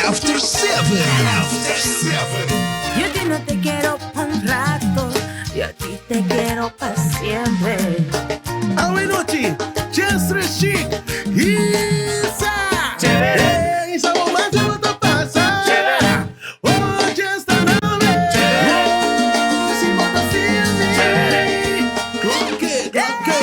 After 7. After 7. Yo a ti no te quiero pa un rato, yo a ti te quiero pa siempre. Awe nochi, Chestre Chic, Isa! Chévere! Isa bo mas bo ta pasa. Chévere! Oh, Chester Nave. Chévere! Oh, si bo ta feel me. Chévere! Klonke, klonke.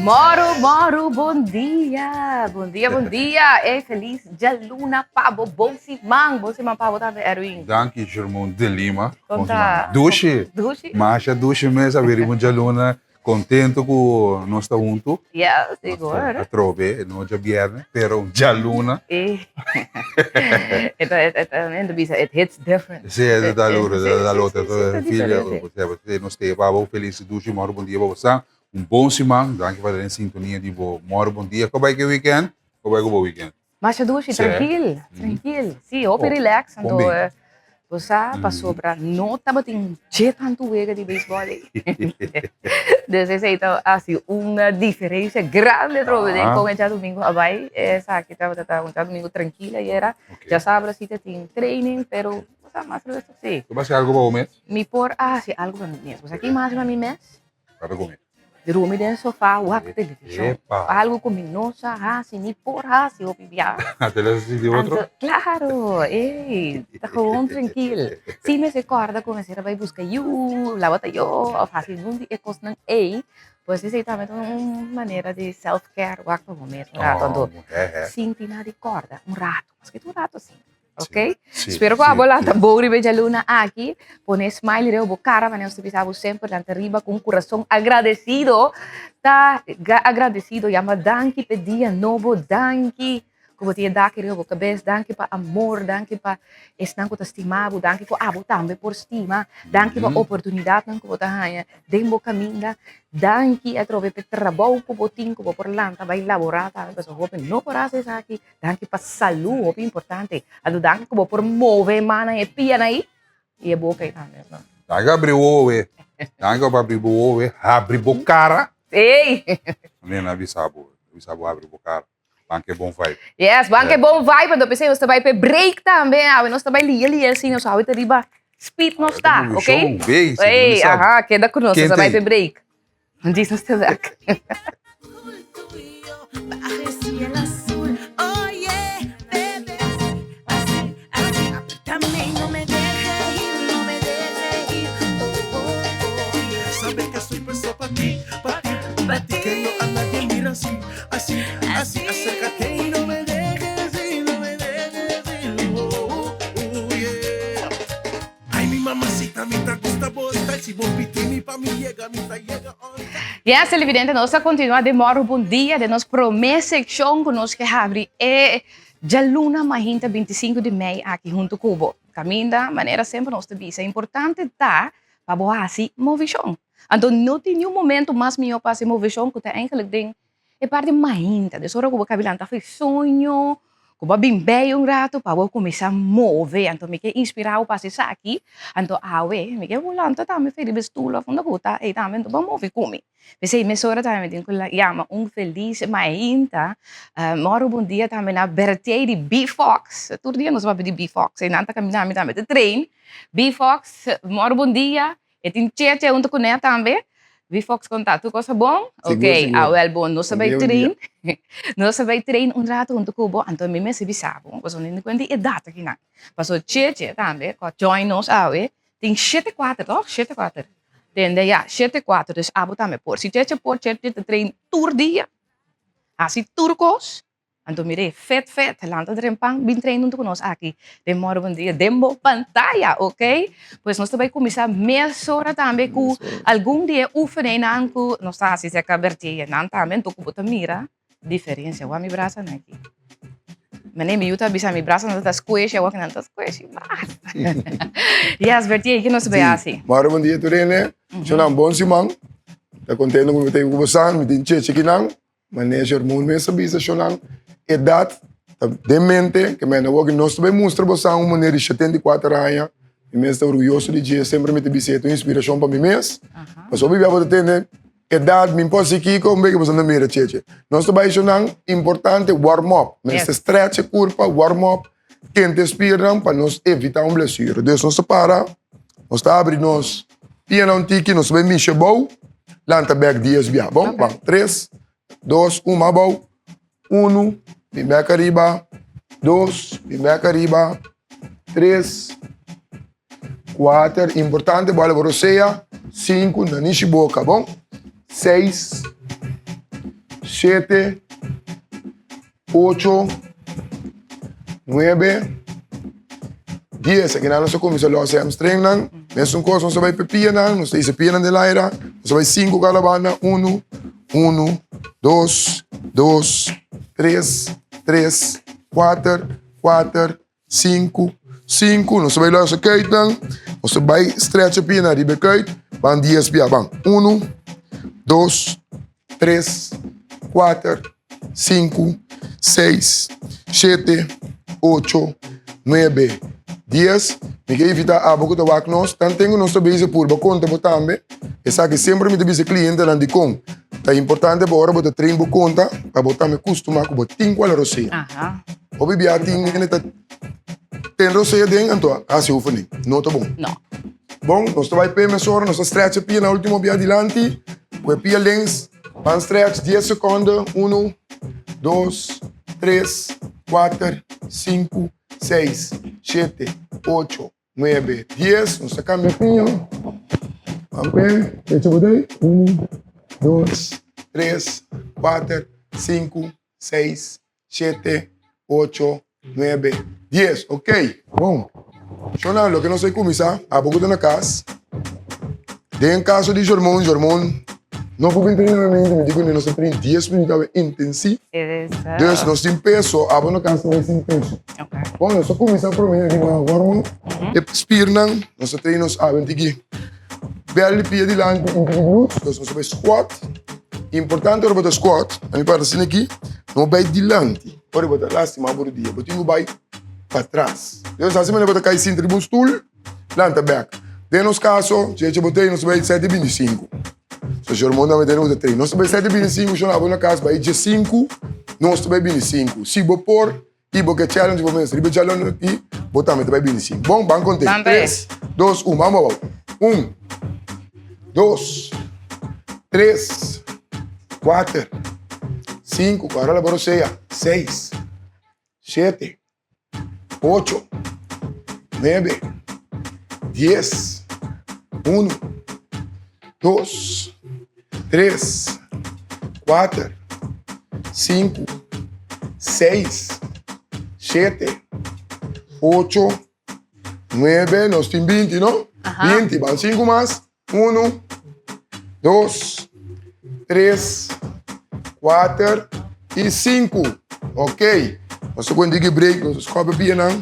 Moro, moro, bon dia. Bon dia, bon dia. E feliz djaluna pa bo. Bon siman. Bon siman pa bo tambe, Erwin. Danki, Jermon de Lima. Kon ta? Dushi. Dushi. Masha dushi mes a biri un djaluna. Contento cu nos ta hunto. Ja, sigur. Atrobe, no djabierne, pero djaluna. E ta bisa, it hits different. Si, e ta duro, e ta lote. Filha, nos te pa bo feliz dushi moro bon dia pa bo san. Un bon siman, danki pa ta den sintonia di bo moro bon dia. Ko bai ku e weekend? Ko bai ku bo weekend? Masha dushi, trankil, trankil. Si, hopi relax. Anto, bo sa, pasobra no tabatin dje tantu wega di beisbòl ei. Dus esei ta hasi un diferensia grandi atrobe den kon e djadumingu a bai. Esaki tabata ta un djadumingu trankil ayera. Djasabra si ta tin training, pero bo sa mas resto si. Bo hasi algu pa bo mes? Mi por a hasi algu pa mi mes. Bo sa ki mi hasi pa mi mes? Para come. Drumi den sofá, wak televishon. Epa. Algo ku mi no sa hasi, ni por hasi hopi biaha. Te les hasi di otro? Anto, claro, ey, ta gewoon trankil. Si mester kòrda ku mester a bai buska yu, laba tayo, òf hasi algun di e kosnan ey, pues esei tambe ta un manera di self care, wak pa bo mes un rato. Anto, sinti na di kòrda un rato, maske ta un rato asina. Ok? Sí, Spero ku sí, abo lanta sí. bou riba e djaluna aki. Pone smile riba bo kara, manera nos ta bisa bo semper, lanta riba ku un kurason agradesido. Ta agradesido, yama danki p'e dia nobo, danki ku bo tin e daki riba bo kabes, danki pa amor, danki pa esnan ku ta stima bo, danki ku abo tambe por stima, danki pa oportunidatnan ku bo ta haña den bo kaminda. Danki atrobe p'e trabou ku bo tin, ku bo por lanta bai laborá tambe, pasobra hopi no por hasi esaki. Danki pa salú, hopi importante. Anto danki ku bo por move e mannan, e pianan ei i e boka ei tambe. Danki pa abri wowo we. Danki pa abri bo wowo we. Habri bo kara. Ey! Nena a bisa bo, a bisa bo habri bo kara. Ban ke bon vibe. Yes, ban ke bon vibe. Anto p'esei nos ta bai p'e break tambe. Awe nos ta bai lia lia asina, nos awe ta riba speed nos ta, ok? Ey, aha, keda ku nos, nos ta bai p'e break. Djis nos ta bek. Yes, televidente, nos ta continua den Moro Bon Dia, den nos prome seccion cu nos ke habri e djaluna mahinta 25 di mei aki hunto cu bo. Caminda, manera semper nos ta bisa, importante ta pa bo haci movicion. Anto no tin niun momento mas miho pa haci movicion cu ta eigenlijk den E parti mainta, des ora ku bo kabi lanta for soño, ku bo a bin bei un rato pa bo kuminsá move. Anto mi ke inspirá bo pa hasi esaki, anto awe mi ke bo lanta tambe for riba e stul òf unda ku bo ta ei tambe, anto bo a move ku mi. P'esei mesora tambe mi tin ku yama un felis mainta. Mòru bon dia tambe na Bertier di B-Fox. Tur dia nos a papia di B-Fox, einan ta kaminda mi tambe ta train. B-Fox, mòru bon dia. E tin Cheche hunto cu ne tambe. Vi Fox conta tur cosa bon? Sigur, Ok, sigur. awel bon, nos ta Bon bay dia, bon train. dia. Nos ta bay train un rato hunto cu bo, anto mi mester bisa bo, pasobra mi no cuenta di edad akinan. Pasobra Cheche tambe cu a join nos awe, tin shete cuater toch? Shete cuater. Tende ya, shete cuater, dus abo tambe por. Si Cheche por, Cheche ta train tur dia, haci tur cos. Anto mir'é fet fet, lanta drempan, bin train huntu ku nos aki den Mòru Bon Dia den bo pantaya, ok? Pues nos ta bai kuminsá mesora tambe ku algun di e oefeningnan ku nos ta hasi serka Bertie. Nan tambe anto ku bo ta mira diferensia. Wak mi brasanan aki. Mane mi yu ta bisa mi brasanan ta squishy, awor nan ta squishy mas. Yes, Bertie, ke nos ta bai hasi? Mòru Bon Dia tur hende. Shonnan bon siman. Ta kontento ku mi ta ku bosan. Mi tin cheche kinan. Maneja hormoon mes a bisa shonnan edat ta den mente ke mende awor ke nos ta bai mustra bosan un muner di 74 aña mi mes ta orguyoso di dje semper mi ta bisa e ta un inspirashon pa mi mes pasobra hopi bia bo ta tende edat mi por hasi kiko un beke boso no mira cheche nos ta bai shonnan importante warm up mester stretch e kurpa warm up kente spiernan pa nos evita un blesura dus nos ta para nos ta abri nos pianan un tiki nos ta bai mishi abou lanta bek dies bia bon ban tres dos un abou unu bin bek ariba dos bin bek ariba tres kuater importante bo hala bo rosea sinku nanishi boka bon seis shete. Ocho, nuebe, dies. Aki nan nos a kuminsá lòs e hamstringnan. Mesun kos nos a bai pa e pianan, nos ta hisa e pianan den laira. Nos a bai sinku kada banda, unu, unu, dos, dos, tres, tres, kuater, kuater, sinku, sinku. Nos a bai lòs e kuitnan, nos a bai stretch e pianan riba e kuit, ban dies bia, ban unu, dos, tres, kuater, sinku, seis, shete, ocho, nuebe, dies. Mi ke invitá abo ku ta wak nos, tanten ku nos ta bezig purba konta bo tambe. Esaki semper mi ta bisa e klientenan dikon ta importante pa ora bo ta train bo konta pa bo tambe kustumá ku bo tin kual rosea. Hopi bia tin hende ta ten rosea den anto hasi oefening. No ta bon. Bon, nos ta bai p'e mesora, nos ta stretch e pia na ultimo bia dilanti. Ku e pia links, ban stretch dies sekonde, unu, dos, tres, kuater, sinku, seis, shete, ocho, nuebe, dies. Nos ta kambia pia. Ban p'e, fecha bo dei, unu, dos, tres, kuater, sinku, seis, shete, ocho, nuebe, dies. Ok, bon. Shona, loke nos a kuminsá, abo ku ta na kas, den kaso di Jormon, Jormon no por bin treinamento, mi di kuné nos a train dies minüt awe intensif. Dus nos tin peso, abo na kas tambe tin peso. Bon, nos a kuminsá promé riba warm up, e spiernan, nos a train nos awe un tiki bèl di pia dilanti, un tiki glutes, dus nos a bai squat. Importante ora bo ta squat, ami para asina aki, no bai dilanti, ora bo ta lastima bo rudia, bo tin ku bai patras. Entonces asina manera bo ta kai sinta riba un stul, lanta bek. Den nos kaso, cheche bo tei nos ta bai sete binti sinku. So si hormon tambe tei nos ta trei. Nos ta bai sete binti sinku, shon abo na kas bai dje sinku, nos ta bai binti sinku. Si bo por i bo ke challenge bo mes riba e challenge aki, bo tambe ta bai binti sinku. Bon, ban konte. Tres, dos, un, ban abou. Un, dos, tres, kuater, sinku, ku ora la bo rosea, seis. Shete, ocho, nuebe, dies, unu, dos, tres, kuater, sinku, seis, shete, ocho, nuebe, nos tin binti, no? Binti, ban sinku mas. Unu, dos, tres, kuater i sinku. Ok. Nos ta kuenta ki break, nos ta skope pianan.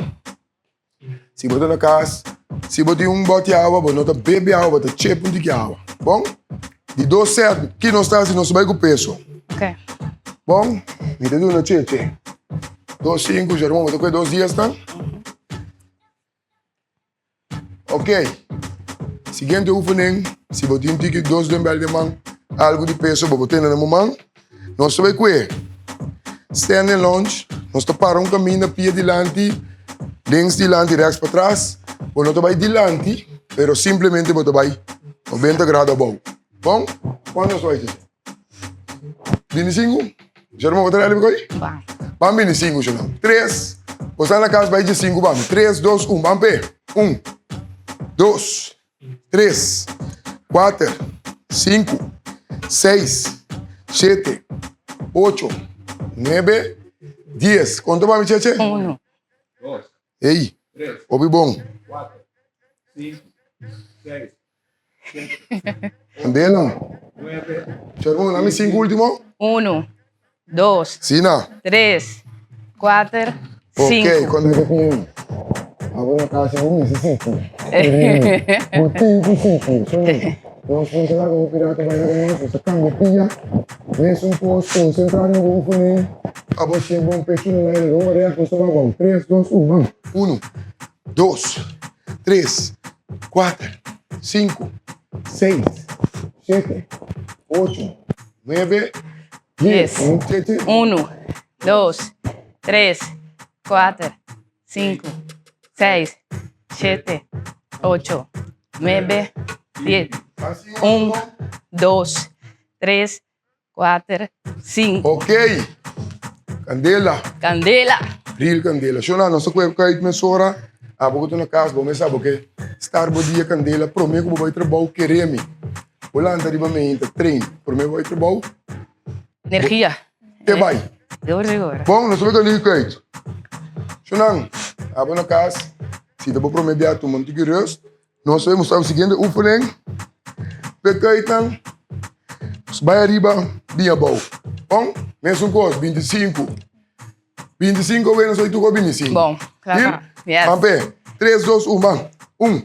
Si bo ta na kas, si bo tin un bòti awa, bo no ta bebe awa, bo ta chep un tiki awa. Bon? Di dos sèt, ki nos ta hasi? Nos ta bai ku peso. Ok. Bon? Mi ta duna cheche. Dos sinku, Jerome, bo ta kue dos diesnan? Ok, siguiente oefening, si bo tin tiki dos dumbbell den man, algu di peso bo por tene den bo man. Nos ta bai kue standing lunge, nos ta para un kaminda pia dilanti, links dilanti, rèks patras. Bo no ta bai dilanti, pero simplemente bo ta bai noventa grado abou. Bon, kuantu nos ta bai hasi? Bini sinku? Jerome, bo ta ready pa koi? Ban. Ban bini sinku, Jerome. Tres. Bo sta na kas bai dje sinku ban. Tres, dos, un. Ban p'e. Un, dos, tres, kuater, sinku, seis, shete, ocho, nuebe, 10. Konta pa mi, Cheche. Uno. Ei, hopi bon. Candela. Sherman, dame cinco último. Uno, dos, Sina. tres, cuater, Ok, cinco. cuando yo con Ahora casi un Mississippi. Mississippi. Nos funciona como pirata para con nos sacando pilla. Es un post concentrado en un fune. A vos siempre un pecho en el aire. Dos varias cosas va 3, 2, 1. 1, 2, 3, 4, 5, 6, 7, 8, 9, 10. 10. 1, 2, 3, 4, 5, 6, 7, 8, 9, 10. 1, 2, 3, 4, 5. Ok. Candela. Candela. Real candela. Shona, nos ta koe kait mesora. Abo ku ta na kas, bo mes sa bo ke star bo dia candela prome ku bo bai trabou kere mi. Bo lanta riba meinta, train, prome bo bai trabou. Energia. Te bai. Sigur, sigur. Bon, nos ta bai kali kait. Shonan, abo na kas, si ta bo prome bia tuma un tiki rust. Nos ta bai mustra bo siguiente oefening. Pe kaitnan, nos bai ariba, bin abou. Bon, mesun kos, 25. 25 we nos bai tuko 25. Bon, kla. Yes. Ban pe. 3, 2, 1, ban. 1,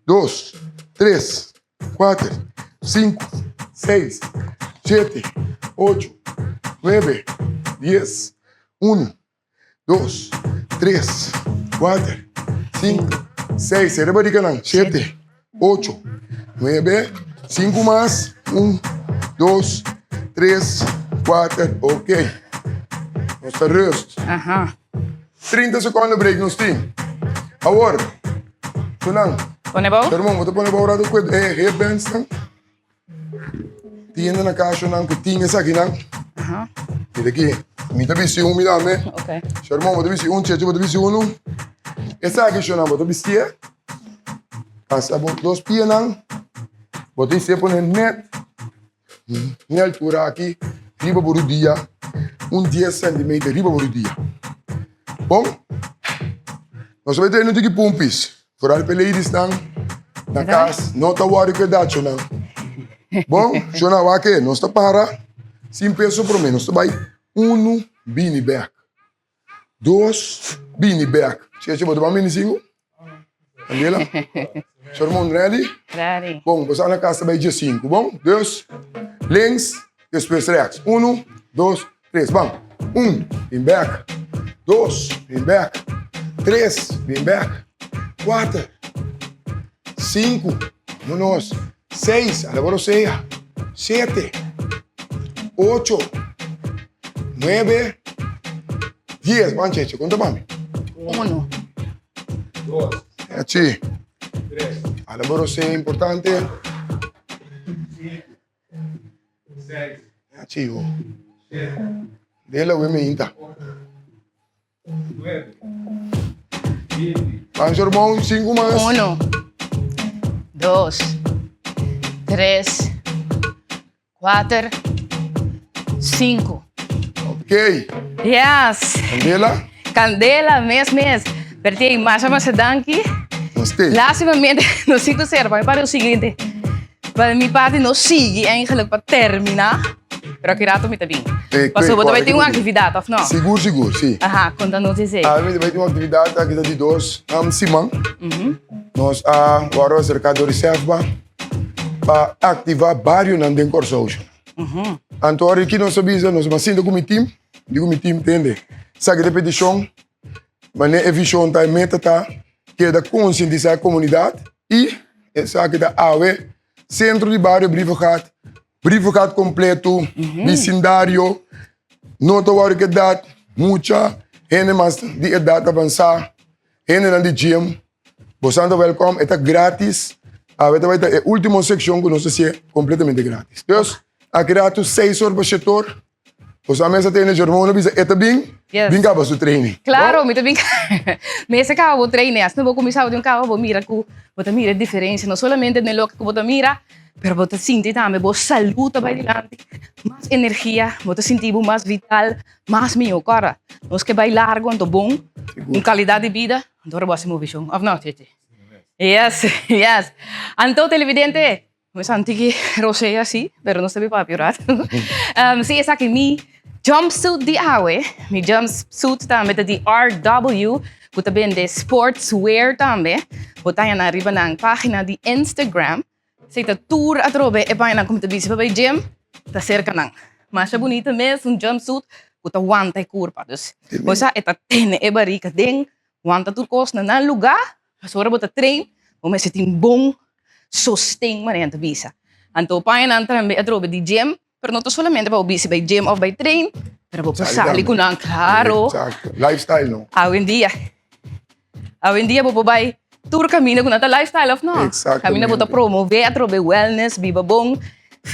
2, 3, 4, 5, 6, 7, 8, 9, 10, 1, 2, 3, 4, 5, 6, Riba di kanan. 7, 8, 9, 5 mas. 1, 2, 3, 4. Ok. Nos ta rust. Aha. 30 secondo break nos tin. Awor, Sunan. Pone bou? Herman, bo ta pone bou rato ku e headbands nan? Tin hende na kasha nan ku tin esakinan. Aha. Mira aki, mi ta bisti un, mira me. Ok. Sherman, bo ta bisti un, Cheche, bo ta bisti unu. Esaki, Shona, bo ta bistié. Pasa bo dos pianan. Bo ta bistié pone net ne altura aki, riba bo rudia, un dies centimeter riba bo rudia. Bon? Nos ta bai trae un tiki pumpis. Vooral pa e ladiesnan na kas, no ta wòri ku e dachonan. Bon, shona wak e, nos ta para sin peso promé. Nos ta bai unu bini bèk, dos bini bèk. Cheche, bo ta ban bini sinku? Andela? Shermon, ready? Ready. Bon, bo sa na kas ta bai diesinku, bon? Dus, links, despues rèks. Unu, dos, Tres, ban. Un, bin bek. Dos, bin bek. Tres, bin bek. Kuater, sinku, vámonos. Seis, ala bo rosea. Shete, ocho, nuebe, dies. Ban, Cheche, konta pa mi. Uno. Dos. Achi. Tres. Ala bo rosea importante. Sinku. Chivo. Dela we meinta. Pancho hermano, cinco más. Uno, dos, tres, cuater, cinco. Ok. Yes. Candela. Candela, mes, mes. Bertie, masha, masha danki. Namaste. Lástimamente, no sigo ser, pa mi para o siguiente. Pa mi parti no sigui eigenlijk pa termina, pero aki rato mi ta bin. Eh, Pasobra bo ta cuál bai tin un que actividad, of no? Sigur, sigur, si. Aha, conta nos esey. A mi ta bai tin un actividad aki ta di dos siman. Nos a wòrdu aserká dor di SEFBA pa aktivá barionan den Kòrsou. Anto ora ki nos a bisa, nos a sinta ku mi tim, di ku mi tim, tende, esaki ta e petishon, Manera e vision ta, e meta ta keda konsientisá e komunidat i esaki ta awe sentro di bario Brievengat, Brievengat kompleto, bisindario, no ta wòrdu kedat mucha hende mas di edat avansá, hendenan di gym, boso ta wèlkòm, e ta gratis, awe ta bai ta e último sekshon ku nos ta hasié kompletamente gratis. Dus, aki ratu seis or pa shete or. Boso mester tene Jermona bisa e ta bin, Yes. bin kaba su training. Claro, mi ta bin mester kaba bo training. Asina bo kuminsá di un kaba bo mira ku bo ta mira e diferensia, no solamente den loke ku bo ta mira, pero bo ta sinti tambe bo salú ta bai dilanti, mas energia, bo ta sinti bo mas vital, mas mihó. Kòrda, nos ke bai largu anto bon, un kalidat di bida, anto ora bo hasi movishon, òf no, Cheche? Yes, yes. Anto televidente, Mi santi ki rosea si, pero no sabi papia rat. Um, si esaki mi jumpsuit di awe. Mi jumpsuit tambe ta di RW, ku ta bende sportswear tambe. Bo ta haña nan riba nan página di Instagram. Si ta tur atrobe e pañanan ku mi ta bisti pa bai gym, ta serka nan. Masha bunita mes, un jumpsuit ku ta wanta e kurpa. Dus, bo sa e ta tene e barika den, wanta tur kos na nan lugá. Pasobra bo ta train, bo mester tin bon sosten manera nan ta bisa. Anto pañanan tambe atrobe di gym, pero no ta solamente pa bo bisti bai gym of bai train, pero bo por sali ku nan, klaro. Exacto, lifestyle no. Awendia, awendia bo por bai tur kaminda ku nan ta lifestyle of no? Exactamente. Kaminda bo ta promove atrobe wellness, biba bon,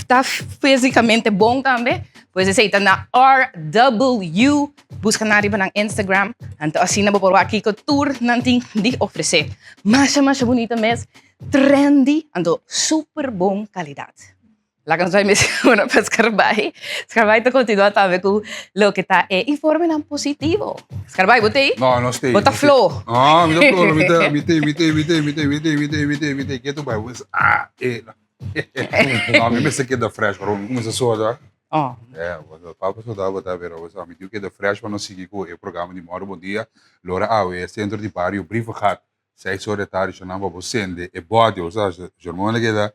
ta físicamente bon tambe. Pues esei ta na RW. Buska nan riba nan Instagram, anto asina bo por wak kiko tur nan tin di ofresé. Masha masha bunita mes, trendy, anto super bon kalidat. Laga nos bai mes ora pa Skarbai. Skarbai ta kontinuá tambe ku loke ta e informenan positivo. Skarbai, bo t'ei? No, no stay. Bo ta flo. No, mi ta flo, mi ta, mi te, mi te, mi te, mi te, mi te, mi te, mi te, mi te, ketu bai. Ah, eh. No, mi mester keda fresh, pero mi kuminsá soda. Oh. Yeah, bueno, papa soda bo ta, pero bo mi tin keda fresh pa nos sigui ku e programa di Mòru Bon Dia. Lora awe sentro di bario Brievengat, seis or di tardi shonnan pa bo sende e bòdi, osea, Germona keda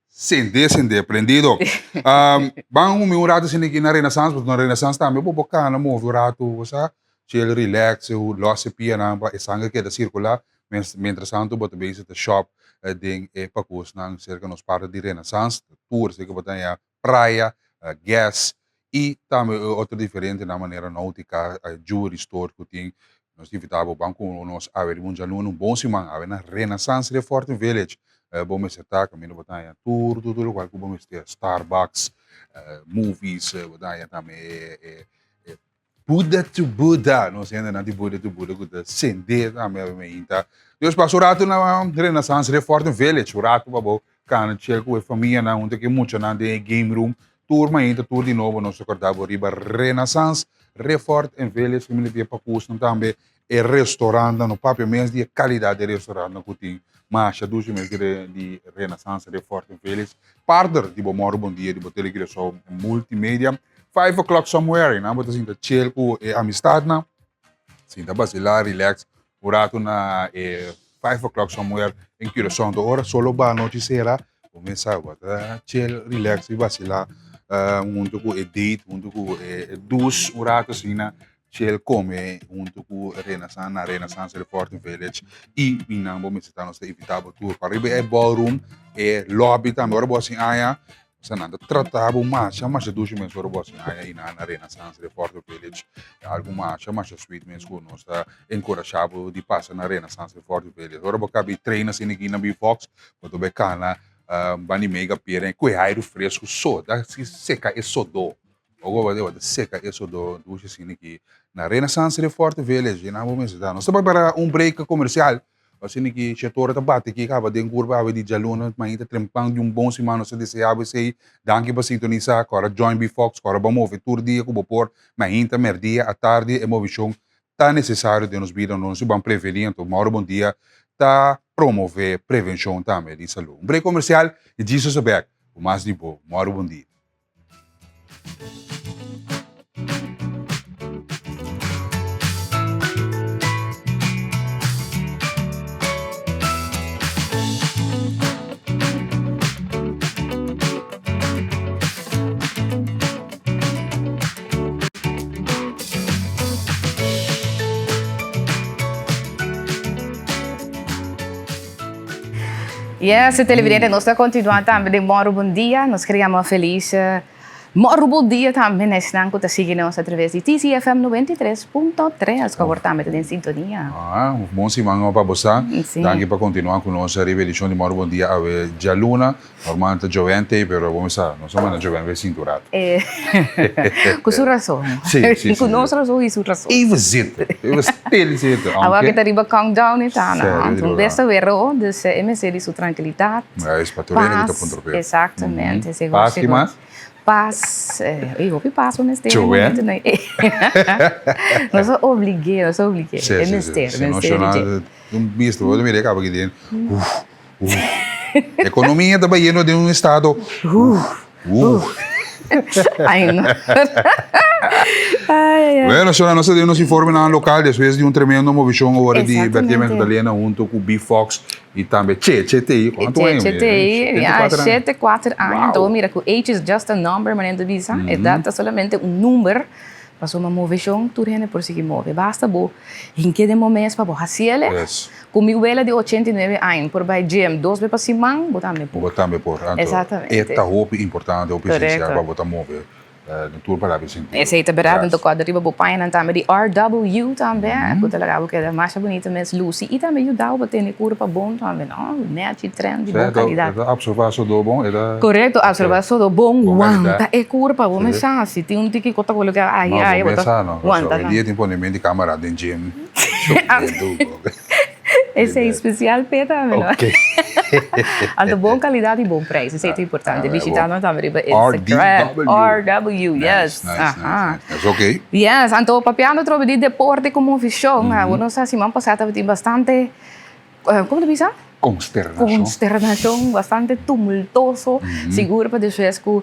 sende, sende, prendido. Um, ban umi un rato sende aki na Renaissance, pasobra na Renaissance tambe bo por kana move un rato, bo sa, chill, relax, los e pianan pa e sanger keda sirkulá. Mientras tanto bo ta bezig ta shop den e pakusnan serka nos parti di Renaissance, tur esei ku bo ta haña praya, gas y tambe e otro diferentenan manera Nautica, jewelry store cu tin. Nos ta invita bo ban cu nos awe riba un djaluna, un bon siman awe na Renaissance Reforting Village. Bo mester ta caminda bo ta haña tur tur tur locual cu bo mester, Starbucks, movies, bo ta haña tambe e Buddha to Buddha, nos hendenan di Buddha to Buddha cu ta sende tambe awe meinta. Dios pasa un rato na Renaissance Reforting Village, un rato pa bo cana chill cu e famianan hunto cu e muchanan den e game room. Tur mainta, tur di nobo nos ta corda bo riba Renaissance Reforting Village caminda di e pacusnan tambe e restaurantnan, no papia mes di e calidad di e restaurantnan cu tin masha dushi mes di Renaissance Reforting Village. Partner di bo Moro Bon Dia di bo Tele Curaçao Multimedia. Five o'clock somewhere, nan bo ta sinta chill ku e amistadnan, sinta basila, relax un rato na e five o'clock somewhere en Curaçao. Anto ora solo ba nochi sera, bo mes sa bo ta chill, relax i basila hunto ku e date, hunto ku e dus un rato asina chill come hunto ku Renaissance na Renaissance Reforting Village i nan bo mester ta nos ta invita bo tur pa riba e ballroom, e lobby tambe ora bo a sin aña Sa nan ta trata bo masha masha dushi mes ora bo hasi haña i nan na Renaissance Reforte Village. Ta algu masha masha sweet mes ku nos ta enkurashá bo di pasa na Renaissance Reforte Village. Ora bo kabi train asina aki na Bifox, bo ta bai kana banda di Mega Pier en kue airu fresku so ta seka e sodó. Bo goba ta seka e sodó dushi asina aki na Renaissance Reforte Village. I nan bo mester ta. Nos ta bai para un break komersial. Asina ki Shetora ta bati ki kaba den kurpa awe di djaluna mainta trempan di un bon siman nos ta desea bo esei. Danki pa sintonisa kora join Bfox kora bo move tur dia ku bo por mainta merdia atardi e movishon ta nesesario den nos bida nos ban preveni anto Mauro Bon Dia ta promove prevenshon tambe di salu. Un break komersial i Jesus a bek ku mas di bo Mauro Bon Dia. Yes, televidente, nos ta continua tambe den Moro Bon Dia. Nos quer yama Feliz. Mòru bon dia tambe na esnan ku ta sigui nos atraves di TCFM 93.3 ku awor tambe ta den sintonia. Ah, un bon siman pa bo sa. Danki pa kontinuá ku nos riba edishon di Mòru Bon Dia awe djaluna. Normal ta Joanne t'ei, pero bo mi sa, nos a manda Joanne bai sinti un rato. Ku su rason. Sí, sí, sí. Ku nos rason i su rason. Even zitten, even stil zitten. Awor ku ta riba countdown e ta, no? Un bes ta wero, dus e mester di su trankilidat. Ja, es pa tur hende ku ta puntra p'e. Exactamente, sigur, Pas, ki mas? Pas, ey, hopi pas bo mester den momento nan. Nos a oblig'é, nos a oblig'é. E mester, mester di dje. Un bista, bo ta mira e kaba aki den, uf, uf. Ekonomia ta bayendo den un estado, uf, uf. Ay, no. Ay, ay, ay. Bueno, señora, nos ta den nos informenan lokal despues di un tremendo movishon ora di Bertie Magdalena hunto ku B-Fox I tambe Che, Che Tei, kuantu aña Che Tei, ya, shete kuater aña. Anto bo mira ku age is just a number, manera ta bisa. Edat ta solamente un number. Pasobra moveshon tur hende por sigui move. Basta bo hinke den bo mes pa bo hasiel. Ku mi wela di 89 aña por bai gym dos be pa siman, bo tambe por. Bo tambe por. Anto e ta hopi importante, hopi esensial pa bo ta move. Den tur palabra i sentido. Esei ta berdad, anto kòrda riba bo pañanan tambe di RW tambe, ku ta laga bo keda masha bunita mes lusi i tambe yuda bo pa tene kurpa bon tambe, no? Nèchi, trèndi, bon kalidat. E ta apsorbá sodó bon, e ta. Korekto, apsorbá sodó bon, wanta e kurpa, bo mes sa, si tin un tiki kos ta koloká ahi ahi, bo ta wanta. No, bo mes sa no, hoy dia tin pone mente kamera den gym. Esei especial p'e tambe no. Anto bon calidad y bon prijs, esei ta importante. Bishita nos tambe riba Instagram. RW, yes. Nice, nice, nice. Ok. Yes, anto papiando atrobe di deporte como aficion, awor nos a siman pasa tabatin bastante, como ta bisa? Consternacion. Consternacion, bastante tumultoso, sigur pa despues cu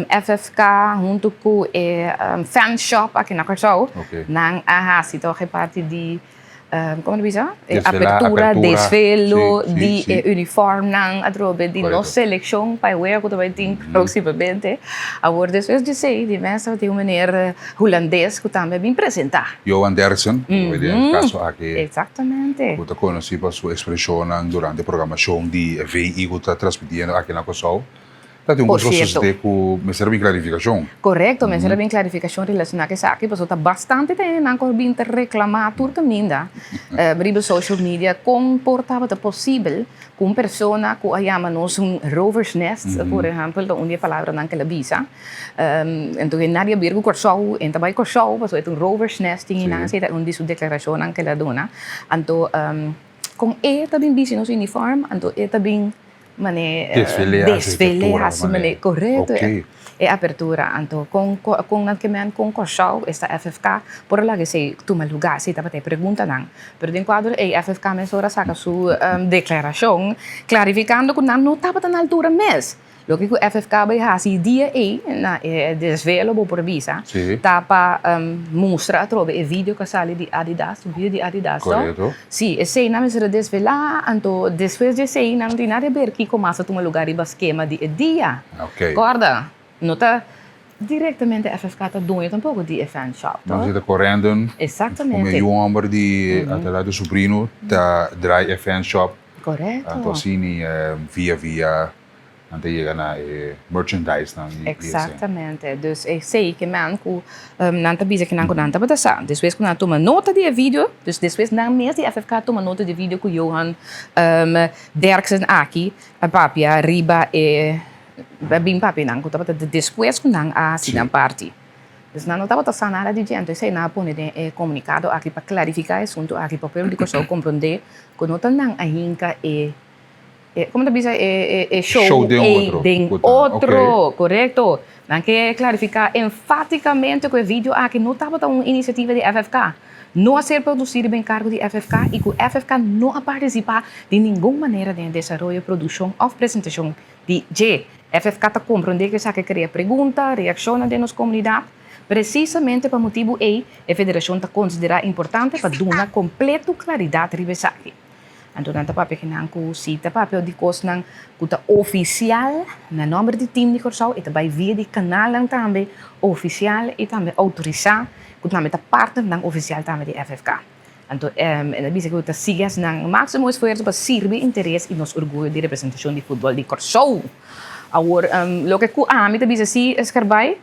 FFK hunto cu e fan shop aki na Kòrsou, nan a haci toch e parti di Como ta bisa? E apertura, desvelo di e uniformnan atrobe di nos seleccion pa e wega cu ta bay tin proximamente. Awor despues di esey di mes tabatin un meneer Hulandes cu tambe a bin presenta. Johan Derksen, den e caso aki. Exactamente. Cu ta conoci pa su expresionnan durante programacion di VI cu ta transmitiendo aki na Curaçao. Ta tin un Por kos ku cierto. sucede ku mester a bin klarifikashon. Korekto, mester a bin klarifikashon relashoná ku esaki, pasobra ta bastante ta hendenan ku a bin ta reklamá tur kaminda riba social media kon por tabata posibel ku un persona ku a yama nos un roversnest, por ehèmpel, ta un di e palabranan ku el a bisa. Enton e nadie a bir ku Kòrsou, e ta bai Kòrsou pasobra e ta un roversnest, tin hendenan asina, ta un di su deklarashonnan ku el a duna. Anto kon e ta bin bisti nos uniform, anto e ta bin Mane desfile hasi mane korekto e apertura anto kon kon nan ke men kon Kòrsou esta FFK por a laga esei tuma lugá esei tabata e preguntanan pero den kuadro ei FFK mesora a saka su deklarashon klarifikando ku nan no tabata na altura mes loke ku FFK bai hasi e dia ei na e desvelo bo por bisa ta pa mustra atrobe e video ku a sali di Adidas un video di Adidas to. Sí, esei nan mester a desvelá, anto despues di esei nan no tin nada di haber kiko mas a tuma lugá riba skema di e dia. Kòrda, no ta direktamente FFK ta doño tampoko di e fan shop, Nan si ta korenden Exactamente. ku e yu hòmber di Adelardo Sobrino ta drai e fan shop. Anto asina via via Nan ta yega na e merchandise nan di esei. Exactamente. Dus esei ke men ku nan ta bisa ke nan ku nan tabata sa. Despues ku nan a tuma nota di e video, dus despues nan mes di FFK a tuma nota di e video ku Johan Derksen aki a papia riba e a bin papia nan ku tabata despues ku nan a hasi nan parti. Dus nan no tabata sa nada di dje. Anto esei nan a pone den e komunikado aki pa klarifiká e asuntu aki pa pueblo di Kòrsou komprondé ku no ta nan a hinka e Como ta bisa e show, show den ei otro. den otro, correcto. Nan ke clarifica enfaticamente cu e video aki no tabata un iniciativa di FFK. No a ser produci riba encargo di FFK y cu FFK no a participa di ningun manera den e desaroyo, produccion of presentacion di dje. FFK ta comprende cu esaki a crea pregunta, reaccionnan den nos comunidad. Precisamente pa motibu ei e federacion ta considera importante pa duna completo claridad riba esaki. Anto nan ta papia ki nan ku si ta papia di kosnan ku ta ofisial na nòmber di tim di Kòrsou e ta bai via di kanalnan tambe ofisial i tambe outorisá ku tambe ta partnernan ofisial tambe di FFK. Anto e ta bisa ku ta sigui hasi nan máksimo esfuerso pa sirbi interes i nos orguyo di representashon di futbòl di Kòrsou. Awor loke ku ami ta bisa si Skerbay.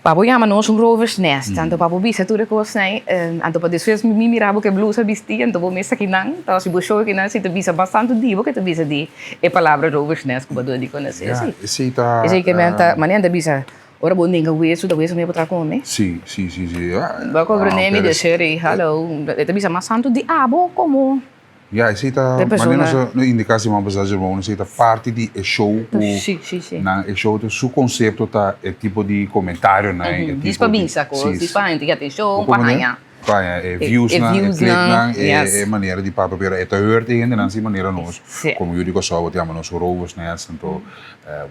Pa bo yama nos un rover's nest, anto pa bo bisa tur e kosnan, anto pa despues mi mira bo ku e blusa bisti, anto bo mester kinan, ta si bo show kinan si ta bisa mas tantu di bo ke ta bisa di e palabra rover's nest ku bo a duna di konosé. Ya, esei ta. Esei ke men ta, manera ta bisa, ora bo nenga wesu, ta wesu mi bo tra kome. Si, si, si, si. Bo a komprendé mi? Des sherry, hallo, e ta bisa mas tantu di abo komo. Ya, esei ta, De manera persona. nos a no indiká siman pasá Jerome, esei ta parti di e show ku Sí, sí, sí. nan e show ta su konsepto ta e tipo di komentarionan, e tipo Dis pa di bisa kos, sí, dis pa haña atenshon, Bo pa komprendé? haña Pa haña e e viewsnan, e viewsnan, kliknan, e yes. e manera di papia, pero e ta hurt e hendenan sin manera nos Sí. komo yu di Kòrsou bo ta yama nos rovers nest, anto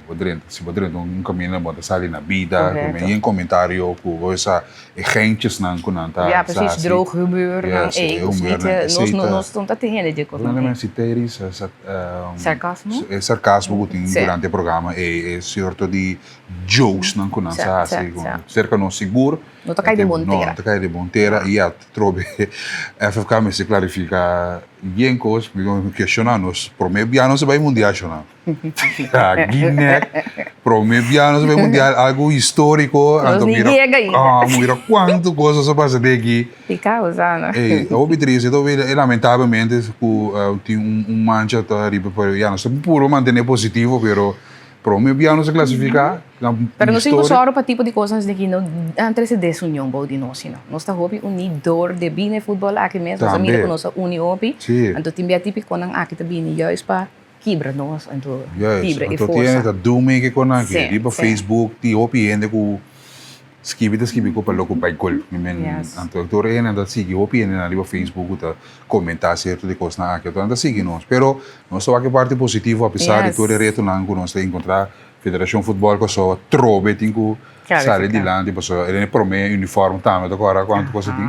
bo drenta si bo drenta un kaminda bo ta sali na bida, Korekto. yen komentario ku bo sa E geintjesnan ku nan ta Ja, sa precies, hasi. droog humeur nan, Yes, e ey, nos humeur niet, nan, nos esei no ta. nos no ta tin hende dje kosnan Nan ey. mester ta eri sa sa Sarcasmo? E sarcasmo ku tin Sí. durante e programa ey, e sierto di jokesnan ku nan Sí, sa sí, hasi ku sí. serka nos sigur. No ta kai den bon No, tera. no ta kai den bon tera i ya trobe FFK mester klarifiká yen kos, mi keshona nos prome bia nos a bai mundial shona. Guinek, prome bia nos a bai mundial, algo historico. Nos Anto ni mira, yega ainda. ah, mira cuanto cosa a pasa de aki. Di causa, no? Ey, hopi triste, hopi e lamentablemente cu tin un mancha ta riba, pero ya nos ta puro mantene positivo, pero prome bia nos a clasifica. Pero nos tin cu sòru pa tipo di cosnan di ki no a trece desunion bou di nos, sino nos ta hopi uni door de bini e futbol aki mes, nos a mira cu nos a uni hopi, anto tin bia tipiconan aki ta bini juist pa kibra nos, anto kibra e Anto forsa. tin ta doe ke kon aki. Sí, Riba sí. Facebook tin hopi hende ku skibi ta skibi ku pa loko bai gol. Mi men Yes. anto tur e hende ta sigui hopi hende nan riba Facebook ku ta komentá sierto di kosnan aki. Anto nan ta sigui nos. Pero nos ta wak e parti positivo apesar di Yes. tur e retonan ku nos ta enkontrá. Federashon Futbòl Kòrsou atrobe tin ku sali dilanti pasobra e promé uniform tambe ta kòrda kuantu kos a tin.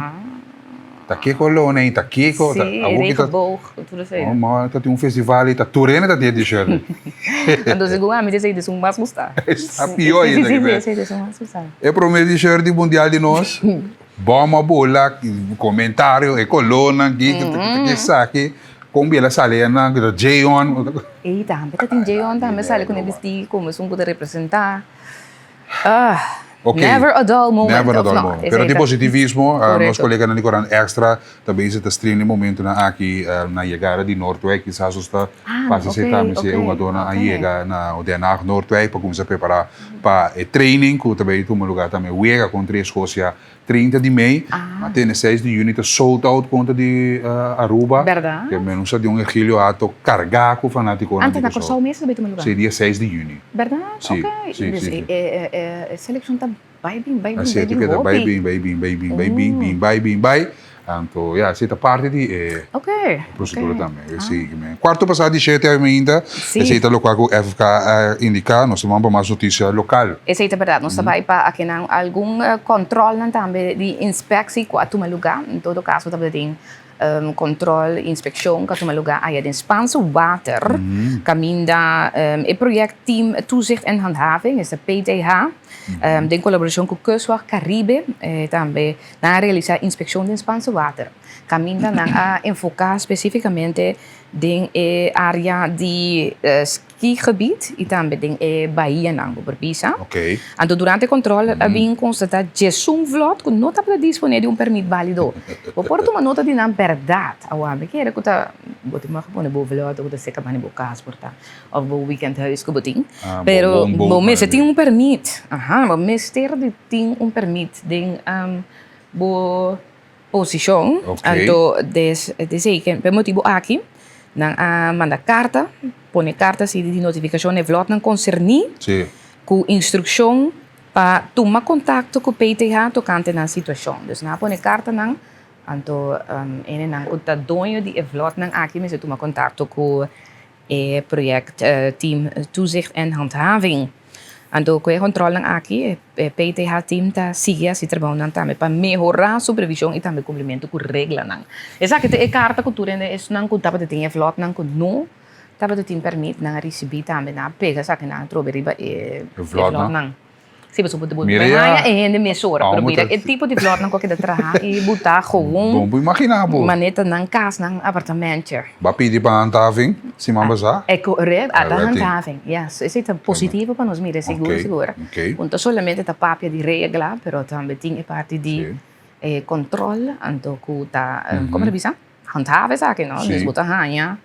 Ta kiko lona ei, ta kiko. Sí, e regenboog, tur esei. Oh, ma ta tin un festival ei, ta tur hende ta tin e t-shirt. Anto segun ami esei ta esun mas gusta. Esta pió ainda. Sí, sí, esei ta esun mas gusta. E promé t-shirt di mundial di nos, bòm a bula, komentario, e kolónan, kiko, esaki, kon biel a sali einan, ku ta J-on. Ei tambe ta tin J-on tambe sali ku e bistí komo esun ku ta representá. Ah, Ok. Never a dull moment, Never a of dull no? moment. Esei Pero tin ta. positivismo, nos Correcto. coleganan di Corant Extra ta bezig ta stream e momentonan aki na yegada di Noordwijk. Kisas nos ta Ah, pasa esei ok, tambe si e ok, hungadornan a ok. yega na Den Haag Noordwijk pa cuminsa prepara pa e training cu ta bay tuma lugar tambe wega contra Escocia 30 di mei. Ah. Ma tene 6 di juni ta sold out contra di Aruba. Berdad? Ke men un stadion Ergilio Hato carga cu fanaticonan Antes di na Curaçao. Curaçao mes ta bay tuma lugar? Si, dia 6 di juni. Berdad? Si, Ok. si, Dus si, si. e seleccion ta bay bin, bay bin, Así bay e, tu bin keda bay hopi. bin, bay bin, bay bin, bay bin, bin, bay bin, bay. Anto, ya, esei ta parti di e Ok, procedura ok. tambe. Esei, men. Cuarto pasá di shete awe mainta, Si. esei ta locual cu FK a indica. Nos ta ban pa mas noticia local. Esei ta berdad. Nos ta bai pa akinan algun controlnan tambe di inspectie cu a tuma luga. En todo caso tabata tin control, inspeccion cu a tuma luga aya den Spaanse Water, caminda e project Team Toezicht en Handhaving, esta PTH, den colaboracion cu Kustwacht Caribe, tambe nan a realisa inspeccion den Spaanse Water, caminda nan a enfoca specificamente den e area di skigebied y tambe den e bahianan, bo por bisa. Anto durante e control a bin constata djesun vlot cu no tabata dispone di un permit balido. Bo por tuma nota di nan berdad. Awa mi kere cu ta bo tin mag pone bo vlot cu ta seca bani bo cas por ta of bo weekendhuis cu bo tin. Pero bo mester tin un permit. Aha, bo mester di tin un permit den bo posishon. Anto des desei ke p'e motibu aki nan a manda karta, pone karta si di notifikashon na e vlòtnan konserní ku instrukshon pa tuma kontakto ku PTH tokante nan situashon. Dus nan a pone kartanan, anto enenan ku ta doño di e vlòtnan aki mester tuma kontakto ku E project Team Toezicht en Handhaving. Anto ku e kontrolnan aki e PTH team ta sigui hasi trabounan tambe pa mehorá supervishon i tambe kumplimentu ku reglanan. Esaki ta e karta ku tur hende esnan ku tabata tin e vlòtnan ku no tabata tin pèrmit nan a risibí tambe. Nan a pega esaki nan a trobe riba e vlòtnan. Si, pasobra bo Mira ta ya. haña e hende mesora, pero Amo mira ta- e tipo di vlòtnan ku a keda traha i buta gewoon Bon por imaginá bo. manera nan kas, nan apartamentje. Ba pidi pa handhaving, siman pasá? E correct, ata Ah, wèt handhaving. Yes, esei ta positivo pa nos mira, sigur, Ok, sigur. ok. Un ta solamente ta papia di regla, pero tambe tin e parti di e control, anto ku ta, komo ta bisa? Handhave esaki, no? Dus bo ta haña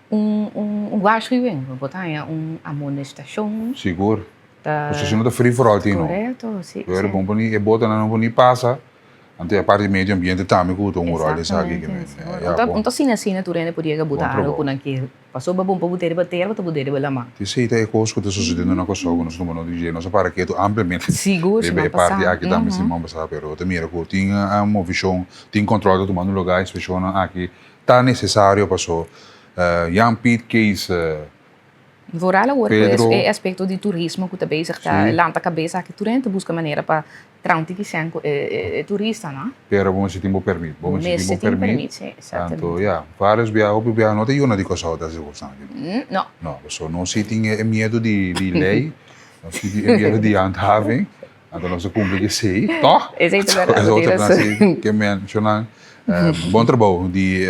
un un waarschuwing, bo ta haña un amonestacion. Sigur. Ta. Pasobra si no ta free for all tin, no? Correcto, si, Pero si. bon por ni e botonan no por ni pasa, anto e aparte di medio ambiente tambe ku ta un ròl esaki. Exactamente. Un ta un ta asina asina tur hende por yega buta algo ku nan kier. Pasobra bo por buta riba tera, bo ta buta riba laman. Esei ta e kos ku ta susediendo na Kòrsou ku nos no por dje. Nos a para ketu ampliamente Sigur, riba siman e parti pasá. aki tambe siman pasá, pero ta mira ku tin movishon, tin kòntròl ta tumando lugá, inspekshonnan aki ta nesesario paso Jan Piet Kees. Vooral awor ku Pedro. e aspekto di turismo ku ta bezig ta lanta kabes aki, tur hende ta buska manera pa traha un tiki sèn ku e turistanan. Pero bo mester tin bo permit. Bo mester tin permit, si, exactamente. Anto, ya, varios biaha, hopi biaha no ta yuna di Kòrsou ta hasi kosnan aki. No. No, pasobra nos si tin e miedu di lei, nos si tin e miedu di handhaving, anto nos ta kumpli ku esei, tòg? Esei ta bèrdat, bo tin rason. Ke menshonan, bon trabou di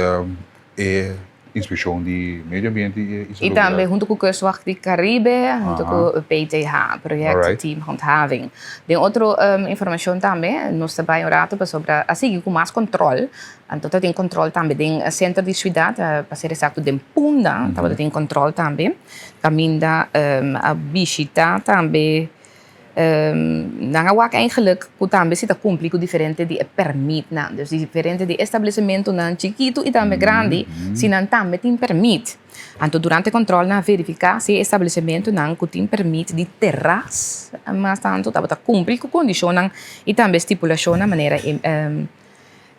e Inspekshon di Medio Ambiente i I Salubridad. tambe huntu ku Kustwacht di Karibe, huntu ku PTH, Project Team Handhaving. Den otro informashon tambe, nos ta bai un rato pasobra a sigui ku mas kòntròl. Anto ta tin kòntròl tambe den sentro di siudat, pa ser eksakto den Punda tabata tin kòntròl tambe. Kaminda a bishita tambe Nan a wak eigenlijk ku tambe si ta kumpli ku diferente di e pèrmitnan. Dus diferente di establesimentunan chikitu i tambe grandi, si nan tambe tin pèrmit. Anto durante e kòntròl nan a verifiká si e establesimentunan ku tin pèrmit di teras mas tantu tabata kumpli ku kondishonnan i tambe stipulashonnan manera e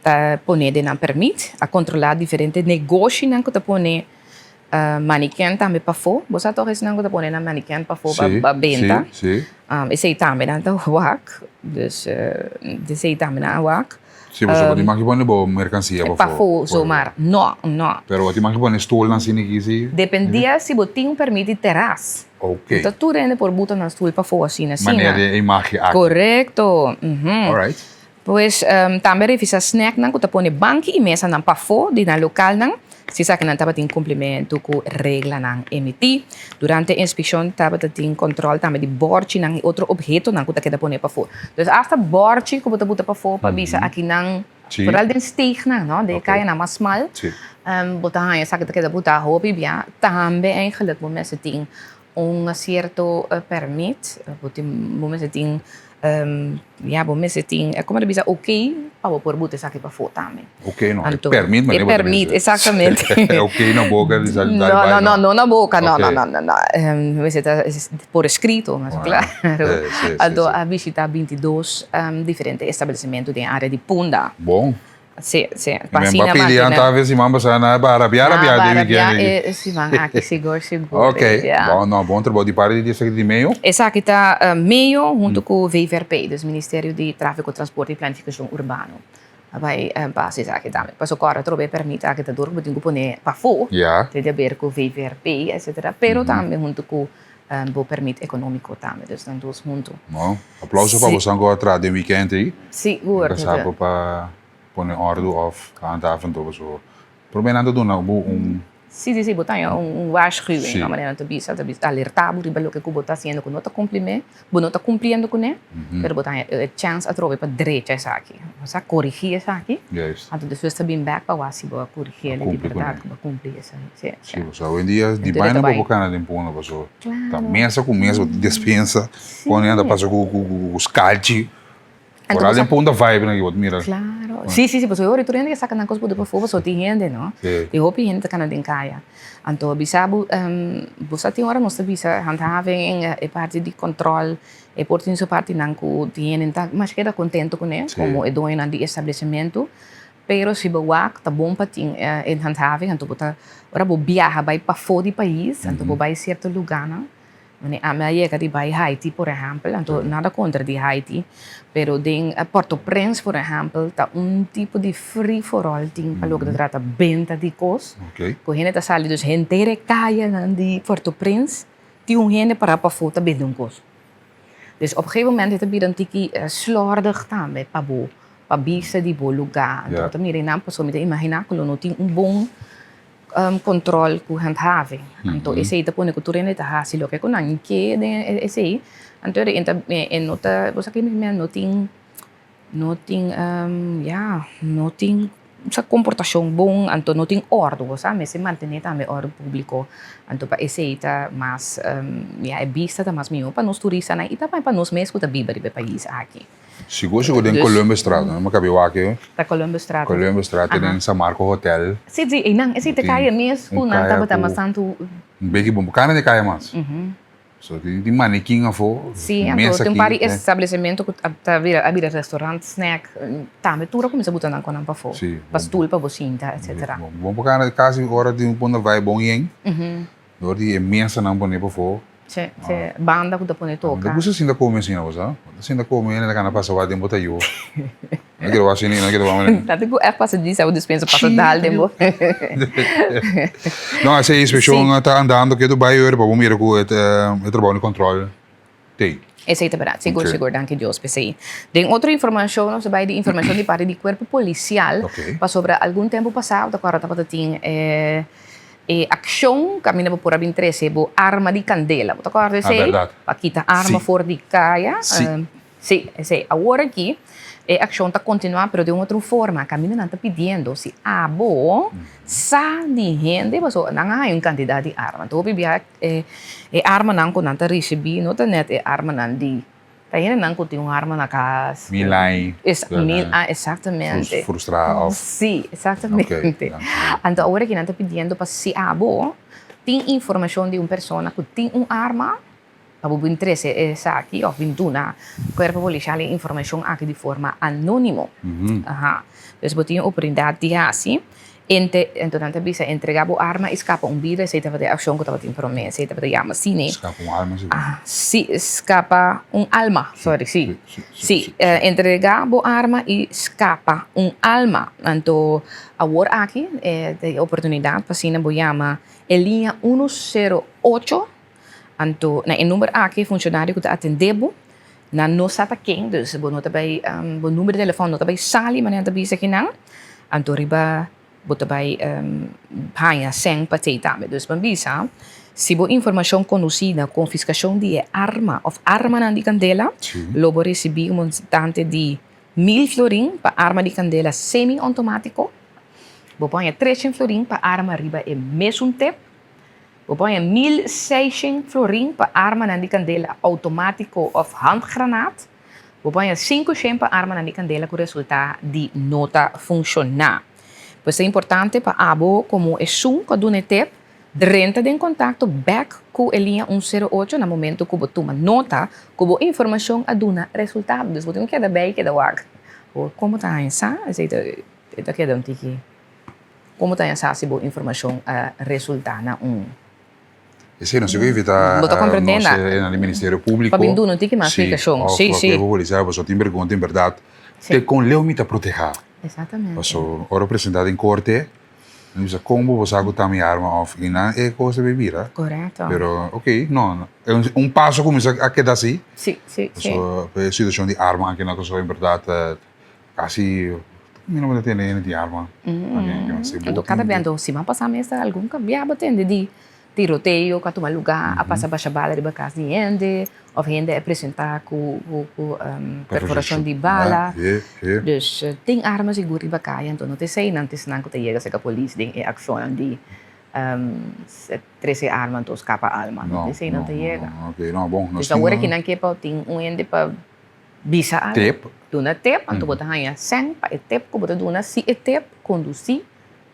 ta pone den nan pèrmit. A kontrolá diferente negoshinan ku ta pone Maniken tambe pafó. Bo sa tòg esnan ku ta pone nan maniken pafó pa pa benta? Sí, sí. Esei tambe nan ta wak. Dus esei tambe nan a wak. Sí, pasobra bo tin mag di pone bo merkansia pafó. Pafó zomaar. No, no. Pero bo tin mag di pone stulnan asina aki si? Dependía si bo tin un permit di teras. Oké. No ta tur hende por buta nan stul pafó asina asina. Manera di e imagen aki. Korekto. Alright. Pues tambe revisa snacknan ku ta pone banki i mesanan pafó di nan lokalnan si esakinan tabatin kumplimentu ku reglanan emití. Durante e inspekshon tabata tin kòntròl tambe di bòrchinan i otro ophetonan ku ta keda pone pafó. Dus asta bòrchi ku bo ta buta pafó pa bisa akinan, foral den steegnan, no, den e kayanan mas smal, bo ta haña esaki ta keda buta hopi bia. Tambe eigenlik bo mester tin un sierto pèrmit, bo tin, bo mester tin Ya, bo mester tin, como ta bisa, ok pa bo por buta esaki pafó tambe. Ok no, e permit manera bo ta bisa. E permit, exactamente. Ok na boca di sali dal No, no, no, no na boca, no, no, no, no, no. Mester ta por escrito, mas claro. Anto a bishita bintidos diferente establecimento den area di Punda. Bon. Sí, sí. Pa asina mantener. Pidi anta awe siman pasá na ba rabia rabia de weekend. Na ba siman aki sigur sigur. Ok. Bon, no, bon trabou di parti di esaki di Meo. Esaki ta Meo hunto ku VVRP, dus Ministerio di Tráfiko, Transporte i Planifikashon Urbano. A bai pasa esaki tambe. Pasobra ku ora atrobe e pèrmit aki ta dor ku bo tin ku pone pafó. Tin di haber ku VVRP, etcetera. Pero tambe hunto ku bo pèrmit ekonómiko tambe. Dus nan dos huntu. Bon, aplauso pa bosan ku a traha den weekend ei. Sigur. Nunka sa bo pa pone òrdu òf handhaven tur pasobra promé nan ta duna bo un. Si, si, si, bo ta haña un waarschuwing, no manera nan ta bisa, ta bisa alertá bo riba loke ku bo ta hasiendo ku no ta kumpli bo no ta kumpliendo kuné, pero bo ta haña e chèns atrobe pa drecha esaki, osea korigí esaki, anto despues ta bin bèk pa wak si bo a korigí el di bèrdat ku bo a kumpli esaki. Si, si, oyendia di baina bo por kana den punda pasobra ta mesa ku mesa bo ta despensa, pone nan ta pasa ku skalchi. Ora den punta vibe nan bo ta mira. Claro. Si, si, si, pasobra ora tur hende ke saka nan kos por pafó pasobra tin hende, no? Tin hopi hende ta kana den kaya. Anto bisa bo, bo sa tin ora nos ta bisa handhaving, e parti di control, e por tin su partinan ku tin hende ta mas keda kontento kuné, komo e doñonan di establesimentu. Pero si bo wak ta bon pa tin e handhaving, anto bo ta, ora bo biaha bai pafó di pais, anto bo bai sierto lugánan, Wanneer ami a yega di bai Haiti por ehempel, anto nada kontra di Haiti, pero den Port-au-Prince por ehempel ta un tipo di free for all tin pa loke ta trata benta di kos, ku hende ta sali dus henter e kayanan di Port-au-Prince tin un hende pará pafó ta bende un kos. Dus op gegeven moment e ta bira un tiki slordig tambe pa bo, pa bista di bo lugá. Anto bo ta mira einan pasobra mi ta imaginá ku lo no tin un bon control ku handhaving. Anto esei ta pone ku tur hende ta hasi loke ku nan ke den esei. Anto e no ta, bo sa ki mi no tin. No tin, ya, no tin sa komportashon bon, anto no tin òrdu, bo sa, mester mantené tambe òrdu públiko. Anto pa esei ta mas, ya, e bista ta mas mihó pa nos turistanan i tambe pa nos mes ku ta biba riba e pais aki. Sigur sigur den Columbusstraat, no? Mi kabi wak e. Ta Columbusstraat. Columbusstraat te den San Marco Hotel. Si, si, einan, esei ta kaya mes ku nan tabata mas tantu. Un beki bon, bo kana den kaya mas. So tin tin manekin afó, Sí, anto mesa tin un aki, par di eh. establecimento ku ta bira a bira restaurant, snack, tambe tur a kuminsá buta nan konan pafó, Sí, pa bon. stoel pa bo sinta, etcetera. Bon, bon por kana kasi ora tin un punda vai bon yen, dor di e mesanan pone pafó. Sí, sí, banda ku ta pone Mi ta toka. gusta sinta kome asina, bo sa. Bo ta sinta kome hende ta kana pasa wak den bo ta yu. No quiero wak asina, no quiero wak manera. Tantu ku èf pasa disa bo dispensa pasa dal den bo. No, ese inspeccion ta andando ketu bai ora pa bo mira ku e trabou di control tei. Esei ta berdad, sigur sigur, danki Dios p'esei. Den otro informacion nos ta bai di informacion di parti di cuerpo policial pasobra algun tempo pasado ta acorda tabata tin e accion caminda bo por a bin trece bo arma di candela, bo ta acorda esei? Pa kita arma for di caya. Sí, esei. Awor aki e akshon ta kontinuá pero den un otro forma. Kaminda nan ta pidiendo si abo sa di hende pasobra nan a haña un kantidat di arma. Anto hopi bia e e armanan ku nan ta risibí no ta nèt e armanan di ta hendenan ku tin un arma na kas. Mil aña. Mil aña, eksaktamente. Frustrá òf. Sí, eksaktamente. Anto awor aki nan ta pidiendo pa si abo tin informashon di un persona ku tin un arma. Pa bo bin trese esaki of bin duna Cuerpo Policial e informacion aki di forma anonimo. Aha. Dus bo tin e oportunidad di haci. Ente, ento nan ta bisa entrega bo arma y scapa un bida, esey tabata e accion cu tabatin prome, esey tabata yama asina. Scapa un alma si. Aha, si, scapa un alma, sorry, si. Si, entrega bo arma y scapa un alma. Anto awor aki ta e oportunidad pa asina bo yama e liña uno sero ocho. Anto na e number aki e funshonario ku ta atendé bo, nan no sa ta ken, dus bo no ta bai, bo number di telefòn no ta bai sali manera nan ta bisa kinan, anto riba bo ta bai haña sèn pa tei tambe. Dus bo a bisa, si bo informashon kondusí na konfiskashon di e arma òf armanan di kandela, lo bo risibí un montante di mil florin pa arma di kandela semi-outomátiko, bo por haña treshen florin pa arma riba e mesun tep, Bo por haña 1600 florin pa armanan di kandela outomátiko òf handgranaat. Bo por haña 500 pa armanan di kandela ku resultá di no ta funshoná. Pues ta importante pa abo komo esun ku a duna e tep drenta den kontakto bèk ku e liña un sero ocho na momento ku bo tuma nota ku bo informashon a duna resultado. Dus bo tin ku keda bei keda wak komo ta haña sa esei ta keda un tiki. Komo ta sa si bo informashon a resultá na un. Esei nos tin ku evitá Bo ta komprendé nos na. na di Ministerio Públiko. Pa bin duna un tiki mas splikashon. Sí, Sí, sí. òf polisía pasobra tin bergonta en bèrdat Sí. te kon leu mi ta protehá. Exactamente. Pasobra ora presentá den korte nan bisa kon bo sa ku ta mi arma òf i nan e kos ta bay bira. Korekto. Pero oké no un paso kuminsá a keda así. Sí, sí, sí. Pasobra e situashon di arma aki na Kòrsou en bèrdat Casi mi no ta tende hende tin arma. Anto cada bia anto siman pasa mes ta algun cambia bo tende di tiroteo cu a tuma lugar a pasa basha bala riba cas di hende of hende a presenta cu perforacion di bala dus tin arma sigur riba caya anto no ta esey nan ta esnan cu ta yega cerca polis den e accionnan di trece arma anto scapa alma no ta esey nan ta yega dus awor aki nan ke pa tin un hende pa Bisa algu. Tep. Duna tep, anto bo ta haña sèn pa e tep ku bo ta duna si e tep kondusí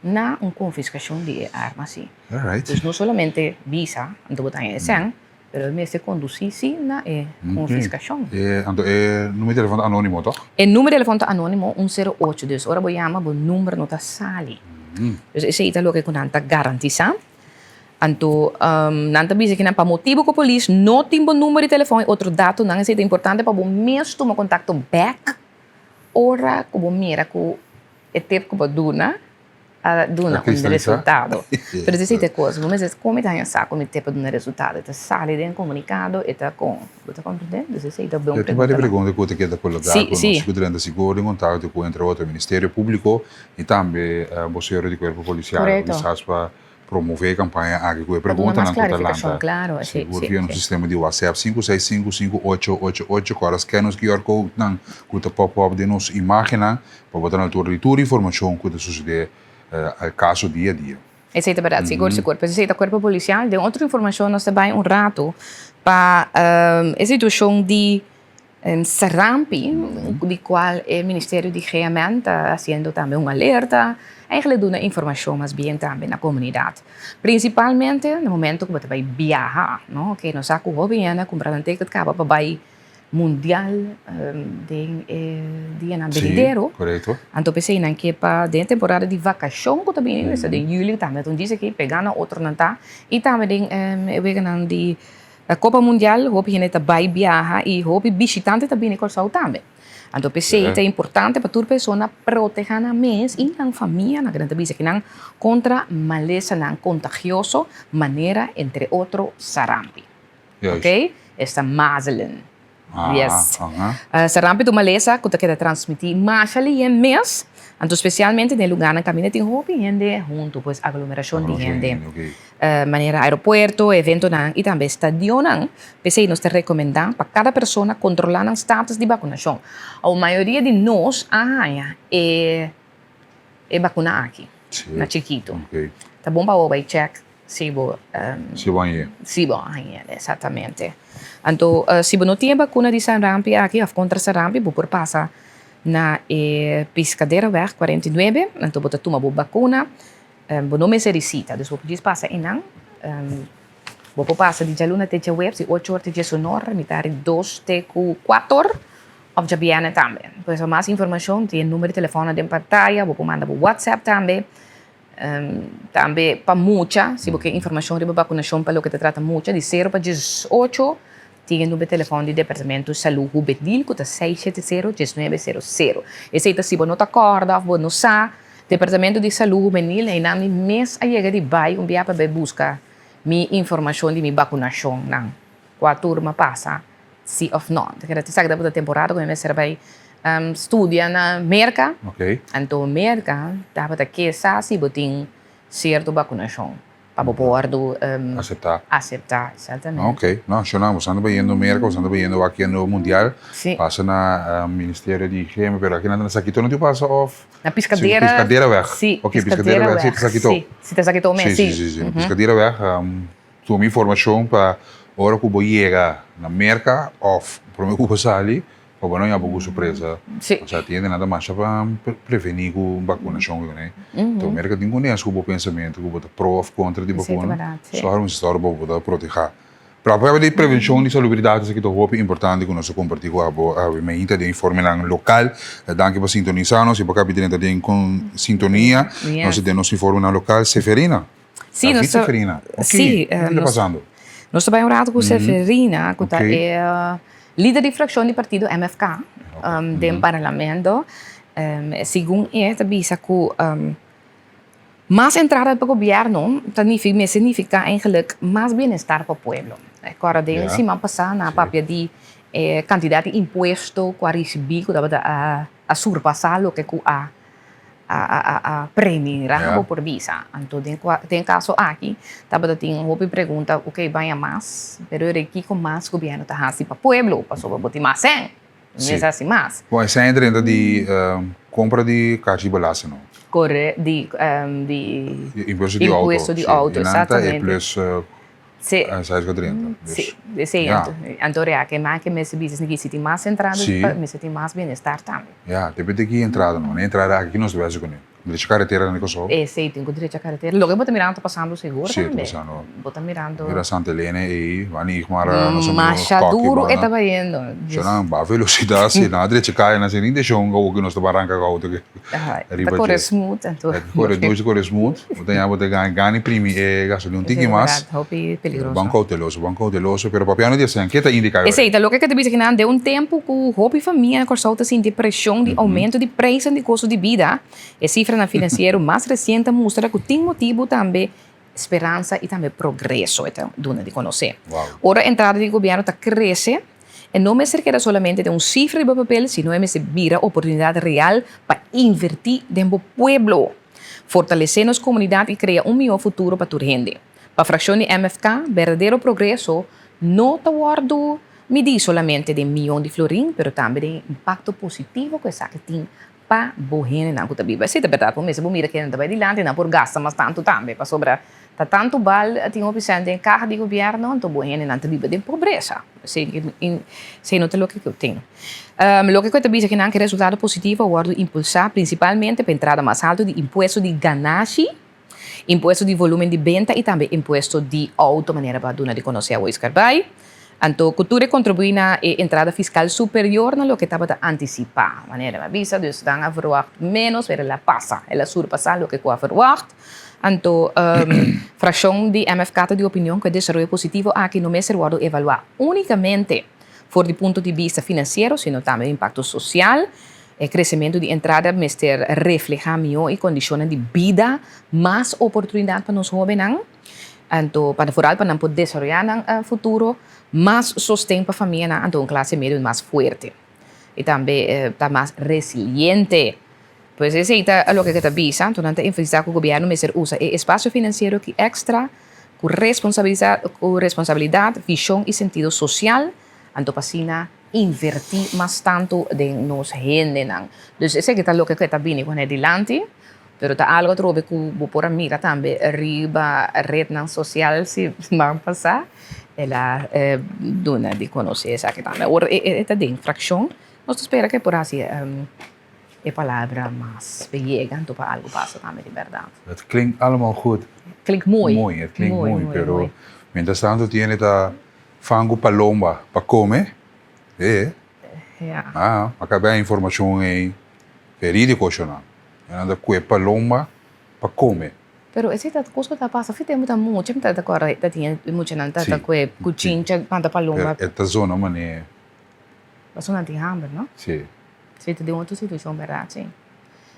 na un konfiskashon di e arma si. Alright. Dus no solamente bisa, anto bo ta haña e sèn, pero e mester kondusí si na e konfiskashon. E, anto e numero di telefòn ta anónimo, tòg? E numero di telefòn ta anónimo, un sero ocho. Dus ora bo yama, bo number no ta sali. Dus esei ta loke ku nan ta garantisá. Anto nan ta bisa kinan pa motibu ku polis no tin bo number di telefòn i otro datonan, esei ta importante pa bo mes tuma kontakto bèk ora ku bo mira ku e tip ku bo duna a duna un resultado. Pero esei ta e kos, bo mester kon mi ta haña sa ku mi te pa duna resultado? E ta sali den komunikado, e ta kon? Bo ta komprendé? Dus esei ta bon pregunta. Tin varios pregunta ku ta keda kologá ku nos ku drenta sigur den kontakto ku entre otro Ministerio Públiko i tambe bosero di Kuerpo Polisial kisas pa promové e kampaña aki ku e preguntanan ku ta lanta sigur via nos sistema di WhatsApp 5655888 kòrda scan nos QR codenan ku ta pop up den nos imágennan pa bo ta na altura di tur informashon ku ta susedé al kaso dia a dia. Esei ta bèrdat, sigur sigur. Pues esei ta Kuerpo Polisial. Den otro informashon nos ta bai un ratu pa e situashon di Sarampi, di cual e Ministerio di GMN ta haciendo tambe un alerta, eigenlijk duna informacion mas bien tambe na comunidad. Principalmente na momento cu bo ta bay biaha, no? Oke, nos sa cu hopi hende a cumpra nan ticket caba pa bay mundial den e dianan benidero. Sí, corecto. Anto p'esey nan ke pa den e temporada di vacacion cu ta bini, esta den juli tambe, ta un dies aki pega na otronan ta, y tambe den e weganan di Na Kopa Mundial hopi hende ta bai biaha i hopi bishitante ta bini Kòrsou tambe. Anto p'esei ta importante pa tur persona protehá nan mes i nan famia, nan ta bisa kinan, kontra malesanan kontagioso manera entre otro sarampi. Oké, esta mazelen. Yes. Sarampi ta un malesa ku ta keda transmití masha lihé mes, anto spesialmente den lugánan kaminda tin hopi hende huntu, pues aglomerashon di hende. Manera aeropuerto, eventonan i tambe stadionnan. P'esei nos ta rekomendá pa kada persona kontrolá nan status di bakunashon. Awo mayoria di nos a haña e bakuna aki na chikitu. Ta bon pa bo bai chèk Si bo. Si bo hañ'é. Si bo hañ'é, exactamente. Anto, si bo no tin e bakuna di sarampi aki òf kontra sarampi, bo por pasa na e Piscaderaweg 49, anto bo ta tuma bo bakuna. Bo no mester di sita, dus bo por djis pasa einan. Bo por pasa di djaluna te djaweps, di ocho or te diesunor, mitar di dos te ku kuator, òf djabièrnè tambe. Pues pa mas informashon tin e number di telefòn den pantaya, bo por manda bo whatsapp tambe. Tambe pa mucha, si bo ke informashon riba bakunashon pa loke ta trata mucha, di sero pa diesocho, tin e number telefòn di Departamento Salú Hubenil ku ta seis shete sero, diesnuebe sero sero. Esei ta si bo no ta kòrda òf bo no sa, Departamento di Salú Hubenil, einan mi mes a yega di bai un bia pa bai buska mi informashon di mi bakunashonnan, kua turma pasa. Si of no. Ta keda esaki tabata temporada ku mi mester a bai studia na Merka. Anto Merka tabata ke sa si bo tin sierto bakunashon pa bo por wòrdu Aseptá. Aseptá, exactamente. Ok. No, shona, bo sta bayendo Merka, bo sta bayendo wak yendo mundial. Si. Pasa na Ministerio di Higiene, pero aki nan ta na Sakito no tin pasa of? Na Piscadera. Piscaderaweg. Si. Ok, Piscaderaweg, si ta Sakito. Si, si ta Sakito mes, si. Si, si, si. Piscaderaweg. Tuma informashon pa ora ku bo yega na Merka òf promé ku bo sali pa bo no haña bo ku sorpresa. Osea tin hende nan ta masha pa prevení ku bakunashon ku kuné. Enton Merka tin kunes ku bo pensamentu ku bo ta pro òf kontra di bakuna. Sòru mester sòru pa bo ta protehá. Pero aparte di prevenshon di salubridat esaki ta hopi importante ku nos ta kompartí ku abo awe mainta den informenan lokal. Danki pa sintonisá nos i pa kapi drenta den sintonia. Nos ta den nos informenan lokal. Seferina. Sí, nos ta, Seferina. Ok, sí, kiko ta nos, pasando? nos ta bai un rato ku Seferina, ku ta e lider di frakshon di partido MFK den parlamento. Segun e ta bisa ku mas entrada pa gobièrnu ta mester nifiká eigenlik mas bienestar pa pueblo. Kòrda den siman pasá nan a papia di e kantidat di impuesto ku a risibí ku tabata a surpasá loke ku a a premira bo por bisa. Anto den kua den kaso aki tabata tin hopi pregunta ok baña mas pero e kiko mas gobierno ta hasi pa pueblo pasobra bo tin mas sèn mester hasi mas. Bon e sèn drenta di kompra di karchi belasting no? Kore di di Impuesto di outo. Impuesto di outo E nan ta e exactamente. plus Sí. Sa esco drenta. Dus, Sí, sí, ja. Anto rea ke mas ke mester bisa esaki si tin mas entrada Sí. mester tin mas bienestar tambe. Ja, depende di ki entrada no. E entrada aki nos ta besi kuné. Drecha karetera na Kòrsou. Esei tin ku drecha karetera. Loke bo ta mirando ta pasando sigur Sí, ta tambe. pasando. Bo ta mirando. Mira Santa Elena ei, wani Igmar nos amigo Masha Koki duru e banda. ta bayendo. Sho nan ba velosidat si nan a drecha kaya nan sin inteshon awo ku nos ta baranka ku outo ke. Ta Riba kore dje. smooth anto. Ta kore dushi kore smooth. Bo ta ña bo ta gana gana primi e gasolina un tiki mas. Hopi peligroso. Ban kouteloso, ban kouteloso, pero papiando di esei, ke ta indiká Esei ta loke ke ta bisa kinan den un tempu ku hopi famia na Kòrsou ta sinti preshon di oumento di preisnan di kosto di bida, e sifranan. Sifranan finansiero mas resien ta mustra ku tin motibu tambe speransa i tambe progreso, e ta duna di konosé. Ora entrada di gobièrnu ta krese, e no mester keda solamente den un sifra riba papel, sino e mester bira oportunidat real pa invertí den bo pueblo, fortalesé nos komunidat i krea un mihó futuro pa tur hende. Pa frakshon di MFK, berdadero progreso no ta wòrdu midí solamente den miyon di florin, pero tambe den e impakto positivo ku esaki tin pa bo hendenan ku ta biba. Esei ta bèrdat, bo mester bo mira kende ta bai dilanti, nan por gasta mas tantu tambe, pasobra ta tantu bal tin hopi sèn den kaha di gobièrnu, anto bo hendenan ta biba den pobresa. Esei no ta loke ku tin. Loke ku e ta bisa kinan ku e resultado positivo a wòrdu impulsá prinsipalmente pa entrada mas haltu di impuesto di ganashi, Impuesto di volumen di benta i tambe impuesto di outo manera bo a duna di konosé awor Scarbay. Anto ku tur e kontribuí na e entrada fiskal superior na loke tabata antisipá. Manera mi a bisa, dus nan a verwagt ménos pero el a pasa, el a surpasá loke ku a verwagt. Anto frakshon di MFK ta di opinion ku e desaroyo positivo aki no mester wòrdu evaluá únikamente for di punto di bista finansiero sino tambe e impakto sosial. E kresementu di entrada mester reflehá mihó e kondishonnan di bida, mas oportunidat pa nos hóbennan, anto pa foral pa nan por desaroyá nan futuro, mas sosten pa famianan, anto un klase medio mas fuerte i tambe ta mas resiliente. Pues esei ta loke ke ta bisa, anto nan ta enfatisá ku gobièrnu mester usa e espasio finansiero aki èkstra ku responsabilidat, vishon i sentido sosial, anto pa asina invertí mas tantu den nos hendenan. Dus esaki ta loke ku e ta bini ku hende dilanti, pero ta algu atrobe ku bo por a mira tambe riba retnan sosial si siman pasá el a duna di konosé esaki tambe. Awor e ta den frakshon, nos ta spera ku e por hasi e palabra mas pe yega anto pa algu pasa tambe di bèrdat. Het klinkt allemaal goed. Klinkt mooi. Mooi, het klinkt mooi, pero mientras tanto tiene ta Fangu palomba pa come? Eh. Ja. Ah, a caba e informacion ei verídico shonan. E nan ta cue palomba pa come. Pero esei ta cos cu ta pasa fi tempo ta mucha, mi ta acorda ta tin e muchanan ta ta cue cuchincha mata palomba. Pero e ta zona mane. Pasobra nan tin hamber, no? Si. Si, ta den otro situacion berdad, si.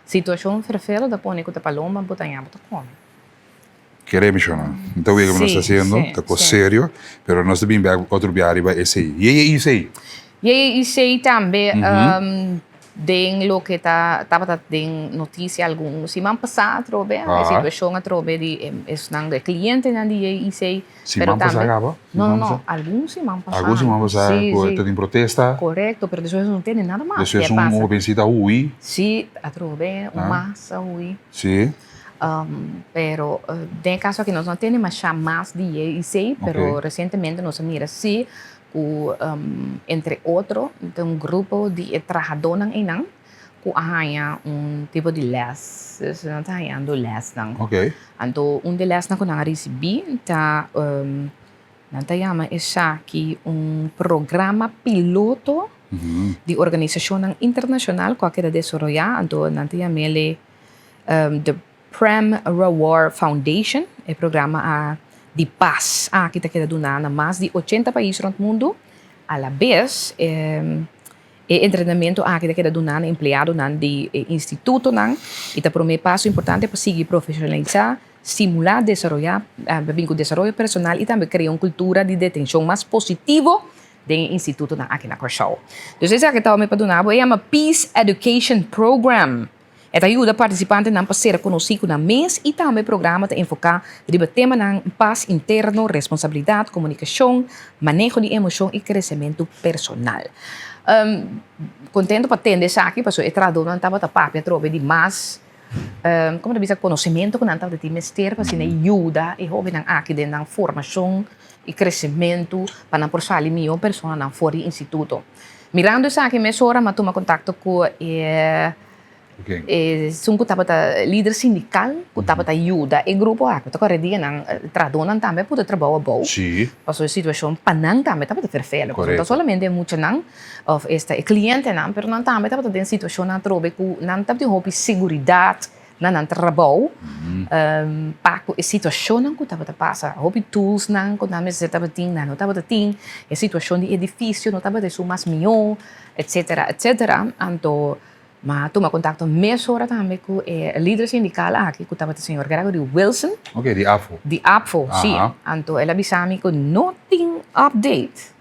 Situacion fervelo ta pone cu ta palomba bo ta haña bo ta come. Kere mishona. No ta wega ku nos ta hasiendo, ta kos serio, pero nos ta bin bek otro bia riba esei. JJIC. JJIC tambe den loke ta tabata den notisia algun siman pasá atrobe, e situashon atrobe di esnan e klientenan di JJIC. Siman pasá kaba? No, no, no, algun siman pasá. Algun siman pasá ku ta tin protesta. Korekto, pero despues no tende nada mas. Despues un hobensita a hui. Sí, atrobe, un mas a hui. Sí. Pero den e kaso aki nos no a tende masha mas di JIC, pero resientemente nos a mira si ku entre otro ta un grupo di e trahadónan einan ku a haña un tipo di lès, dus nan ta hañando lèsnan. Anto un di e lèsnan ku nan a risibí ta nan ta yama esaki un programa piloto di organisashonnan internashonal ku a keda desaroyá, anto nan ta yam'el The Prem Rawar Foundation, e programa a di pas aki ta keda duna na mas di ochenta pais rond mundu. Alabes e entrenamentu aki ta keda duna na empleadonan di e institutonan i ta prome paso importante pa sigui profesionalisá, stimulá, desaroyá, pa bin ku desaroyo personal i tambe krea un kultura di detenshon mas positivo den e institutonan aki na Kòrsou. Dus esaki ta mi pa duna bo, e yama Peace Education Program. E ta yuda partisipantenan pa sera konosí ku nan mes i tambe e programa ta enfoká riba temanan pas interno, responsabilidat, komunikashon, maneho di emoshon i kresementu personal. Kontentu pa tende esaki pasobra e trahadónan tabata papia atrobe di mas komo ta bisa konosementu ku nan tabata tin mester pa asina yuda e hóbennan aki den nan formashon i kresementu pa nan por sali mihó personanan for di instituto. Mirando esaki mesora mi a tuma kontakto ku e esun ku tabata lider sindikal ku tabata yuda e grupo aki. Ta kore dianan trahadónan tambe a puru trabou abou pasobra e situashon pa nan tambe tabata ferfelo. Pasobra no ta solamente e muchanan òf esta e klientenan pero nan tambe tabata den situashonnan atrobe ku nan tabatin hopi seguridat na nan trabou pa ku e situashonnan ku tabata pasa. Hopi toolsnan ku nan mester tabatin, nan no tabata tin. E situashon di edifisio no tabata esun mas mihó, etsetera, etsetera. Anto. Ma tuma kontakto mesora tambe ku e lider sindikal aki ku tabata señor Gregory Wilson. Oke, di APFO. Di APFO, si. Anto el a bisa mi ku no tin update.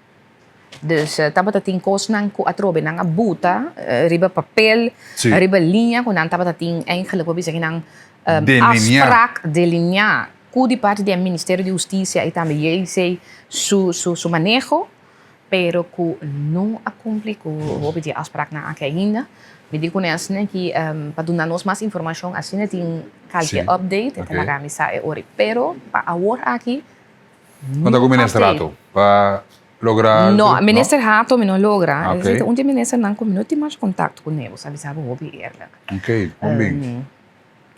Dus tabata tin kosnan ku atrobe nan a buta riba papel, riba liña ku nan tabata tin eigenlijk por bisa ki nan afsprak delineá ku di parti di e Ministerio di Hustisia i tambe JC su su maneho. Pero ku no a kumpli ku hopi di e afspraknan aki ainda. Mi di kuné asina ki pa duna nos mas informashon asina tin kalke update e ta laga mi sa e ora. Pero pa awor aki No ta ku Minister Hato pa logra? No, Minister Hato mi no logra. Esei ta un di e ministernan ku mi no tin mas kontakto kuné, bo sa bisa bo hopi eerlijk. Oké, bon bin.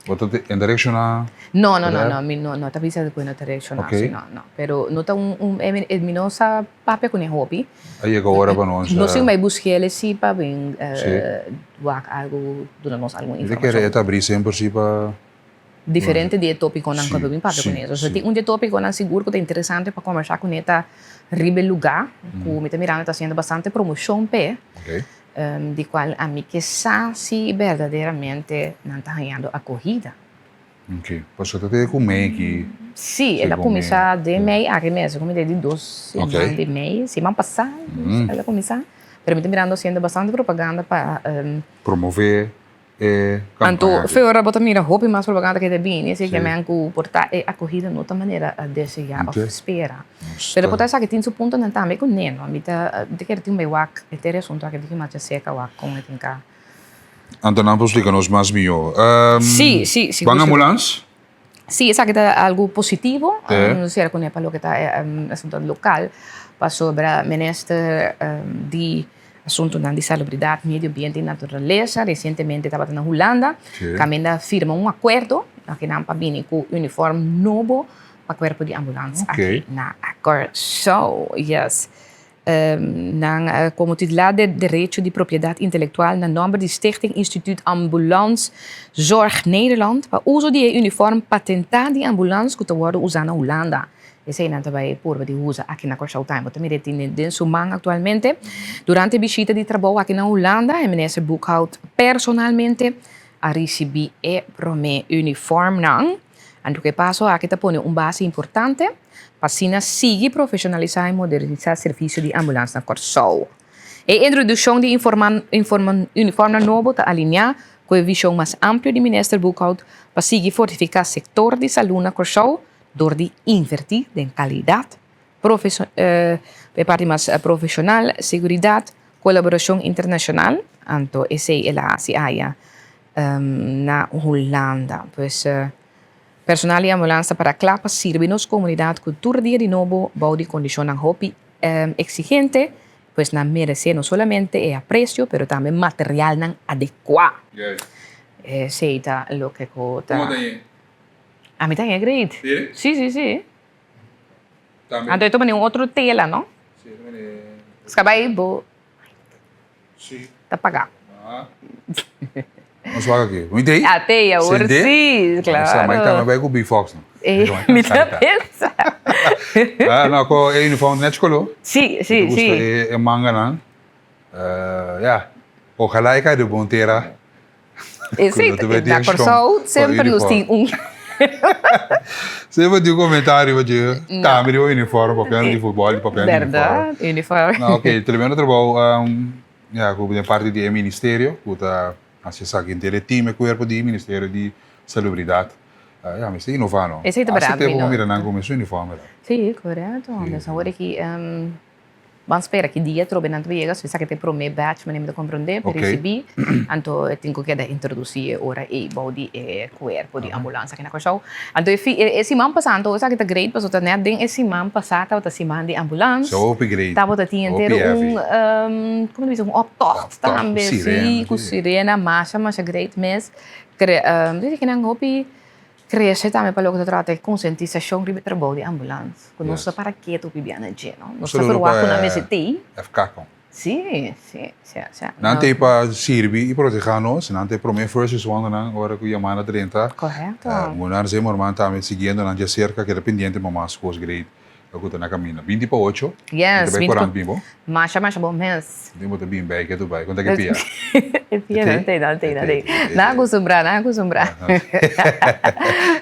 Bo ta en ta reacciona? No, no, no, no, mi no, no ta bisa cu no ta reacciona, si no, no. Pero no ta un, un, e mi no sa papia cu ne hopi. A yega ora pa nos. No sin bay busquele si pa bin wak algo, duna nos algun informacion. Mi ta kere e ta abri semper si pa. Diferente di e topiconan cu bin papia cu ne. So tin un di e topiconan sigur cu ta interesante pa combersa cu ne ta riba e lugar cu mi ta mirando ta haciendo bastante promocion p'e. Di cual ami ke sa si berdaderamente nan ta hañando acogida. Ok, pasobra ta te cu mei ki. Si, el a cuminsa den mei aki mes, como di dos siman di mei, siman pasa el a cuminsa, pero mi ta mirando haciendo bastante propaganda pa. Promove e campaña. Anto fe ora bo ta mira hopi mas propaganda ke ta bini, así ke men ku por ta e acogida no ta manera desea of spera. Pero por ta esaki tin su puntonan tambe ku neno. Mi ta mi ta kere tin un bay wak e ter e asunto aki diki mas djaserka wak kon e tin ka. Anto nan por splika nos mas mihó. Sí, sí, sí. Ban ambulans? Sí, esaki ta algu positivo. Nos sera kuné pa loke ta e asunto lokal pasobra minister di asuntonan di salubridat, medio ambiente i naturalesa resientemente tabata na Hulanda kaminda firma un akuerdo akinan pa bini ku uniform nobo pa kuerpo di ambulans aki na Kòrsou. Yes. Nan komo titular di derecho di propiedat intelektual na nòmber di Stichting Instituut Ambulance Zorg Nederland pa uso di e uniform patentá di ambulans ku ta wòrdu usá na Hulanda. Esei nan ta bai purba di usa aki na Kòrsou tambe. Bo ta mira e tin den su man aktualmente. Durante e bishita di trabou aki na Hulanda e minister Boekhout personalmente a risibí e promé uniformnan. Anto ku e paso aki ta pone un base importante pa asina sigui profeshonalisá i modernisá servisio di ambulans na Kòrsou. E introdukshon di uniformnan nobo ta alineá ku e vishon mas amplio di Minister Boekhout pa sigui fortifiká sektor di salú na Kòrsou dor di invertí den kalidat, e parti mas profeshonal, seguridat, kolaborashon internashonal. Anto esei el a hasi aya na Hulanda. Pues personal di ambulans ta para kla pa sirbi nos komunidat ku tur dia di nobo bou di kondishonnan hopi eksigente, pues nan meresé no solamente e apresio pero tambe materialnan adekuá. Esei ta loke ku ta. Ami ta haya great. Sí, sí, sí. Anto e ta pone un otro tela, no? Skaba bo Ta paga. Nos wak aki. Mi tei? A tei awor si, claro. Sa mai tambe bai ku B-Fox no. Mi ta pensa. Ah, no, ko e uniform net kolo. Si, si, si. E manganan. Ya, ojalá e kai de bon tera. Esei na Kòrsou semper nos tin un. Semper tin un komentario riba dje. Tambe riba uniform, papiando di futbòl, papiando di uniform. Bèrdat, uniform. No, ok, tremendo trabou ya ku den parti di e ministerio ku ta hasi esaki henter e team, e kuerpo di ministerio di salubridat. Ya, mester inová no. Esei ta bèrdat. Hasta tempu ku mira nan ku mesun uniform. Sí, korekto. Nos awor aki. Ban spera ki dia trobe nan ta yega, so esaki ta e prome batch manera mi ta comprende pa ricibi, anto e tin cu keda introduci e ora ey bou di e cuerpo di ambulance aki na Corsou. Anto e fi e siman pasa anto esaki ta great pasobra ta net den e siman pasa tabata siman di ambulance, tabata tin henter un como ta bisa un optocht tambe si cu sirena masha masha great mes, kinan hopi. Krese tambe pa loke ta trata e konsientisashon riba e trabou di ambulans, ku nos ta para ketu pibia na dje, no? Nos ta ferwagt ku nan mester tei. FK kon. Sí, sí, sí, sí. Nan tei pa sirbi i protehá nos, nan ta e promé first respondernan ora ku yamada drenta. Korekto. Munan Zimmerman tambe siguiendo nan djaserka, keda pendiente pa mas kos great. Ku ta na kaminda. Binti pa ocho. Yes. Bo ta bai korant bin bo? Masha masha bon mes. Tin bo ta bin bai ke tu bai. Kon ta ke pia? E pia no tei, no tei, no tei. Nan a kustumbrá, nan a kustumbrá.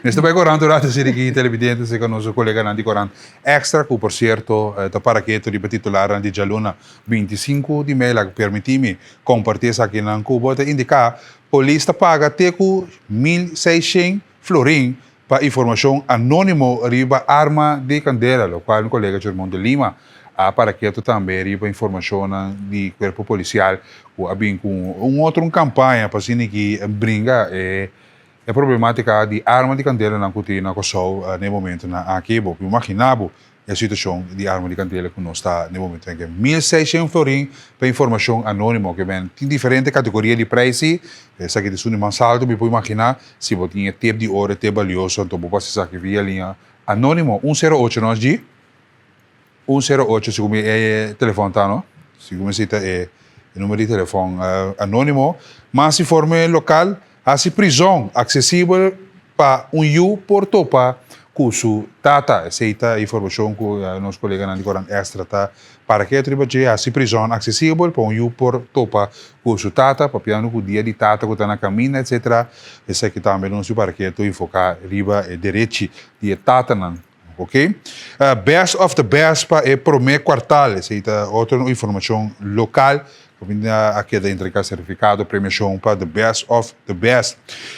Nos ta bai korant un rato asina aki televidente serka nos koleganan di korant Extra ku por sierto ta para ketu riba titularnan di djaluna 25 di mei. Laga permití mi kompartí esakinan ku bo. Ta indiká polis ta paga te ku 1600 florin Pa informashon anónimo riba arma di kandela, lokual mi kolega Germon de Lima a para ketu tambe riba informashonnan di kuerpo polisial ku a bin ku un otro un kampaña pa asina ki bringa e e problematika di arma di kandelanan ku tin na Kòrsou na e momentunan aki. Bo por imaginá bo E situacion di arma di candela cu nos ta n'e momento en 1600 florin pa informacion anonimo ke men tin diferente categoria di prijs esaki ta esun di mas alto mi por imagina si bo tin e tip di oro e tip balioso anto bo pasa esaki via liña anonimo un sero ocho nos dji un sero ocho segun mi e telefon ta no segun mi esey ta e numero di telefon anonimo mas informe local. Hasi prizon aksesibel pa un yu por topa ku su tata. Esei ta e informashon ku nos koleganan di Korant Extra ta para ketu riba dje. Hasi prizon aksesibel pa un yu por topa ku su tata, papiando ku dia di tata ku ta na kaminda etsetera. Esaki tambe nos yu para ketu enfoká riba e derechi di e tatanan. Ok. Best of the best pa e promé kuartal. Esei ta otro informashon lokal ku a keda entregá sertifikado premiashon pa the best of the best.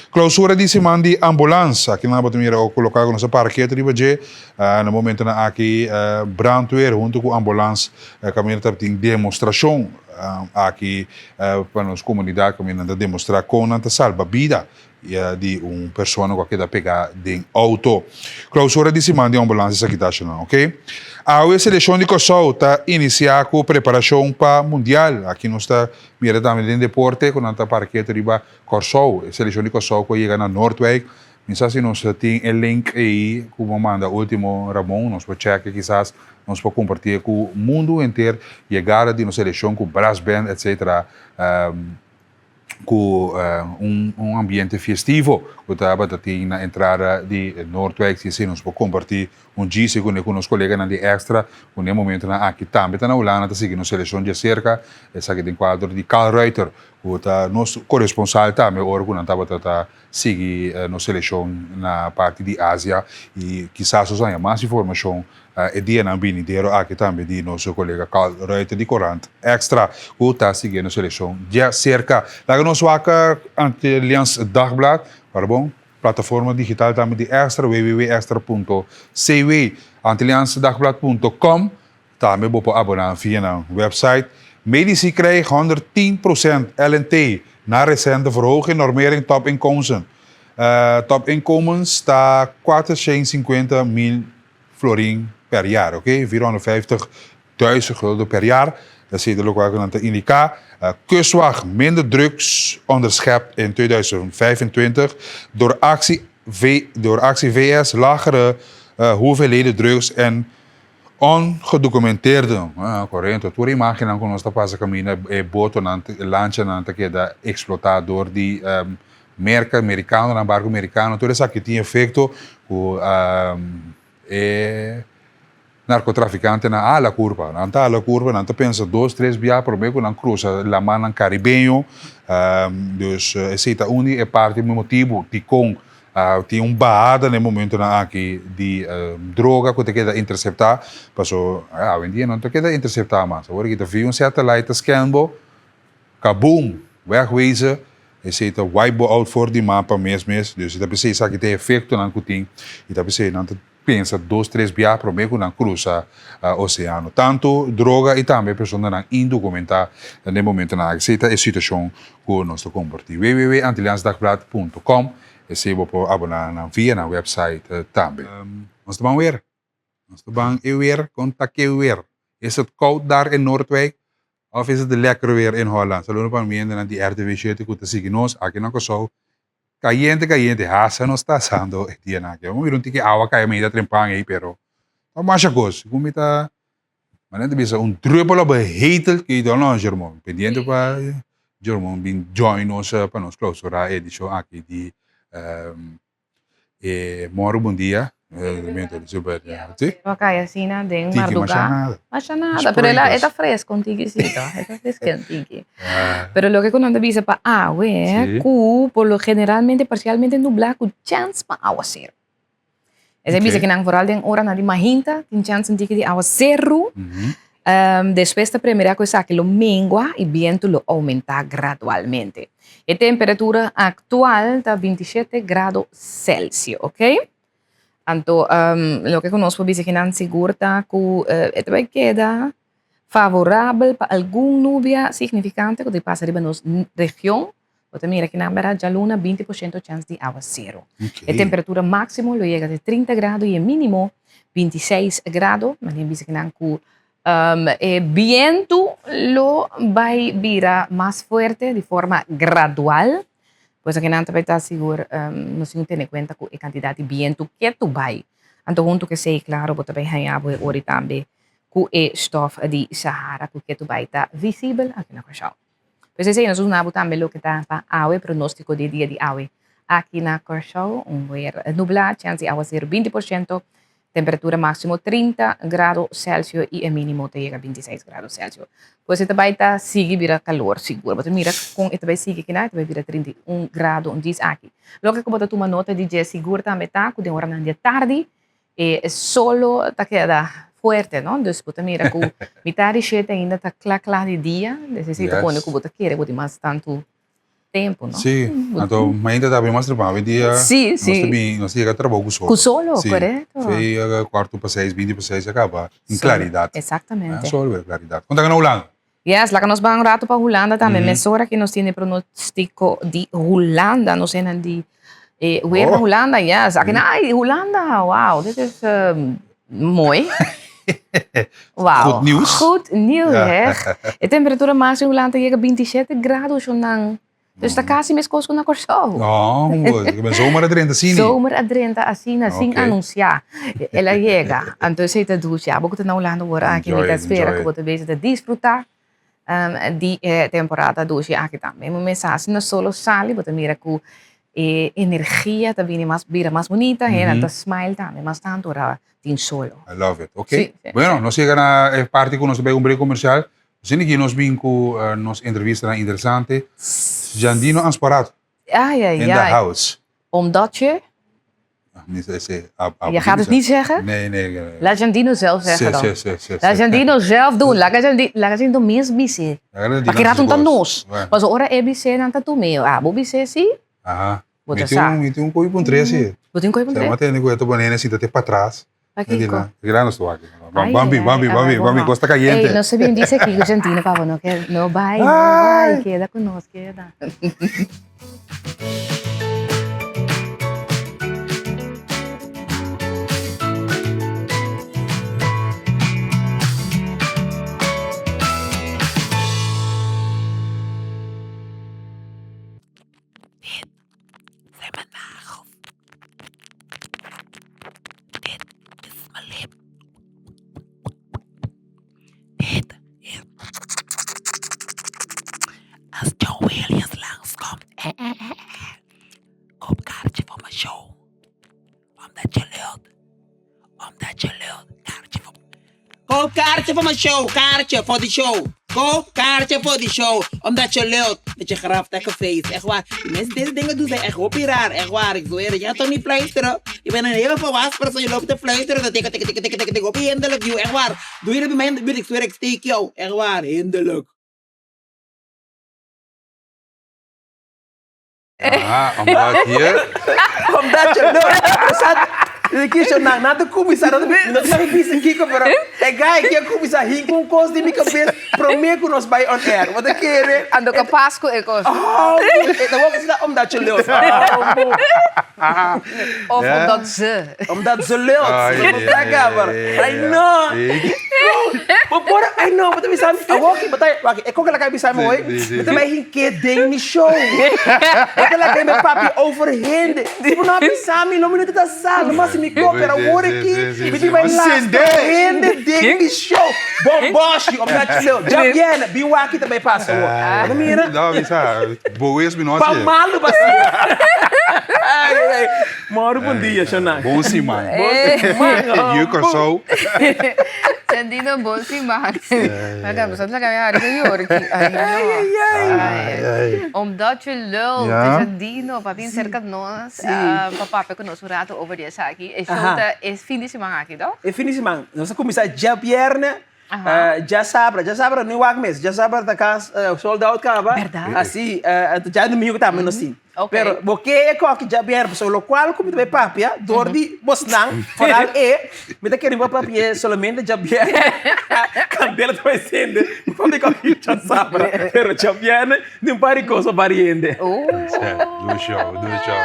Klousura di siman di ambulans. Aki nan bo ta mira o koloká ku nos a para ketu riba dje. Na momentonan aki brandweer huntu ku ambulans kaminda ta tin demostrashon aki pa nos komunidat kaminda nan ta demostrá kon nan ta salba bida. Di un persona ku a keda pegá den outo. Klousura di siman di ambulans esaki ta ashanan, ok. Awe selekshon di Kòrsou ta inisiá ku preparashon pa Mundial. Aki nos ta mira tambe den deporte ku nan ta para ketu riba Kòrsou. E selekshon di Kòrsou ku a yega na Noordwijk. Mi sa si nos tin e link ei ku bo manda ultimo Ramon, nos por chèk kisas nos por kompartié ku mundu henter yegada di nos selekshon ku brass band etcetera. Ku un ambiente festivo ku tabata tin na entrada di Noordwijk. Si esei nos por kompartí un djise kuné ku nos koleganan di Extra ku na e momentunan aki tambe ta na Hulanda ta sigui nos selekshon djaserka. Esaki den kuadro di Carl Ruiter ku ta nos koresponsal tambe ora ku nan tabata ta sigui nos selekshon na parti di Asia i kisas nos haña mas informashon E dianan binidero aki tambe di nos kolega Carl Ruiter di Korant Extra ku ta siguiendo selekshon djaserka. Laga nos wak Antilliaans Dagblad, parbon, plataforma digital tambe di Extra, www.extra.cw, antilliaansdagblad.com, tambe bo por aboná via nan website. Medici krijg 110 procent LNT na recente verhoging normering topinkomsten. Topinkomens ta 450 mil florin per jaar, oké, 450 duizend gulden per jaar. Esei ta lokual ku nan ta indiká. Kustwacht minder drugs onderschept in 2025 door actie V, door actie VS lagere hoeveelheden drugs en ongedocumenteerde. Ah, correcto. Tur imagennan ku nos ta pasa kaminda e botonan, e lanchanan ta keda eksplotá door di Merka, merikanonan, barku merikano, tur esaki tin efekto ku e narkotrafikantenan a hala kurpa. Nan ta hala kurpa, nan ta pensa dos, tres bia promé ku nan krusa lamannan karibeño. Dus esei ta un di e parti motibu dikon tin un bahada na e momentunan aki di droga ku ta keda interseptá. Paso awendia no ta keda interseptá mas. Awor aki ta via un satellite ta scan bo. Kaboom! Wegwezen, esei ta wipe bo out for di mapa mes mes, dus e ta bisa esaki ta e efectonan cu tin y ta bisa nan ta pensa dos tres bia prome cu nan crusa oceano. Tanto droga y tambe personanan indocumenta den momentonan aki. Esei ta e situacion cu nos ta comparti. www.antilliaansdagblad.com Esei bo por abona nan via nan website tambe. Nos ta ban weer. Nos ta ban e weer con ta ke weer. Is het koud daar in Noordwijk of is het lekker weer in Holland? Saludo pa mi hendenan di RTV 7 ku ta sigui nos aki na Kòrsou. Kayente kayente hasa nos ta asando e dianan aki. Bo mira un tiki awa kai mainta trempan ei pero ta masha kos. Ku mi ta manera ta bisa un druppel op een hetel ketel no Jermon. Pendiente pa Jermon bin join nos pa nos klausurá e edishon aki di e Mòru Bon Dia. Elemento super, ja. Si? Lo kai asina den Tiki, mardugá. masha nada. Masha nada, pero el a, e ta fresco un tikisito, e ta fresco un tiki. Pero loke ku nan ta bisa pa awe, Si. ku por lo generalmente parsialmente nublá ku chèns pa awaseru. Esei bisa Ok. ku nan vooral den oranan di mahinta tin chèns un tiki di awaseru. Despues ta premirá ku esaki lo mengua i bientu lo oumentá gradualmente. E temperatura aktual ta 27 grado Celsius, ok? Anto loke ku nos por bisa kinan sigur ta ku e ta bai keda favorabel pa algun nubia signifikante ku ta pasa riba nos region. Bo ta mira kinan bera djaluna 20% chèns di awaseru. E temperatura máksimo lo yega te 30 grado i e mínimo 26 grado. Manera bisa kinan ku e bientu lo bai bira mas fuerte di forma gradual. Pues akinan ta bai ta sigur nos tin ku tene kuenta ku e kantidat di bientu ketu bai. Anto huntu ku esei klaro bo ta bai haña bo e ori tambe ku e stòf di Sahara ku ketu bai ta visibel aki na Kòrsou. Pues esei nos duna bo tambe loke ta pa awe pronóstiko di e dia di awe aki na Kòrsou. Un wer nublá, chèns di awaseru 20 por shento Temperatura máximo 30 grado Celsius y e mínimo ta yega 26 grado Celsius. Pues e ta bai ta sigui bira calor sigur. Bo ta mira con e ta bai sigui kina, e ta bai bira 31 grado un dies aki. Loke cu bo ta tuma nota di dje sigur tambe ta cu den oranan di e tardi e solo ta keda fuerte, no? Dus bo ta mira cu mitad di shete ainda ta cla cla di dia. Dus esey ta pone cu bo ta kere bo tin mas tantu tempo, no? Sí, anto mainta ta bin mas trabao hoy dia. Sí, sí. Nos ta bin, nos ta yega trabao cu solo. Cu solo, sí. Correcto. Sí, cuarto pa seis, binti pa seis a caba en claridad. Exactamente. Ah, solo pero claridad. Con ta na Hulanda? Yes, laga nos ban un rato pa Hulanda tambe. Mm -hmm. Mesora que nos tiene pronostico di Hulanda, nos enan di eh, weer oh. na Hulanda, yes. Aki na, ay, Hulanda, wow, dit is um, mooi. Wow. Goed nieuws. Goed nieuws, ja. hè? E temperatura máxima in Hulanda llega 27 grados, nan. Dus ta casi mescos cu na Kòrsou. No, ik ben zomaar adrenta asina. Zomaar adrenta asina, sin anuncia. El a yega. Anto esei ta dushi. Abo cu ta na Hulanda wor aki, mi ta spera cu bo ta bezig ta disfruta di e temporada dushi aki tambe. Mi mester hasi na solo sali, bo ta mira cu e energia ta bini mas, bira mas bunita, hende ta smile tambe mas tanto ora tin solo. I love it. Ok. Sí, sí, bueno, nos llega na e parte ku nos ta bai un break comercial. Asina ki nos bin ku uh, nos entrevistanan interesante. Jandino Ansparat. Ai, ai, in the house. Omdat je? Je gaat het niet zeggen? Nee, nee. nee. Laat Jandino zelf zeggen dan. Sí, sí, sí, Laat Jandino zelf doen. Laat Jandino mes bise. Pakirat un ta nos. Paso ora e bise nan ta tu meo. Ah, bo bise si? Aha. Bo ta sa. Mi tin un koe pun tres si. Bo tin koe pun tres? Ma tende ku e ta pone sinta te patras. Pakiko? Kila nos wak. Bambi, bambi, bambi, bambi, kos ta kayente. Ey, nos ta bien dice aki ku Jandino pa bo no ke no bai, no bai, keda ku nos, keda. Dit zijn mijn nagels. Dit is mijn lip. Dit is. Als Joe Williams langskomt. Eh, eh, eh, eh. Koop kaartje voor mijn show. Omdat je lult. Omdat je lult. Kaartje voor. Koop kaartje voor mijn show, kaartje voor die show. Koop kaartje voor die show, omdat je lult met je graftekke face. Echt waar, die mensen deze dingen doen zijn echt hoppie raar. Echt waar, ik zweer het. Je gaat toch niet fluisteren? Je bent een heel volwassen persoon, je loopt te fluisteren. Dat tik, tik, tik, tik, tik, tik, hoppie hinderlijk, joh. Echt waar. Doe je dat bij mij in de buurt, ik zweer, ik steek jou. Echt waar, hinderlijk. Aha, omdat je... Omdat je lult. Sa, Kisho, na, na te kumisa, no no te bisa kiko, pero e guy que kumisa hinkun kos di mi kabes, prome ku nos bai on air. Wat a kere. Ando kapas ku e kos. Oh, e ta wak asina omdat je lult. Oh, bo. Of omdat ze. Omdat ze lult. Ai, Ze ai, maar. ai, I know. ai. Bo por, I know, bo ta bisa mi, awor ki bo ta, wak, e kon ke laga bisa mi hoy, bo ta bai hinke den mi show. Bo ta laga mi papia over hende. Si bo no a bisa mi, no mi no ta sa, no mas mi ko, pero awor aki, mi tin bai lastra hende den mi show. Bomboshi, omdat je lul. Djabiene, bin wak ki ta bai pasa awor. Bo ta mira? No, mi sa, bo wes mi no Pa hacié. malu pa si. Ai, ai. Mòru bon dia, Shonai. Bon siman. Bon siman. Yu Kòrsou. Sandino, bon siman. Mira, bo sa laga mi hari ta yora aki. Ai, no. Ai, ai, ai. Omdat je lult, Sandino, pa bin serka nos, pa papia ku nos un rato over di esaki. E show ta e fin di siman aki, to? E fin di siman. Nos a kuminsá djabièrnè Djasabra, djasabra no wak mes, djasabra ta kas sold out kaba. Berdad? Asi, anto djadomingo tambe nos tin. Pero bo ke e koki djabièrnè pasobra lokual ku mi ta bai papia dor di bosnan, foral e, mi ta kere bo papia solamente djabièrnè. Kandela ta bai sende, mi papia koki djasabra, pero djabièrnè Di un par di kos pa par di hende. Do show, do show.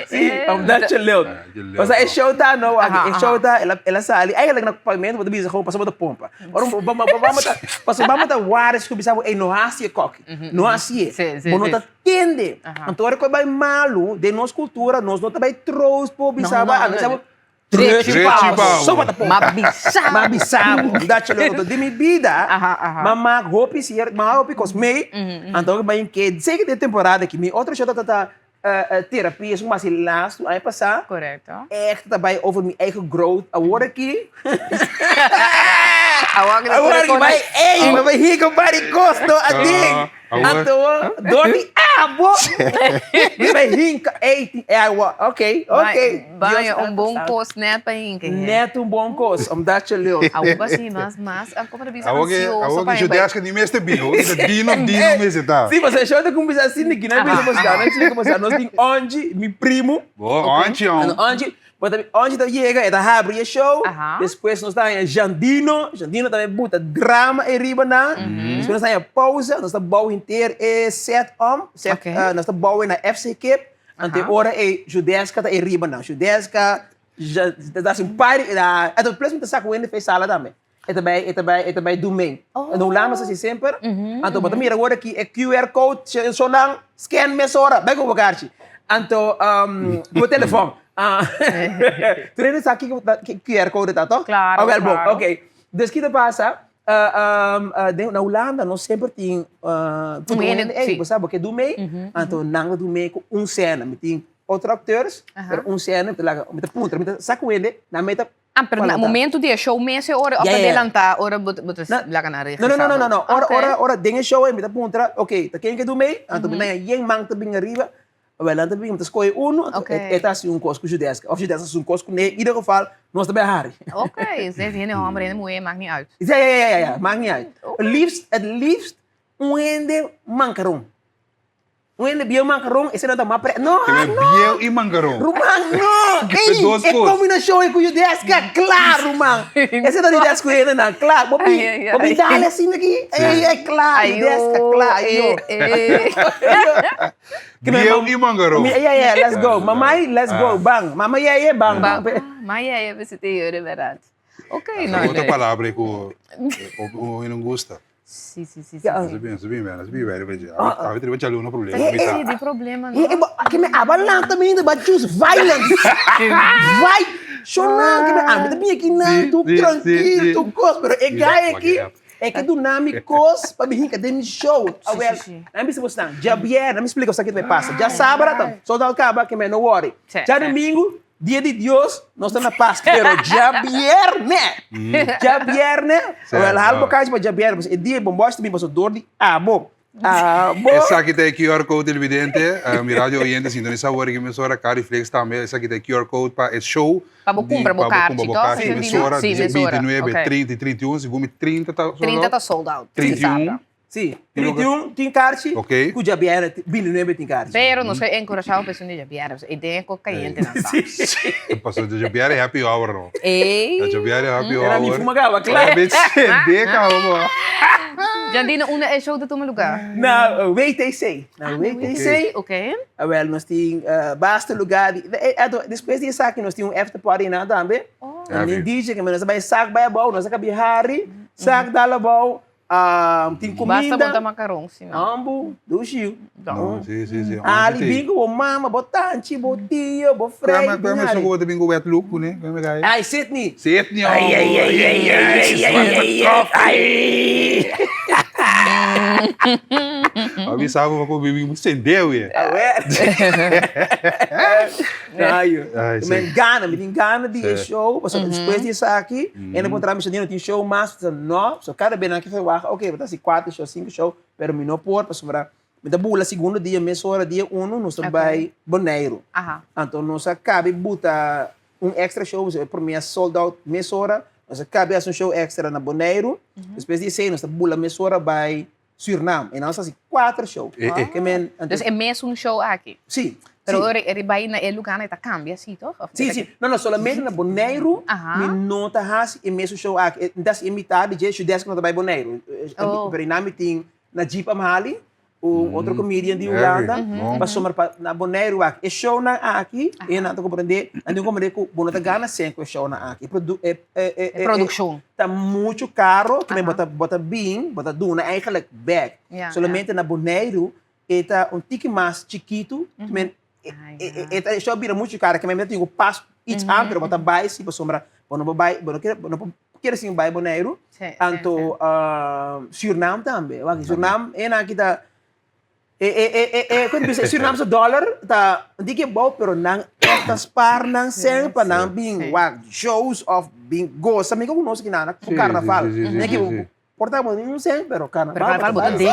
Sí, omdat je lult. Pasobra e show ta no, wak, e show ta, el a sali, eigenlijk na pavimento bo ta bisa gewoon pasobra bo ta pompa. Ora bo bo ta, pasobra bo ta waris ku bisa bo, ey no hasi e koki, no hasi e, bo no ta tende. Anto ora ku e bai malu, den nos kultura nos no ta bai troost bo bisa bo, a bisa bo, Drechi pa bo. Ma bisa bo. Ma bisa bo. Dat je lult. Di mi bida, m'a mak hopi sier, m'a hopi kos mee. Anto mi bai ke, zeker den temporada aki. Mi otro show tabata terapia, esun mas e lastu aña pasá. Korekto. Echt ta bai over mi eigen growth. Awor aki. Awor aki bai, ey, mi bai hiko bari kos no aden. Anto dor di abo mi bai hinka ey tin awa ok ok Baña un bon kos net pa hinka he. Net un bon kos omdat je lult. Awor ba si mas mas como ta bisa ansioso Awor pa ki Judeska ni mester bin awor ki ta dino dino mester ta. Si pasobra shor ta cuminsa asina ki nan bisa boso nan explica boso nos tin Onchi mi primo. Bo Onchi on. Onchi Bo ta Onchi ta yega, e ta habri e show, despues nos ta haña Jandino, Jandino ta buta drama ei riba nan, despues nos ta haña pausa, nos ta bou henter e set om, set, nos ta bou e na FC Kip, anto e ora ei Judeska ta ei riba nan, Judeska, ta hasi un par di, anto plus mi ta sa ku hende fe sala tambe. E ta bai, e ta bai, e ta bai dumei. Na Hulanda sa si semper. Anto bo ta mira awor aki e QR code so nan scan mesora. Bai ku bo karchi. Anto ku bo telefon. Tur hende sa kiko QR code ta toch? Claro, Awel bon, claro. ok. Dus kiko ta pasa, den na Hulanda nos semper tin Un hende, hende, ey, si. bo sa bo ke dumei, anto nan ta dumei ku un sena. Mi tin otro acteurs, pero un sena mi ta laga, mi ta puntra, mi ta sa ku hende, nan mei ta Ah, pero na momento di e show mes e ora of ta delantá ora bo ta laga nan registra? No, no, no, no, no. Ora, ora, ora den e show mi ta puntra, ok, ta ken ke du mei? Anto mi ta haña yen man ta bin ariba, awel nan ta bin, mi ta skohe uno, anto e ta hasi un kos ku Judeska, of Judeska hasi un kos ku ne, ieder geval nos ta bai hari. Ok, dus hende homber, hende muhé, maakt niet uit. Ja, ja, ja, ja, ja, maakt niet uit. Liefst, het liefst un hende mankaron. Un hende bieu mankaron, esei no ta mas pre. No, Ke men no. bieu i mankaron. Ruman, no. Ke Ey, dos e kos. kombinashon ei ku Judeska, kla, ruman. Esei ta di des ku hendenan, kla. Bo bin, Ai, ai, bo bin ai. dale asina aki. Ey, ey, kla, Ayo, Judeska, kla, ayo. eh, eh. Ke men Bieu mam- i mankaron. Mi, yeah, yeah, let's go. Mamai, let's go, bang. Mama yeye, bang. Bang. Ma yeye besite yo de verdad. Ok, no, Otro leuk. palabra ku un hende gusta. Sí, sí, sí, sí. Así bien, así bien, así bien, very, very. A ver, te voy a un problema. Sí, sí, di problema, no? Eh, eh, ke me aba lanta mi ba choose violence. Vai, shona, ke me aba ta bin aki na, tu tranquilo, tu kos, pero e guy aki, e ke duna mi kos pa mi hinka den mi show. Awel, na mi bisa bosnan, djabièrnè, na mi splika boso kiko ta pasa. Djasabra ta, sold out kaba, ke me no worry. Djadumingu, Dia di Dios nos ta na pas, pero djabierne, djabierne, wel haal bo kashi pa djabierne, pasobra e dia e bomboshi ta bin pasobra dor di abo, abo. Esaki ta e QR code televidente, mi radio oyente sintonisa awor aki mesora, Cariflex tambe, esaki ta e QR code pa e show. Pa bo kumpra bo karchi, pa bo kumpra bo karchi mesora, dia 29, 30 i 31, segun mi 30 ta sold out. 30 ta sold out, 31. Sí, 31 tin karchi, Ok. ku djabièrnè 29 tin karchi. Pero nos ke enkurashá bo esun di djabièrnè, pasobra e den e kos kayente nan sa. Pasobra djabièrnè happy hour no. Ey. Djabièrnè happy hour. Era mi fuma kaba, kla. Era mi sende kaba bo. Jandino, unda e show ta tuma lugá? Na WTC. Na WTC. Ok. Awel, nos tin basta lugá di, despues di esaki nos tin un after party nan tambe. Oh. Nan DJ, nos ta bai sak bai abou, nos a kabi hari, sak dal abou. Tin Basta kuminda. bo ta makaron si no. Ambu, dushi. No, si, si, si. Ali bin ku bo mama, bo tanchi, bo tio, bo frei. Kwame, kwame so ku bo ta bin ku wet look kuné? Kwame kai? Ai, Sydney. Sydney, oh. Ai, ai, ai, ai, ai, ai, ai, ai, ai. A bisa bo ku bibi mu sendeu ye. Ayo. Mi gana, mi tin gana di e show, pasobra despues di esaki, e no kontra mi sa no tin show mas, mi sa no, so kada bes nan ke verwacht, ok, bo ta hasi kuater show, sinku show, pero mi no por pasobra mi ta bula segundo dia mesora, dia uno nos ta bai Boneiru. Anto nos a kabi buta un extra show, e prome a sold out mesora, nos a kabi hasi un show extra na Boneiru, despues di esei nos ta bula mesora bai Surinam, e nan nos hasi kuater show. Ke men, anto. Dus e mesun show aki? Si, Pero ora e bai na e lugarnan e ta kambia si, toch? Of Si, si. No, no, solamente na Boneiru mi no ta hasi e mesun show aki. Mi ta hasi e mitad di dje, Shudesk no ta bai Boneiru. Pero einan mi tin Najib Amhali, un otro comedian di Hulanda, pasobra pa na Boneiru aki e shownan aki e nan ta komprendé, nan tin komprendé ku bo no ta gana sèn ku e shownan aki. E e produkshon ta muchu karo, ku bo ta bo ta bin, bo ta duna eigenlijk bèk. Solamente na Boneiru e ta un tiki mas chikitu, e ta e show a bira muchu karo, ke men ta tin ku pas its aan, pero bo ta bai si pasobra bo no por bai, bo no kere bo no por kere sin bai Boneiru, anto Surinam tambe, wak Surinam e nan ki ta e e e e e kon bisa Surinam su dollar ta un tiki abou pero nan ègt ta spaar nan sèn pa nan bin wak shows òf bin gosa mi ku nos aki nan ku karnaval mi aki por ta bo un sèn pero karnaval bo ta bai.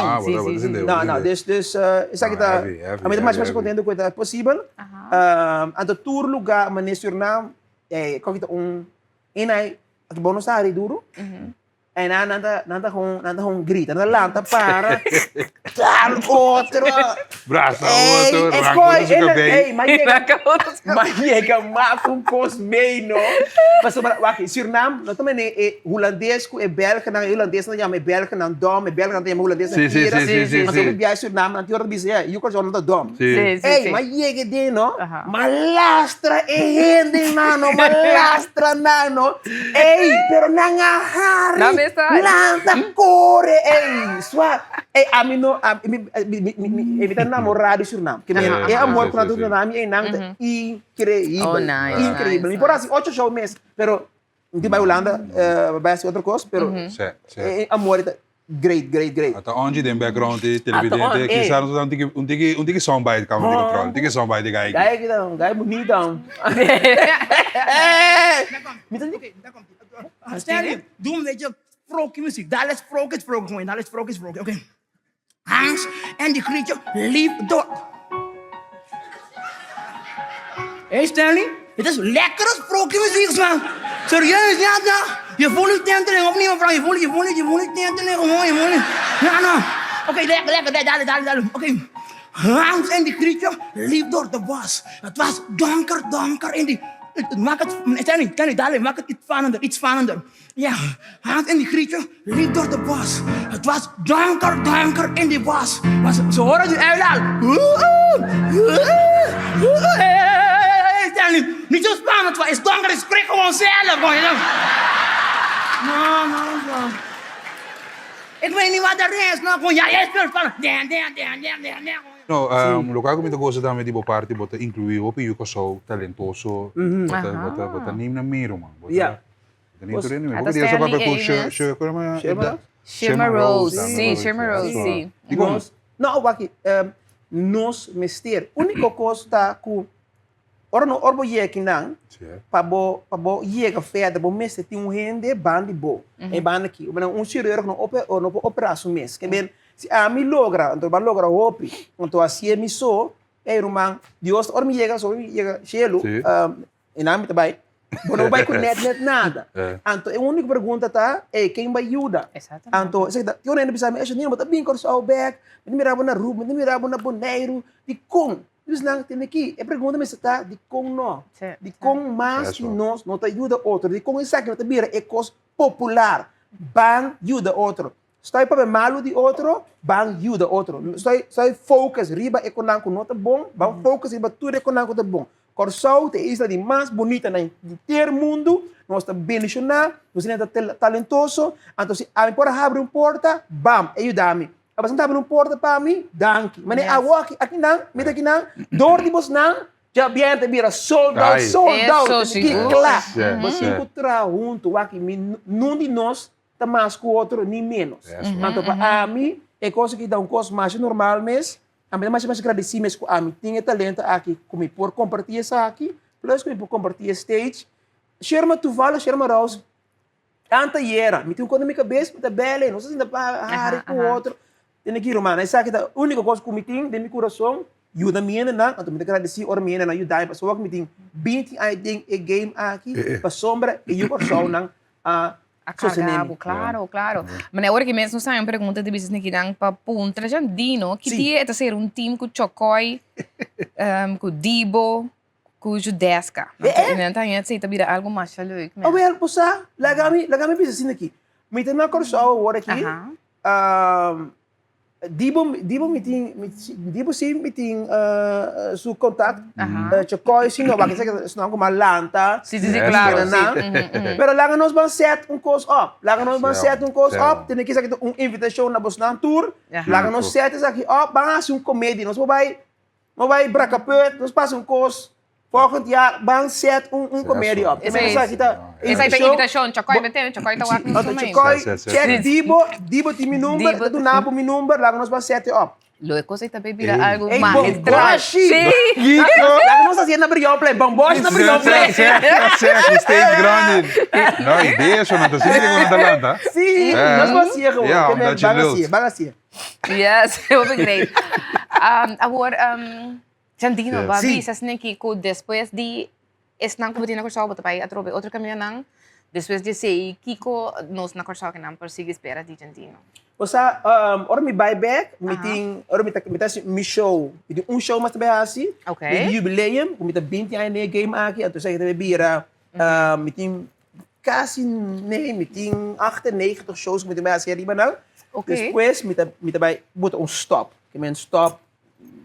No no dus dus esaki ta ami ta masha masha kontento ku e ta posibel anto tur luga manera Surinam koki ta un E nai, aki bo no sa hari duru. E nan, nan ta, nan ta gewoon, nan ta gewoon grita, nan ta lanta para, tal otro. Brasa otro, ranka otro su kabei. Ey, ma yega, ma yega mas un kos mei, no. Pasobra, wak, Surinam no ta manera e hulandes ku e belgenan, e hulandesnan ta yama e belgenan dom, e belgenan ta yama e hulandesnan kira. Anto mi biaha Surinam, nan tin ora ta bisa, ya, yu kòrsou no ta dom. Ey, ma yega den, no. Ma lastra e hende mano, ma lastra nan no. Ey, pero nan a hari, nan ta kore, ey, swa. Ey, ami no, mi, mi, mi, mi, mi ta namorá di Surinam. Ke men, e amor ku nan ta duna mi einan ta inkreibel, inkreibel. Mi por hasi ocho show mes, pero Mi tin bai Hulanda, bai hasi otro kos, pero e amor ta great, great, great. Ata onji den background di televidente, kisa nos ta un tiki, un tiki soundbite kama di control, un tiki soundbite di gai. Gai kita, gai bonito. Stanley, doe een beetje vrolijke muziek. Daar is vrolijk, vrolijk gewoon. Daar is vrolijk, vrolijk. Oké. Hans en die Grietje liep door. Hey Stanley, het is lekkere sprookjesmuziek, man. Serieus, ja, ja. Je voelt je tinteling, of niet, mevrouw? Je voelt, je voelt, je voelt je tinteling, gewoon, je voelt Ja, nou. Oké, lekker, lekker, dadelijk, dadelijk, dadelijk. Oké. Hans en die Grietje liep door de bos. Het was donker, donker in die... Maak het, Stanley, Stanley, dadelijk, maak het iets spannender, iets spannender. Ja, Hans en die Grietje liep door de bos. Het was donker, donker in die bos. Maar ze, ze hoorden die uilen al. Hey, Stanley, niet zo spannend, het is donker, ik spreek gewoon zelf. No, no, no. Ik weet niet wat er is, no, gewoon, ja, jij speelt spannend. Dan, dan, dan, dan, dan, dan. No, loke ku mi ta gosa tambe di bo parti, bo ta inkluí hopi yu Kòrsou talentoso, bo ta, bo ta, bo ta neem nan mee, ruman. Bo ta, Ata Stanley Amos. Shimmer Rose, si, Shimmer Rose, si. Nos, no, wak, nos mester. Úniko kos ta ku ora no, ora bo yega akinan, pa bo, pa bo yega verder, bo mester tin un hende banda di bo, e banda aki. Un chirurgo no ope, no por operá su mes. Ke men, si ami logra, anto bo a logra hopi, anto hasié mi so, ey ruman, Dios, ora mi yega, ora mi yega shelu, E nan mi ta bai. Bo no bai ku net net nada. Anto e úniko pregunta ta, ey, ken bai yuda? Anto, esaki ta, tin un hende bisa mi, Esha, bo ta bin Kòrsou bèk, mi ta mira bo na Aruba, mi ta mira bo na Boneiru, dikon? Mi bisa nan, tende aki, e pregunta mester ta, dikon no? Dikon mas di nos no ta yuda otro? Dikon esaki no ta bira e kos popular? Ban yuda otro. Stoi papia malu di otro, ban yuda otro. Stoi, stoi focus riba e konan ku no ta bon, ban focus riba tur e konan ku ta bon. Kòrsou ta e isla di mas bunita na henter mundu, nos ta bendishoná, nos hende ta talentoso, anto si ami por a habri un porta, bam, e yuda mi. Abo ta habri un porta pa mi, danki. Mane awo aki, akinan, mi ta akinan, dor di bosnan, djabièrnè ta bira sold out, sold out, ki kla. Bo tin ku traha huntu, wak, mi, nun di nos ta mas ku otro ni ménos. Anto pa ami. E kos aki ta un kos masha normal mes. Ami ta masha masha gradisí mes ku ami tin e talento aki ku mi por kompartí esaki, plus ku mi por kompartí e stage. Sherma toevallig, Sherma Rouse, antayera, mi tin un kos na mi kabes, mi ta bèl ei, nos a sinta pa hari ku otro. Tene ki ruman, esaki ta úniko kos ku mi tin den mi kurason, yuda mi hendenan, anto mi ta gradisí ora mi hendenan yuda mi, pasobra ku mi tin binti aña den e game aki, pasobra e yu Kòrsounan a A carga bo, claro, claro. Ma ora ki mes nos haña un pregunta di bisnis nikinan pa puntra Jan Dino, ki dia e ta ser un team ku Chokoy, ku Dibo, ku Judeska? Nan ta haña esei ta bira algo masha leuk mes. Awel, bo sa, laga mi, laga mi bisa asina aki. Mi ta na Kòrsou awor aki, Dibo, Dibo mi tin, Dibo si mi tin su contact. Chocoy si no, wak esnan ku mas lanta. Si, si, si, claro. Pero laga nos ban set un kos op. Laga nos ban set un kos op. Tene ki esaki ta un invitashon na bosnan tur. Laga nos set esaki op. Ban hasi un komedi. Nos por bai No bai brakapeut, nos pasa un kos, volgend jaar ban set un un comedia op. Esei Esaki ta Esei ta invitashon, Chokoy mete, Chokoy ta wak nos Anto Chokoy, check Dibo, Dibo tin mi number, ta duna bo mi number, laga nos ban set e op. Lo e kos ei ta bay bira algu Ey, magistral. bomboshi! Laga nos hasié na Brionplein, bomboshi na Brionplein. Sè, ku stage grandi. No, idea so nan ta sinti ku nan ta lanta. Sí, nos ban hasié gewoon. Ja, omdat je Ban lult. hasié, ban hasié. Yes, hopi great. Um, awor, um, Jandino, ba Sí. bisa sneki ku despues di esnan ku bo tin na Kòrsou, bo ta bai atrobe otro kamindanan. Despues di esei, kiko nos na Kòrsou kinan por sigui spera di Jandino? Osea, um, ora mi bai bek, mi Aha. tin, ora mi ta, mi ta hasi mi show, mi tin un show mas ta bai hasi, Ok. mi jubileum, ku mi ta binti aña den e game aki, anto esaki ta bai bira, um, mi tin Casi nee, mi tin 98 shows cu mi tin bay haci ariba nan. Okay. Despues mi ta, mi ta bay bota un stop. Ke men stop,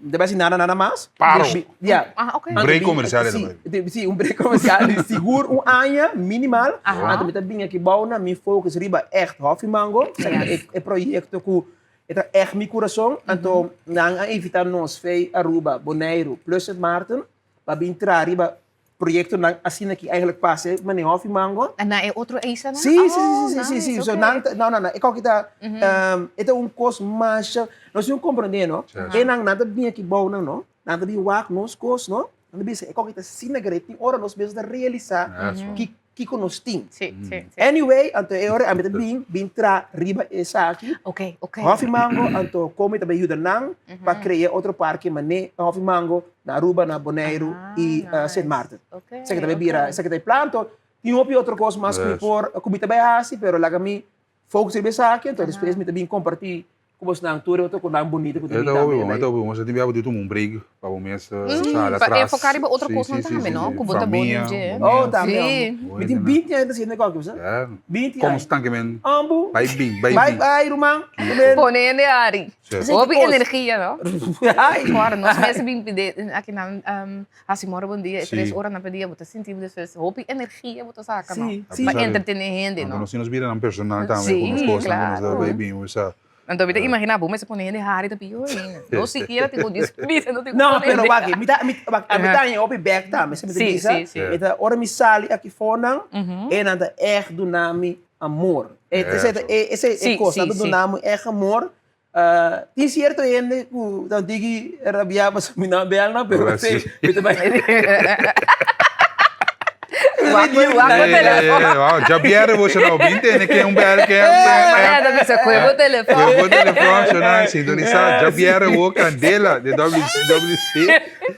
mi ta bay haci nada, nada mas. Paro. Ja. Ah, okay. Un break comercial Si, ta bay. si, un break comercial. Sigur un aña minimal. Aha. Anto mi ta bin aki bou na mi focus riba echt Hofi Mango. Yes. E proyecto cu e ta echt mi curason. Anto nan a invita nos fey Aruba, Boneiru plus Sint Maarten pa bin traha riba proyectonan asina ki eigenlijk pasa e mane hofi mango. En na e otro eisanan? Sí, sí, Oh, sí, sí, sí, sí. nice, So okay. nan ta, no, no, no, e koki ta, e ta un kos masha, nos tin komprende, no? Sí. E nan, nan ta bin aki bou nan, no? Nan ta bin wak nos kos, no? Nan ta bisa, e koki ta asina great, tin ora nos mes ta realisa Eso. ki, kiko nos tin. Sí, sí, sí. Anyway, anto e ora ami ta bin, bin tra riba esaki. Ok, ok. Hofi Mango, anto komo mi ta bai yuda nan pa krea otro parke mane Hofi Mango na Aruba, na Boneiru Ah, i nice. Sint Maarten. Ok, Esaki ta bai bira, ok. esaki ta e plan. Anto tin hopi otro kos mas ku mi Yes. por, ku mi ta bai hasi, pero laga mi focus riba esaki, anto despues mi ta bin kompartí ku bosnan tur e otro konan bunito ku ta E bin ta hopi tambe bon, e bai. ta hopi bon. Bo sa tin biaha bo tin tuma un break pa bo mes Mm, sali pa atras. enfoká riba otro Sí, kosnan sí, sí, tambe, sí, no? sí. Ku bo ta bon Famia, den dje. bo Oh, mes. tambe, Sí. hombre. Mi tin 20 aña ta haciendo e koki, bo sa? Ja. 20 aña. Constantemente. Ambu. Bai bin, bai Bai, bin. bai, ruman. Ruman. Pone hende ari. Sí. Esei Hopi ki kos. energia, no? Ai. Kòrda, nos mes a bin pidi akinan hasi mòrdu bon dia, e Sí. tres oranan pa dia, bo ta sinti bo despues hopi energia bo ta saka, no? Sí, sí. Pa entretené hende, Anto no? nos tin nos bidanan personal tambe, Sí, ku nos kosnan ku nos ta claro. bai bin, bo sa. Anto mi ta imagina bo mester pone hende hari ta pior ainda. No sikiera tin ku discuti, no tin ku No, pone pero hende. wak, mi ta, mi, wak, mi ta haña hopi bek tambe, si mi ta Sí, bisa. sí, sí. Mi ta, ora mi sali aki fonan, e nan ta echt duna mi amor. E, esei ta, e, esei e Sí, kos, sí, nan ta sí. duna mi echt amor. Tin sierto hende ku ta diki rabia pasobra mi no a bel nan, pero Ora esei sí. mi ta bai. Wak bo telefon. Wow, djabièrè bo shona bo bin tene ken un bèl ken un bèl. Maria ta bisa koe bo telefon. Koe bo telefon shona sintonisá djabièrè wo kandela de WC.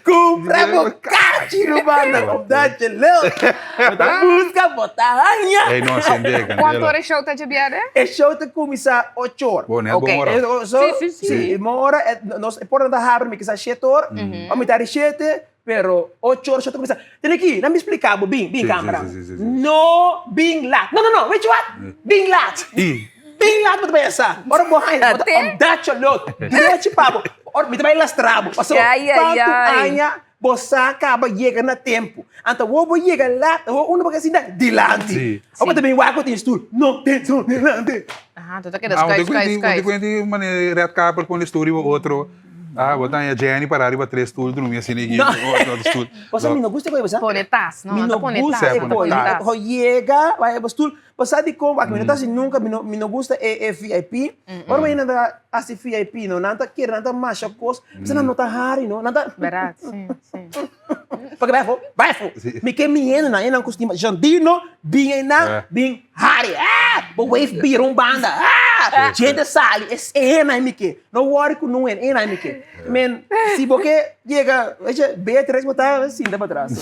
Kumpra bo kachi rumannan op dat je leuk. Bo ta buska bo ta haña. Ey no asende kandela. Kuantu ora e show ta djabièrè? E show ta kuminsá ocho or. Bo net bon ora. Sí, sí, sí. Sí, bon ora. Nos e porta ta habri mi kisa shete or. O mitar di shete. Pero ocho ora show ta cuminsa. Tene aki, nan mi splica bo, bin, bin Sí, camera. sí, sí, sí, sí. No bin laat. No, no, no, weet je wat? Bin laat. I. Bin laat bo ta bay esa. Ora bo haña, bo ta omdat je lot. Drechi pa bo. Ora mi ta bay lastra bo. Pasobra Ai, ai, tantu ai. aña bo sa caba yega na tempo. Anto awor bo yega laat, awor uno bo ke sinta dilanti. Sí. Awor bo ta bin wak ku tin stoel. No tin stoel dilanti. Aha, anto ta keda Ah, un skuif, te skuif, kuenti, un te skuif. kuenti manera red carpet pone stoel riba otro. Ah, bo ta haña Jenny pará riba tres stoel drumi asina aki. No. Otro stoel. Pasobra mi no gusta e koe, bo sa? Pone tas, no? Mi Nan ta no pone gusta tas, e nan ta koe. pone tas. Ho yega, bai riba stoel. Bo sa dikon? Wak, mi no ta hasi nunka, mi no, mi no gusta e e VIP. Ora mi nan ta hasi VIP, no, nan ta kere, nan ta masha kos, pasobra nan no ta hari, no. Nan ta. Bèrdat, si, si. Paske bai afó, bai afó. Mi ke mi hendenan, hendenan ku stima Jandino, bin einan, bin hari. Ah! Bo wave bira un banda. Ah! Gente sali, e hendenan mi ke. No worry ku nun hende, hendenan mi ke. Men, si bo ke yega, weet je, Beatrix bo ta sinta pa tras.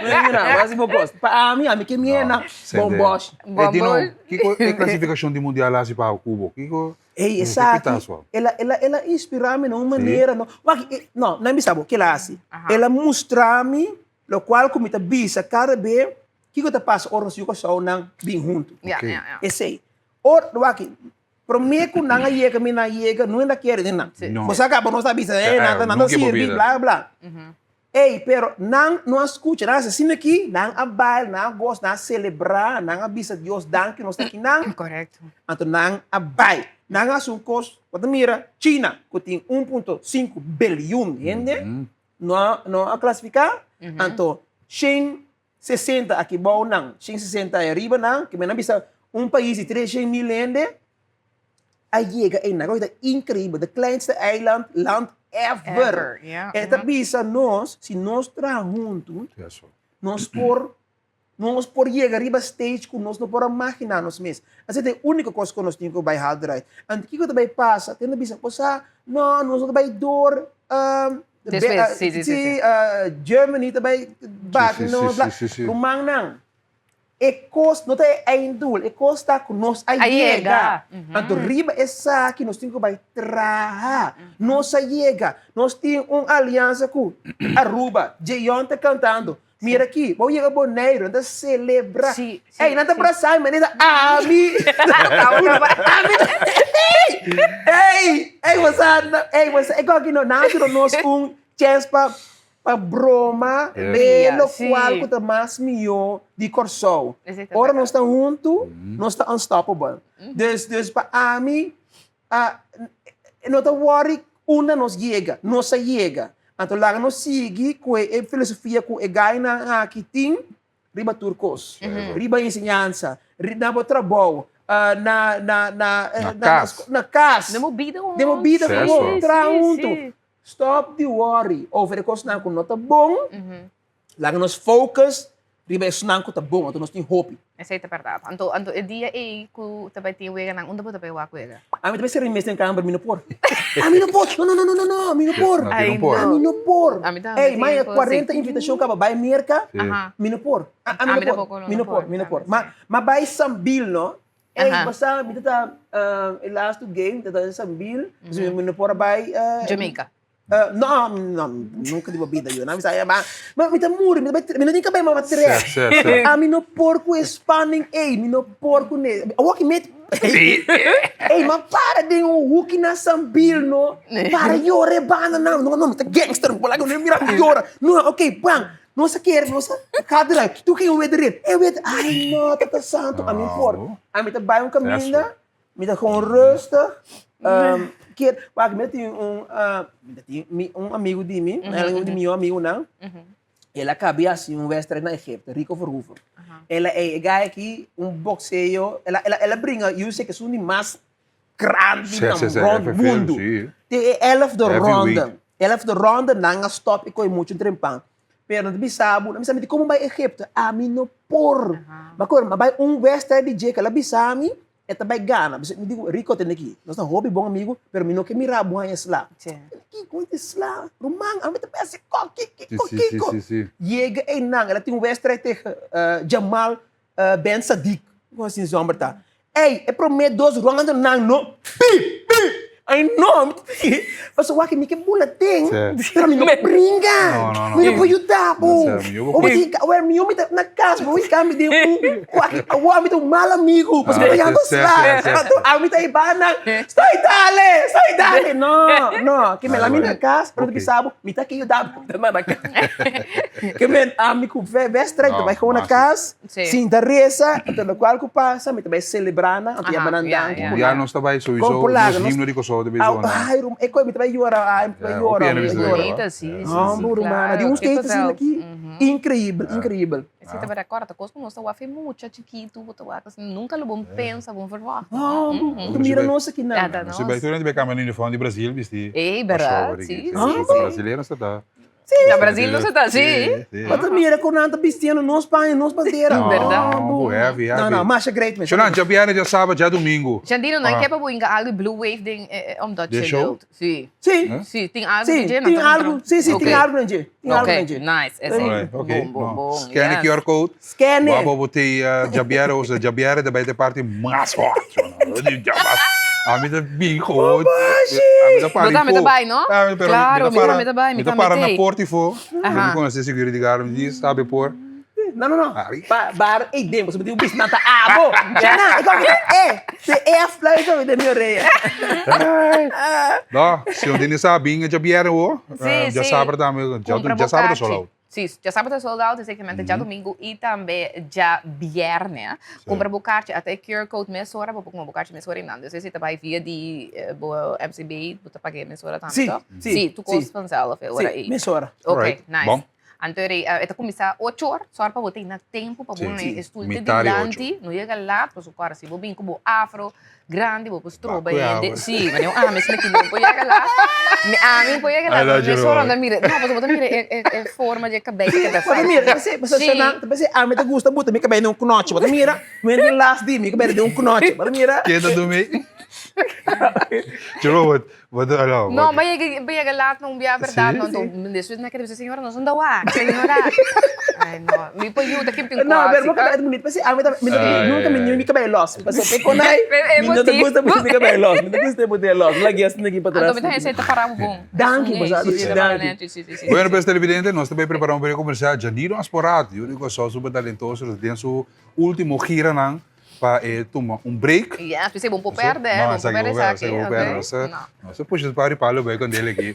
Mira, bo hasi bo kos. Pa ami, ami ke mi hendenan, bon bòsh. Hey Dino, kiko e klasifikashon di mundial a hasi pa ku bo? Kiko? Ey, esaki, el a, el a, el a inspirá mi na un manera, no, wak, e, no, no bisa bo, ke el a hasi? El a mustra mi lokual ku mi ta bisa kada be kiko ta pasa ora nos yu Kòrsounan bin huntu. Ya, ya, ya. Esei. Or, wak, promé ku nan a yega, mi nan a yega, no hende a kere den nan. Bo sa kaba nos ta bisa, ey, nan ta, nan ta sirbi, bla, bla. Ey, pero nan no a skucha, nan a hasi asina aki, nan a baila, nan a gosa, nan a selebrá, nan a bisa Dios danki nos ta akinan. Korekto. Anto nan a bai. Nan a hasi un kos, bo ta mira China ku tin un punto sinku beliun hende, no a no a klasifiká, anto shen 60 aki bou nan, 160 ariba nan, ke men a bisa un pais di 300 mil hende a yega einan. Kos ta increibel, de kleinste eiland, land ever. Ever, yeah. E ta bisa nos, si nos traha huntu, nos por nos por yega riba stage ku nos no por a magina nos mes. Asina ta e úniko kos ku nos tin ku bai haal eruit. Anto kiko ta bai pasa? Tin ta bisa, bo sa, no, nos no ta bai door Despues, si, si, si, si. Germany ta bai bati nos, bla. Rumannan, e kos no ta e einddoel, e kos ta ku nos a yega. Anto riba esaki nos tin ku bai traha. Nos a yega, nos tin un aliansa ku Aruba, Jeyon ta kantando. Mira aki, bo yega Boneiru, nan ta celebra. Sí, sí, Ey, nan ta sí. brasa mi, nan ta ami. Ami ta, ey, ey, bo sa, ey, bo sa, e koki no, nan a duna nos un chance pa, pa broma Yes. de Ja, lo sí. cual ku ta mas mihó di Kòrsou. Esei ta Ora bèrdat. nos ta huntu, nos ta unstoppable. Dus, dus pa ami, Ah, no ta worry unda nos yega, nos a yega. Anto laga nos sigui ku e filosofia ku e gainan aki tin riba tur kos. Riba enseñansa, na bo trabou, na na na Na kas. na kas. Den bo bida gewoon. Den bo bida gewoon, traha huntu. Stop di worry over e kosnan ku no ta bon. Laga nos focus riba esnan ku ta bon, anto nos tin hopi. Esei ta bèrdat. Anto, anto e dia ei ku ta bai tin weganan, unda bo ta bai wak wega? Ami ta bai sera mi mes den kamber, mi no por. Ami no por! No, no, no, no, no, no, mi no por. No, ti no por. Ami no por. Ami tambe Ey, tin maya kos 40 así. invitashon kaba bai Merka, Sí. Aha. mi no por. A- Ami Ami no por, tampoko no mi no por, por, mi no por. tambe, Ma, sí. ma bai Sambil, no? Ey, Aha. basta mi ta ta, eh, e laatste game, ta ta den Sambil, dus mi no por a bai, eh, Jamaica. No, no, nunca di bo bida yo. Mi sa, ma, ma mi ta muri, mi ta bai, mi no tin cabei, ma mi trek. Sè, sè, sè. Ami no por cu e spanning ey, mi no por cu ne. Awor ki met, ey, ma para den un hoeki na Sambil, no. Para yora e banda nan. No, no, mi ta gangster, mi por laga mi mira mi yora. No, ok, bang. Nos a kere, nos a gaat eruit. Tur ken wet erin. E wet, ay no, tata santo. Ami no por. Ami ta bai un caminda. Mi ta gewoon rustig. Um, keer, wak, mi tin un, uh, mi tin mi, un amigo di mi, mm -hmm. un di mi amigunan. Mm -hmm. El a cabia así un wedstrijd na Egypte, Rico Verhoeven. Uh -huh. El a, e guy aquí, un boxeo, el a, el a, el a bringa, yo sé que es un di mas grandi Sí, na sí, sí, rond FFL, mundo. sí. Te elfde Heavyweight. ronde, elfde ronde, nan a stop y koe mucho trempan. Pero nan ta bisa bo, nan bisa mi di komo bai Egipto? Ami no por. Ma kor, ma bai un wedstrijd di dje, ke el a bisa mi, e ta bai gana. Bisa mi digo, Rico tende aki, nos ta hopi bon amigo, pero mi no ke mira bo haña sla. Kiko mi ta sla? Ruman, ami ta pensa, kiko, kiko, kiko? Yega einan, el a tin un wedstrijd tegen Jamal Ben Saddik, ku asin su hòmber ta. Ey, e promé dos rondanan no, pi, pi! Ay no, mi ta di, pasobra wak mi ke bula den, pero mi no por bringa, mi no por yuda bo. Bo tin ka, wèl mihó mi ta na kas, bo hinka mi den un wak, awor mi ta un mal amigu, pasobra mi ta yanta sla, anto ami ta hiba nan, stoi dale, stoi dale, no, no, ke mi la mi na kas, pero mi ta bisa bo, mi ta ke yuda bo, mi ta na kas. Ke men ami ku wedstrijd, mi ta bai gewoon na kas. Sinta resa, anto lokual ku pasa mi ta bai selebrá nan, anto yama nan danki ku Ya nan. nos ta bai souiso, Kon por laga nos nos himno di Kòrsou. ta bisa Au, ai, rum, e koi mi ta bai yora, ai, mi ta bai yora, mi ta bai yora. Bonita, si, si, si, Hombre, rumana, di claro, un kiko skate asina zel. aki, increíbel, increíbel. Esei ta berdad, kòrda, ta kos ku nos ta wak fe mucha chikitu, bo ta wak asina, nunka lo bon pensa, bon verwacht. Hombre, mira nos aki nan. Ta Nos bai nos. tur hende bai kambia uniform di Brasil bisti. Ey, Pa berdad, show si, aki. si, Si, si. Brasilero sa ta. Ta Brasil nos ta, si. Bo ta mira ku nan ta bistiendo nos paña, nos bandera. Berdad. No, heavy, heavy. No, no, masha great mes. Shonan, djabièrnè, djasabra, djadumingu. Jandino, nan ke pa bo hinka algu di Blue Wave den omdat Den je show? wilt. Si. Si. Si, tin algu Si, di dje? tin algu, si, si, tin algu den dje. Tin algu den dje. Ok, nice. Esei. Alright, ok. Bon, bon, No. bon. Scan e Yes. QR code. Scan e. Wou bo te djabièrnè, o sea, djabièrnè ta bai te parti mas hot. Ami ta bin gewoon. Ami ta para Bo tambe ta bai, no? Ah, pero Claro, mi ta para, mi tambe ta bai, mi mi ta tambe para na t'ei. porta ifo. Aha. Mi konosé security guard, mi di, sabe por. No, no, no. Ari. Ba, bar, ei, den, pasobra mi tin un bis nan ta abo. Shana, e koke ta e, te e a fluit omi den mi orea. No, si un tin sa bin djabièrnè wo, Sí, sí. djasabra tambe, Kumpra bo djasabra ta kachi. sold out. Sí, djasabra ta sold out, esekimente djadumingu i tambe djabièrnè. Kumpra bo kachi, ata e QR code mesora, bo por kumpra bo kachi mesora i nan. Dus esi ta bai via di bo MCB, bo ta pag'é mesora tambe, Sí, toch? sí, Sí, tur kos sí. vanzelf e ora Sí, ei. mesora. Ok, Alright, nice. bon. Anto e ta kuminsá ocho or, sòru pa bo ta na tempu pa bo Sí, na sí. e stoel te Mitar di ocho. dilanti, no yega lat, pasobra kòrda si bo bin ku bo afro grandi bo por stroba Baku hende. awe. Sí, manera un ami esaki no por yega lat. Mi ami por yega Ai, lat, la mi solo Jerome. anda mira, no, pasobra bo ta mira e e e forma di e kabei ta keda Bo ta fèrt. mira, ta p'esei, pasobra Sí. Shana, ta p'esei ami ta gusta buta mi kabei den un knochi. Bo ta mira, mi no tin las di mi kabei den un knochi. Bo ta mira. Ken ta dumi? Jerome, wat Wat no, No, ma yega, ma yega laat na un bia verdad, no, enton despues mi a kere bisa señora nos unda wak, señora. Ay no, mi por yuda kin tin No, pero bo kuasi. cabello ta bonito. P'esei ami ta, mi no Ay, nunca mi ay, mi cabello los. Pasobra pe con ai, E mi no ta motivo. gusta mi cabello los. Mi no gusta e los. Mi lag'e asina aki pa Anto tras. mi ta hesei ta para bo bon. Danki, bo sa, Sí, sí, ta para danki. nechi, sí, sí, sí. Bueno, pues televidente, nos ta bay prepara un breve comercial. Janiro Asporaat, yu di Curaçao super talentoso, den su ultimo giranan. Pa e tuma un break. Yes, p'esei bo por pèrdè, No, bo por esaki pèrdè bo por esaki, pèrdè, bo por pèrdè. ok? Nos ta, No. nos ta pusha par di palo bai con del aki.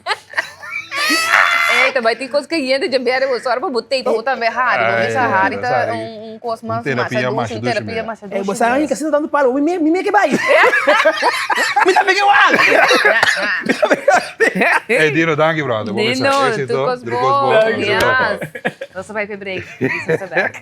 Ey, ta bai tin kos kayente dje bèrdè, bo sòru pa bo tei pa bo tambe hari, bo Ai, mester hari nos ta hari. un un kos Un mas terapia masha dushi, masha un dushi terapia mira. masha Ey, bo dushi sa mes. kasi no tantu palo, mi me mi me ke bai. Mi tambe ke wak. Ey, Dino, danki brother. Bo Dino, mester éxito, tur kos tur kos bon. bon. Yes. Nos ta bai p'e break. Nos ta bèk.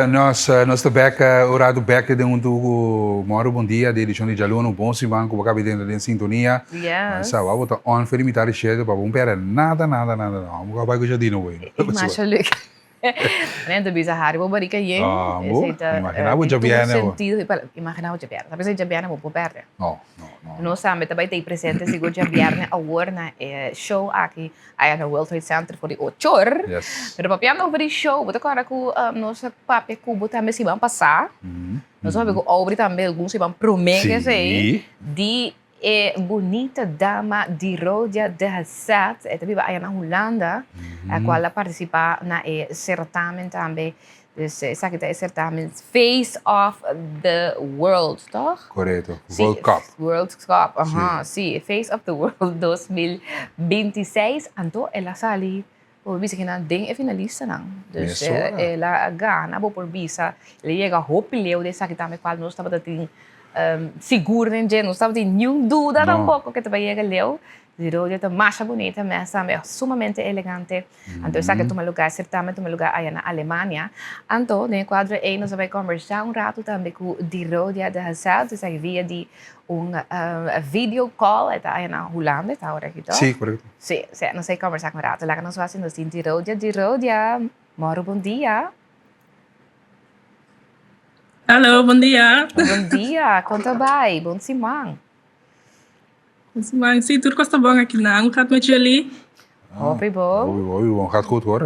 Nos nos ta bek un rato bek den un tugu Moro Bon Dia di edicion di djaluna. Un bon siman cu bo cabe dentro den sintonia. Yes. Sa bo ta on for di mitad di shete pa bo no perde nada nada nada. Bo ka bai cu Jadino wey. Masha leuk. Nen ta bisa Harry bo barika yen. Ah, bo? Esei ta, Imagina bo eh, den tur djabièrnè bo. sentido di palabra. Imagina bo djabièrnè. Ta pensá djabièrnè bo por pèrdè. No, no, no. Nos tambe ta bai ta ei presente sigur djabièrnè awor na e show aki aya na World Trade Center for di ochor. Yes. Pero papiando over di show, bo ta kòrda ku nos a papia ku bo tambe siman pasá. Nos a papia ku Aubrey tambe algun siman promé ke esei. Sí. Di E bunita dama di Rodia de Haseth, e ta biba aya na Hulanda, a cual a participa na e certamen tambe. Dus esaki ta e certamen Face of the World, toch? Correcto, Si, World Cup. World Cup, aha, si, Face of the World 2026. Anto el a sali, bo por bisa kinan den e finalistanan. Dus Mesora. el a gana, bo por bisa, el a yega hopi leu den esaki tambe cual nos tabata tin. sigur den dje, nos tabatin niun duda tampoco cu e ta bay yega leu. Di Rodia ta masha bunita mes tambe, sumamente elegante. Anto esaki a tuma lugar, e certamen a tuma lugar aya na Alemania. Anto den e cuadro ey nos a bay combersa un rato tambe cu Di Rodia de Hasselt, esaki via di un video call, e ta aya na Hulanda, e ta ora aki toch? Sí, correcto. Sí, sí, nos a bay combersa un rato. Laga nos wak si nos tin Di Rodia. Di Rodia, moro bon dia. Hallo, bon dia. Bon dia, kon ta bai? Bon siman. Bon siman, sí, tur kos ta bon aki nan. Hoe gaat met jullie? Hopi bon. Hopi bon, hopi bon. Gaat goed hoor.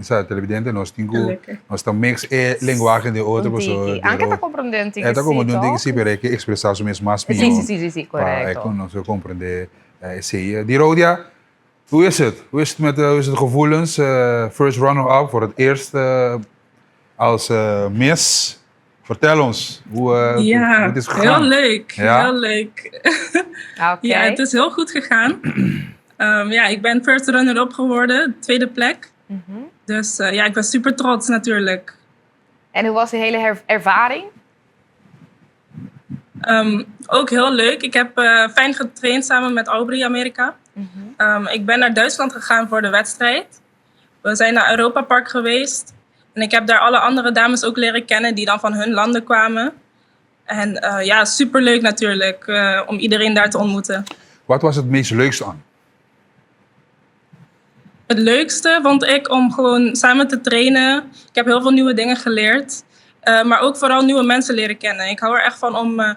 Sa televidente nos tin ku nos ta mix e lenguaje den otro Un tiki. Anke ta komprende un tiki E ta sí, komprende un tiki toch? sí, pero e ke ekspresá su mes mas mihó. Sí, sí, sí, sí, sí, Pa e korekto. kon nos komprende esei. Di Rodia, Hoe is het? Hoe is het met hoe is het gevoelens? First runner-up voor het eerst als miss. Vertel ons hoe, Ja, hoe het is heel gegaan. leuk. Ja? Heel leuk. Oké. Ja, het is heel goed gegaan. Ja, ik ben first runner-up geworden, tweede plek. Dus ja, ik ben super trots natuurlijk. En hoe was de hele ervaring? Ook heel leuk. Ik heb fijn getraind samen met Aubrey America. Ik ben naar Duitsland gegaan voor de wedstrijd. We zijn naar Europa Park geweest. En ik heb daar alle andere dames ook leren kennen die dan van hun landen kwamen. En ja, superleuk natuurlijk om iedereen daar te ontmoeten. Wat was het meest leukste aan? Het leukste vond ik om gewoon samen te trainen. Ik heb heel veel nieuwe dingen geleerd. Maar ook vooral nieuwe mensen leren kennen. Ik hou er echt van om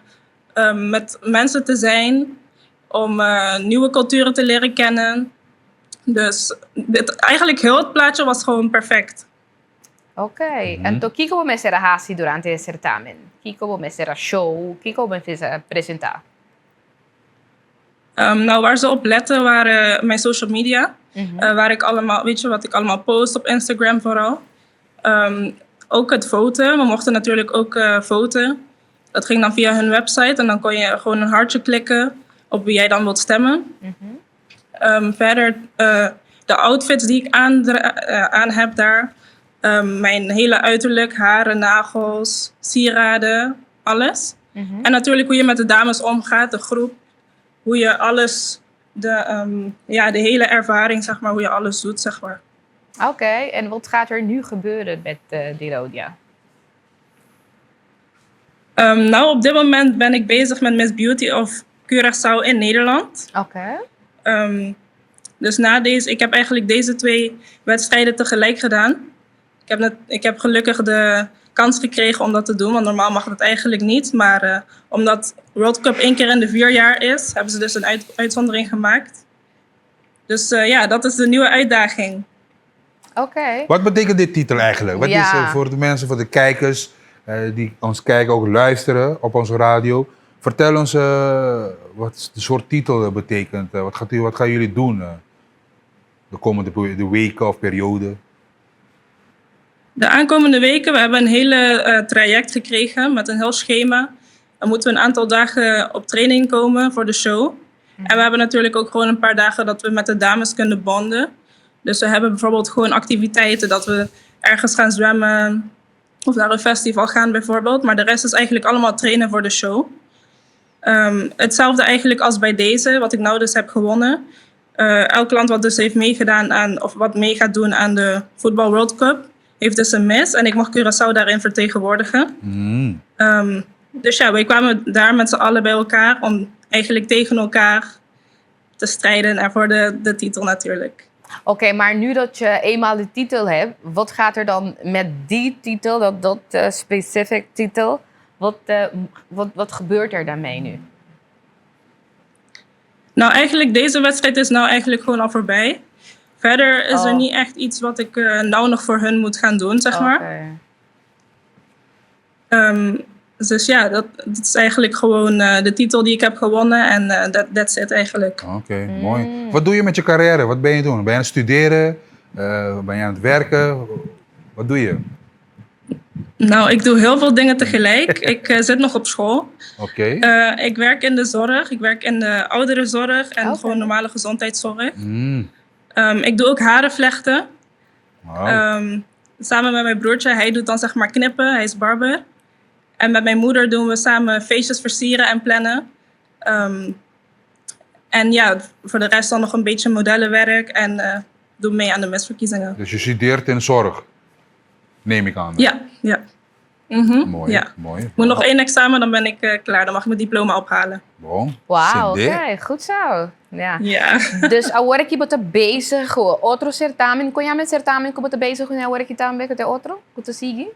met mensen te zijn. Om nieuwe culturen te leren kennen. Dus eigenlijk heel het plaatje was gewoon perfect. Oké. Anto kiko bo mester a hasi durante e certamen? Kiko bo mester a show? Kiko bo mester a presenta? Nou, waar ze op letten waren mijn social media. Waar ik allemaal, weet je, wat ik allemaal post op Instagram vooral. Ook het voten. We mochten natuurlijk ook voten. Dat ging dan via hun website. En dan kon je gewoon een hartje klikken op wie jij dan wilt stemmen. Verder de outfits die ik aan heb daar. Mijn hele uiterlijk, haren, nagels, sieraden, alles. En natuurlijk hoe je met de dames omgaat, de groep. Hoe je alles, ja, de hele ervaring, zeg maar, hoe je alles doet, zeg maar. Oké, en wat gaat er nu gebeuren met Dirodia? Nou, op dit moment ben ik bezig met Miss Beauty of Curaçao in Nederland. Dus na deze, ik heb eigenlijk deze twee wedstrijden tegelijk gedaan. Ik heb gelukkig de kans gekregen om dat te doen, want normaal mag dat eigenlijk niet. Maar omdat World Cup 1 keer in de 4 jaar is, hebben ze dus een uitzondering gemaakt. Dus ja, dat is de nieuwe uitdaging. Wat betekent dit titel eigenlijk? Wat is voor de mensen, voor de kijkers die ons kijken, ook luisteren op onze radio? Vertel ons wat de soort titel betekent. Wat gaan jullie doen de komende de weken of periode? De aankomende weken, we hebben een hele traject gekregen met een heel schema. Dan moeten we een aantal dagen op training komen voor de show. En we hebben natuurlijk ook gewoon een paar dagen dat we met de dames kunnen bonden. Dus we hebben bijvoorbeeld gewoon activiteiten dat we ergens gaan zwemmen of naar een festival gaan bijvoorbeeld. Maar de rest is eigenlijk allemaal trainen voor de show. Hetzelfde eigenlijk als bij deze, wat ik nou dus heb gewonnen. Elk land wat dus heeft meegedaan aan, of wat mee gaat doen aan de Voetbal World Cup, heeft dus een miss. En ik mag Curaçao daarin vertegenwoordigen. Dus ja, wij kwamen daar met z'n allen bij elkaar om eigenlijk tegen elkaar te strijden en voor de titel natuurlijk. Oké, maar nu dat je eenmaal de titel hebt, wat gaat er dan met die titel, dat specific titel, wat gebeurt er daarmee nu? Nou, eigenlijk deze wedstrijd is nou eigenlijk gewoon al voorbij. Verder is er niet echt iets wat ik nou nog voor hun moet gaan doen, zeg maar. Dus ja, dat is eigenlijk gewoon de titel die ik heb gewonnen en that's it eigenlijk. Oké, mooi. Wat doe je met je carrière? Wat ben je doen? Ben je aan het studeren? Ben je aan het werken? Wat doe je? Nou, ik doe heel veel dingen tegelijk. Ik zit nog op school. Ik werk in de zorg. Ik werk in de ouderenzorg en gewoon normale gezondheidszorg. Ik doe ook haren vlechten. Samen met mijn broertje. Hij doet dan zeg maar knippen. Hij is barber. En met mijn moeder doen we samen feestjes versieren en plannen. Ehm, en ja, voor de rest dan nog een beetje modellenwerk en uh, doe mee aan de misverkiezingen. Dus je studeert in zorg, neem ik aan. Ja, ja. Mm Mooi, ja. mooi. Ik moet nog één examen, dan ben ik uh, klaar. Dan mag ik mijn diploma ophalen. Bon. Wauw, oké. Okay. Goed zo. Ja. Ja. Dus awor aki bo ta bezig ku otro certamen. Kon yama e certamen ku bo ta bezig kuné awor aki tambe ku ta e otro ku ta sigui?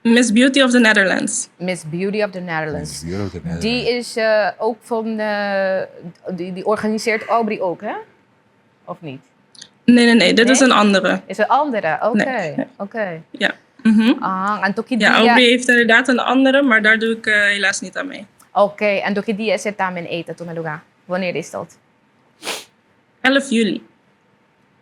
Miss Beauty of the Netherlands. Miss Beauty of the Netherlands. Miss Beauty of the Netherlands. Die is uh, ook van, uh, die, die organiseert Aubrey ook, hè? Of niet? Nee, nee, nee. Dit is een andere. Is een andere, oké. Okay. Nee. Oké. Ja. Mm -hmm. Ah, en Toki Ja, Aubrey heeft inderdaad een andere, maar daar doe ik uh, helaas niet aan mee. Oké, okay. en Toki dia e certamen ei ta tuma lugar? Wanneer is dat? 11 juli.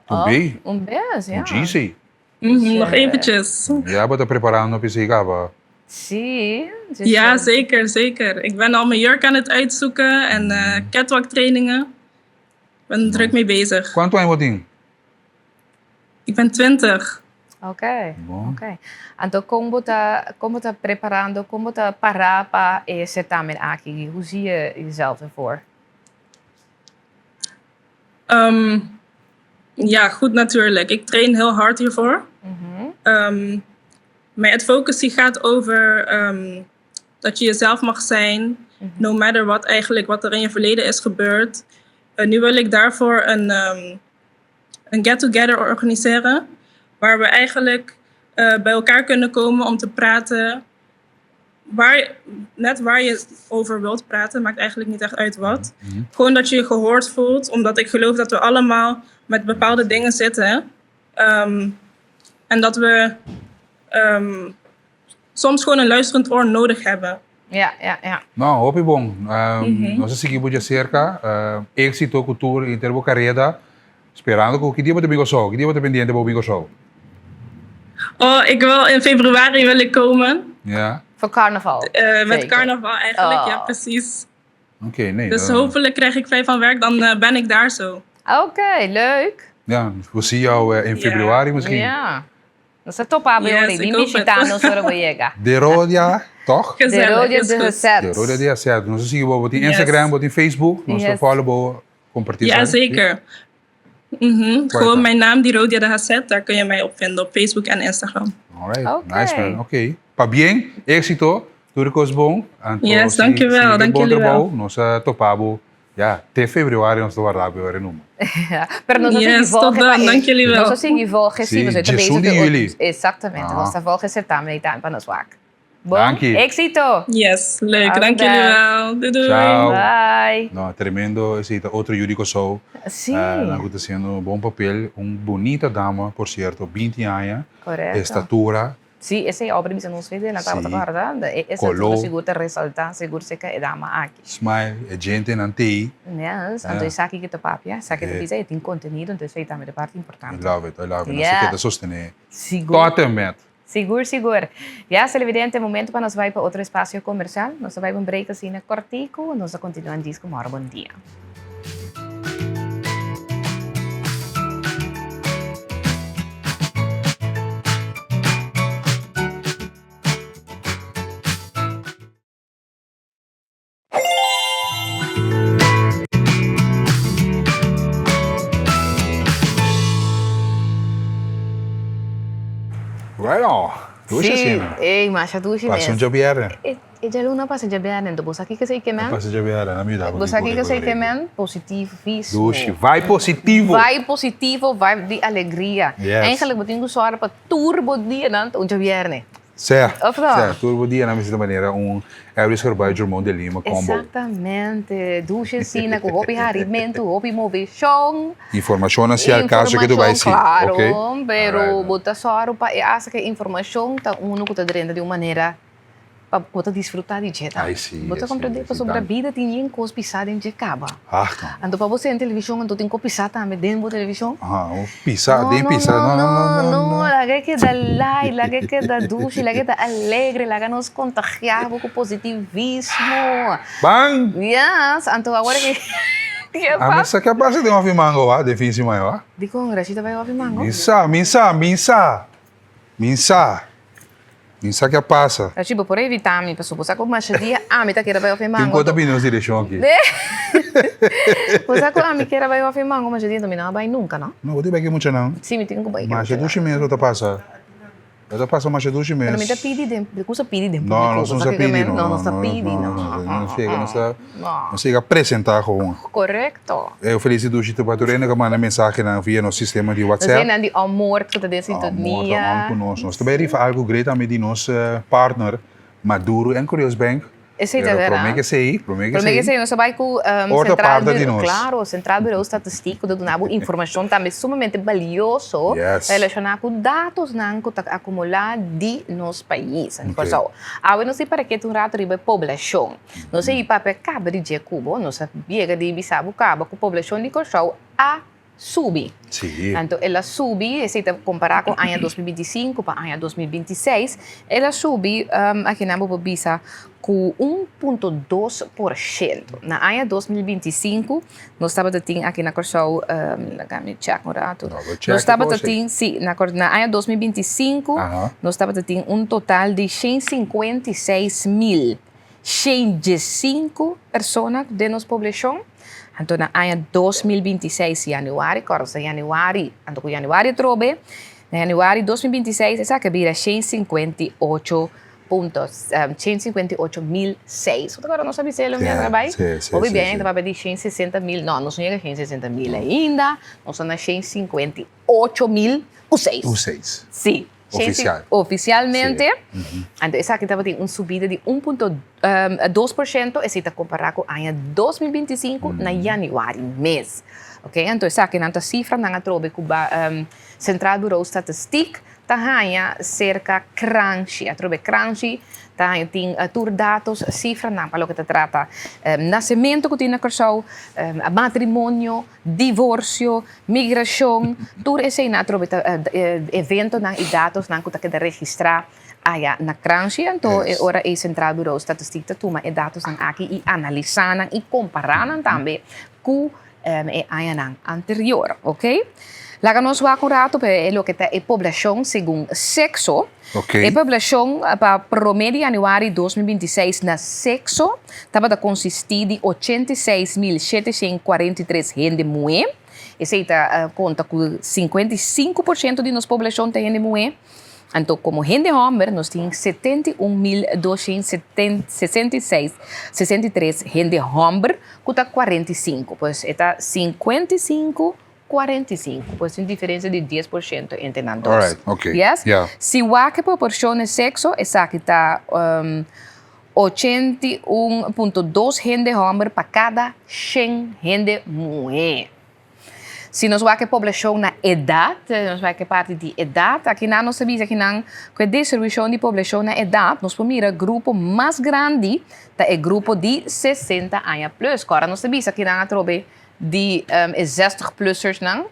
Un B? Un bes, ja. Un GC. Mm -hmm, nog eventjes. Ja, bo ta preparando p'esei caba. Sí. Dus ja, zeker, zeker. Ik ben al mijn jurk aan het uitzoeken en uh, catwalk trainingen. Ik ben druk mee bezig. Cuanto aña bo tin? Ik ben 20. Oké, oké. Anto kon bo ta, kon bo ta preparando, kon bo ta para pa e certamen aki? Hoe zie je jezelf ervoor? Um, ja, goed natuurlijk. Ik train heel hard hiervoor. Mm -hmm. um, mijn advocacy gaat over um, dat je jezelf mag zijn, mm -hmm. no matter what eigenlijk, wat er in je verleden is gebeurd. Uh, nu wil ik daarvoor een, een get-together organiseren, waar we eigenlijk uh, bij elkaar kunnen komen om te praten. Waar, net waar je over wilt praten, maakt eigenlijk niet echt uit wat. Mm -hmm. Gewoon dat je je gehoord voelt, omdat ik geloof dat we allemaal met bepaalde dingen zitten. Um, en dat we um, soms gewoon een luisterend oor nodig hebben. Ja, ja, ja. No, hopi bon. Um, mm -hmm. Nos a sigui bo djacerca. Uh, éxito cu tur inter bo careda. Sperando cu ki dia bo ta bin Kòrsou? Ki dia bo ta pendiente bo bin Kòrsou? Oh, ik wil in februari wil ik komen. Ja. Voor carnaval? Uh, met carnaval eigenlijk, oh. ja precies. Oké, okay, nee. Dus dan... hopelijk krijg ik vrij van werk, dan uh, ben ik daar zo. Oké, okay, leuk. Ja, we zien jou uh, in februari misschien. Ja. Nos ta topa bo yes, mi bishita nos ora bo yega. De Rodia, toch? De Rodia de Hazet. De Rodia de Hazet. Nos ta sigui bo, bo tin Instagram, bo tin Facebook. Nos ta follow bo, comparti. Ja, zeker. Mm -hmm. Gewoon mijn naam, die Rodia de Hazet, daar kun je mij op vinden op Facebook en Instagram. Alright, okay. nice man. Oké. Okay. Pabien, éxito. Tur kos bon. Anto yes, dankjewel. Dank jullie wel. Nos a topa bo. Ja, te februari nos ta warda bo ora numa. Pero nos a sigui Yes, tot volge dan. pa e Dank jullie wel. Nos a sigui volge si, Sí, pasobra e ta djesun bezig di ku juli. Exactamente, Ah. nos ta volge certamen ei tambe pa nos wak. Bon, Danki. éxito! Yes, leuk. Af Dank dag. jullie wel. Doei doei. Ciao. Bye. No, tremendo esei ta otro yu di Kòrsou. Sí. Nan ku ta hasiendo bon papel. Un bunita dama, por cierto, binti aña. Correcto. Estatura. Sí, esei obra bisa nos fe den tabata Sí. guarda, e estatura Koló. sigur ta resaltá, sigur serka e dama aki. Smile, e djentenan tei. Yes, anto esaki ki ta papia, esaki ta bisa e tin kontenido, anto esei tambe ta parti importante. I love it, I love it. Nos Yeah. ta keda sostené. Sigur. Tot en met. Sigur, sigur. Ya, televidente, momento pa nos bai pa otro espacio comercial. Nos ta bai pa un break asina cortico, nos ta continua en disco moro. Bon dia. Bueno, dushi Sí, asina. ey, masha dushi mes. Pasa un djabièrnè. E e djaluna pasa djabièrnè, enton bo sa kiko esei ke men? Pasa djabièrnè, na mi yuda bo Bo sa kiko kiko esei ke men? Positivismo. Dushi, vibe positivo. Vibe positivo, vibe di alegria. Yes. Eigenlijk bo tin ku sòru pa tur bo dianan ta un djabièrnè. Sè, Of no? sè, tur bo dia nan mester ta manera un Elvis Gerbay Jermon de Lima combo. Exactamente. Dushi asina ku hopi harimentu, hopi moveshon. Informashonnan si al kaso ke tu bai si, Informashon, ok? klaro, pero Alright. bo ta sòru pa e hasta ku e informashon ta unu ku ta drenta di un manera pa bo ta disfrutá di dje ta. Ai si, Bo ta si, komprendé si, pasobra danki. bida tin yen kos pisá den dje kaba. Ach no. Anto pa bo sende televishon anto tin kos pisá tambe den bo televishon. Aha, un pisá, den pisá. No, no, no, no, no, laga e keda light, laga e keda dushi, laga e keda alegre, laga nos kontagiá bo ku positivismo. Ban! Yes, anto awor ke ke A pasa? mi sa ke a pasa den Hofi Mango wa, den fin siman wa. Dikon Rashida bai Hofi Mango? Mi sa, mi sa, mi sa, mi sa. Mi sa ke a pasa. Rachi, bo por evita mi, pasobra bo sa ku masha dia ami ta keda bai ofi mango. Tin ku ta bini nos direkshon aki. Bo sa ku ami keda bai ofi mango masha dia, enton mi no a bai nunka, no? No, bo tin bai ku e muchanan. Si, mi tin ku bai ku e Masha muchanan. dushi mes bo ta pasa. Bo ta pasa masha dushi mes. Pero mi ta pidi den, mi kusa pidi den No, públiko, nos bo no sa sa kiko pidi, mi, no, no, nos ta no, pidi, no, no. no, no, nos yega, nos ta, No. nos yega presentá gewoon. Korekto. E felis dushi ta pa tur hende ku a manda mensahenan via nos sistema di Nos WhatsApp. hendenan di Amor ku ta den Amor ta on sintonia. ku nos. Nos ta bai rifa algu great tambe di nos partner Maduro en Curios Bank. Esei ta Pero vera. promé ke esei, promé ke Promé ke esei. esei nos a bai ku Otro Central parte di Bureau, nos. claro, Central Bureau Statistiek ku ta duna bo informashon tambe sumamente balioso Yes. relashoná ku datosnan ku ta akumulá di nos pais. Ok. Kòrsou. Awe nos tin para kete un rato riba e poblashon. Nos a i papia kaba di dje ku bo, nos a yega di bisa bo kaba ku poblashon di Kòrsou a subi. Sí. Anto el a subi, esei ta kompará ku aña 2025 pa aña 2026, el a subi, akinan bo por bisa ku 1.2%. Na aña 2025 nos tabata tin aki na Kòrsou, laga mi chèk un ratu, nos tabata tin, sí, na aña 2025 nos tabata tin un total di 156 mil 115 persona den nos poblashon. Anto na aña 2026 yanüari, kòrda ta yanüari, anto ku yanüari atrobe, na yanüari 2026 esaki a bira 158 punto, 158 mil 6. Bo ta kòrda nos a bisa el un biaha bai? Hopi biaha ta papia di 160 mil, no, nos no yega 160 mil ainda, nos ta na 158 mil u 6. U 6. Sí. Oficial. Oficialmente. Anto esaki tabatin un subida di 1.2%, esei ta kompará ku aña 2025 na yanüari mes. Ok, anto esakinan ta sifranan atrobe ku Centraal Bureau Statistiek ta haña serka Kranshi. Atrobe Kranshi ta haña tin tur datos, sifranan pa loke ta trata nasementu ku tin na Kòrsou, matrimonio, divorsio, migrashon, tur eseinan atrobe ta eventonan i datosnan ku ta keda registrá aya na Kranshi. Anto e ora ei Centraal Bureau Statistiek ta tuma e datosnan aki i analisá nan i kompará nan tambe ku e añanan anterior. Oke. Laga nos wak un rato pa e loke ta e poblashon segun sekso. E poblashon pa promé di yanüari 2026 na sekso tabata konsistí di 86 mil 743 hende muhé. Esei ta konta ku 55% di nos poblashon ta hende muhé. Anto komo hende hòmber nos tin 71 266, 63 hende hòmber ku ta 45. Pues e ta 55, 45. Pues tin diferensia di 10% entre nan dos. Alright, okay. Yes? Yeah. Si wak e proporshon e sekso, esaki ta 81.2 hende hòmber pa kada 100 hende muhé. Si nos wak e poblashon na edat, nos wak e parti di edat, akinan nos ta bisa akinan ku e distribushon di poblashon na edat, nos por mira grupo mas grandi ta e grupo di 60 aña plus. Ku ora nos ta bisa akinan atrobe di e zestigplussersnan.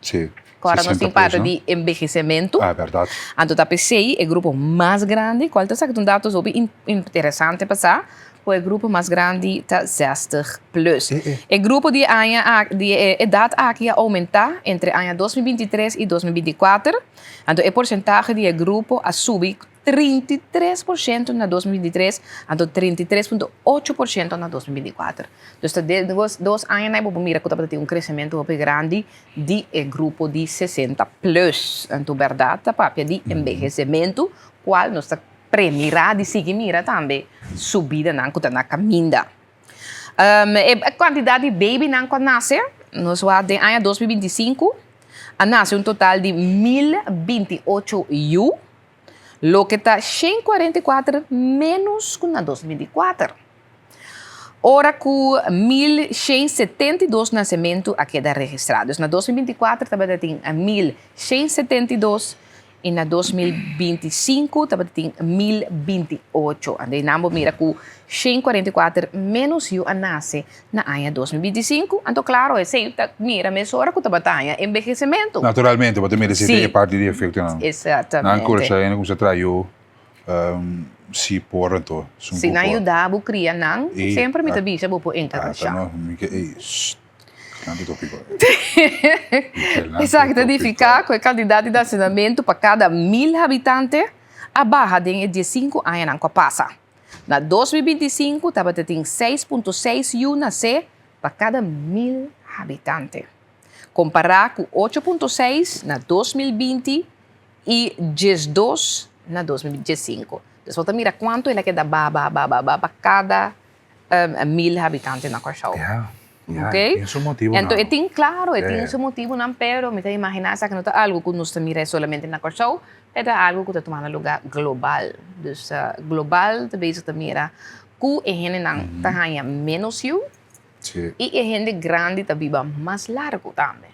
Sí. Ku ora nos 60 tin parti plus, no? di enbehesementu. Ah, bèrdat. Anto ta p'esei e grupo mas grandi, kual ta esaki ta un dato hopi interesante pa sa, ku e grupo mas grandi ta 60 plus. E grupo di aña di e edat aki a oumentá entre aña 2023 i 2024. Anto e porsentahe di e grupo a subi 33% na 2023, anto 33.8% na 2024. Dus ta den dos añanan bo por mira ku tabata tin un kresementu hopi grandi di e grupo di 60 plus. Anto bèrdat ta papia di enbehesementu, kual nos ta premirá di sigui mira tambe subidanan ku ta na kaminda. E kantidat di babynan ku a nase, nos wak den aña 2025 a nase un total di 1028 yu, loke ta 144 ménos ku na 2024. Ora ku 1172 nasementu a keda registrá. Dus na 2024 tabata tin 1172 i na 2025 tabata tin 1028. Anto einan bo mira ku 144 ménos yu a nase na aña 2025. Anto klaro esei ta mira mesora ku tabata haña enbehesementu. Naturalmente, bo ta mira si Sí. e parti di efektonan. Exactamente. Nan kurasha hende kuminsá traha yu si por anto. Sun Si ku nan por. yuda bo kria nan, Ey, semper mi ta ah, bisa bo por ah, enkarashá. ta no, mi ke, ey, sst, nan ta topiko. Esaki ta nifiká ku e kantidat di nasementu pa kada 1000 habitante. a baha den e diesinku añanan ku a pasa. Na 2025 tabata tin 6.6 yu nasé pa kada mil habitante, kompará ku 8.6 na 2020 i 12 na 2015. Dus bo ta mira kuantu el a keda baha, baha, baha, baha, baha pa kada mil habitante na Kòrsou. Ja, ja, Ok? e tin su motibunan. Anto e tin, klaro, e tin Ja. su motibunan, pero mi ta imaginá esaki no ta algu ku nos ta mira solamente na Kòrsou, e ta algu ku ta tumando lugá global. Dus global ta bezig ta mira ku e hendenan ta haña ménos yu Sí. i e hende grandi ta biba mas largu tambe.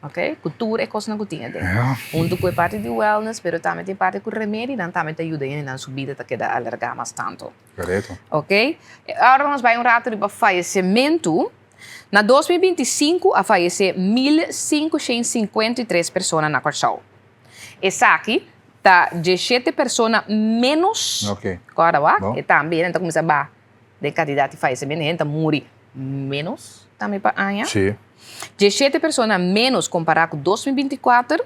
Ok, ku tur e kosnan ku tin aden. Ja. Huntu ku e parti di wellness, pero tambe tin parti ku remedinan tambe ta yuda hendenan su bida ta keda alargá mas tantu. Korekto. Ok, ora nos bai un ratu riba fayesementu. Na 2025 a fayesé 1553 persona na Kòrsou. Esaki ta 17 persona ménos Ok. ku ora wak. Bon. E tambe nan ta kuminsá baha den kantidat di fayesementu. Hende ta muri ménos tambe pa aña. Sí. 17 persona ménos kompará ku 2024,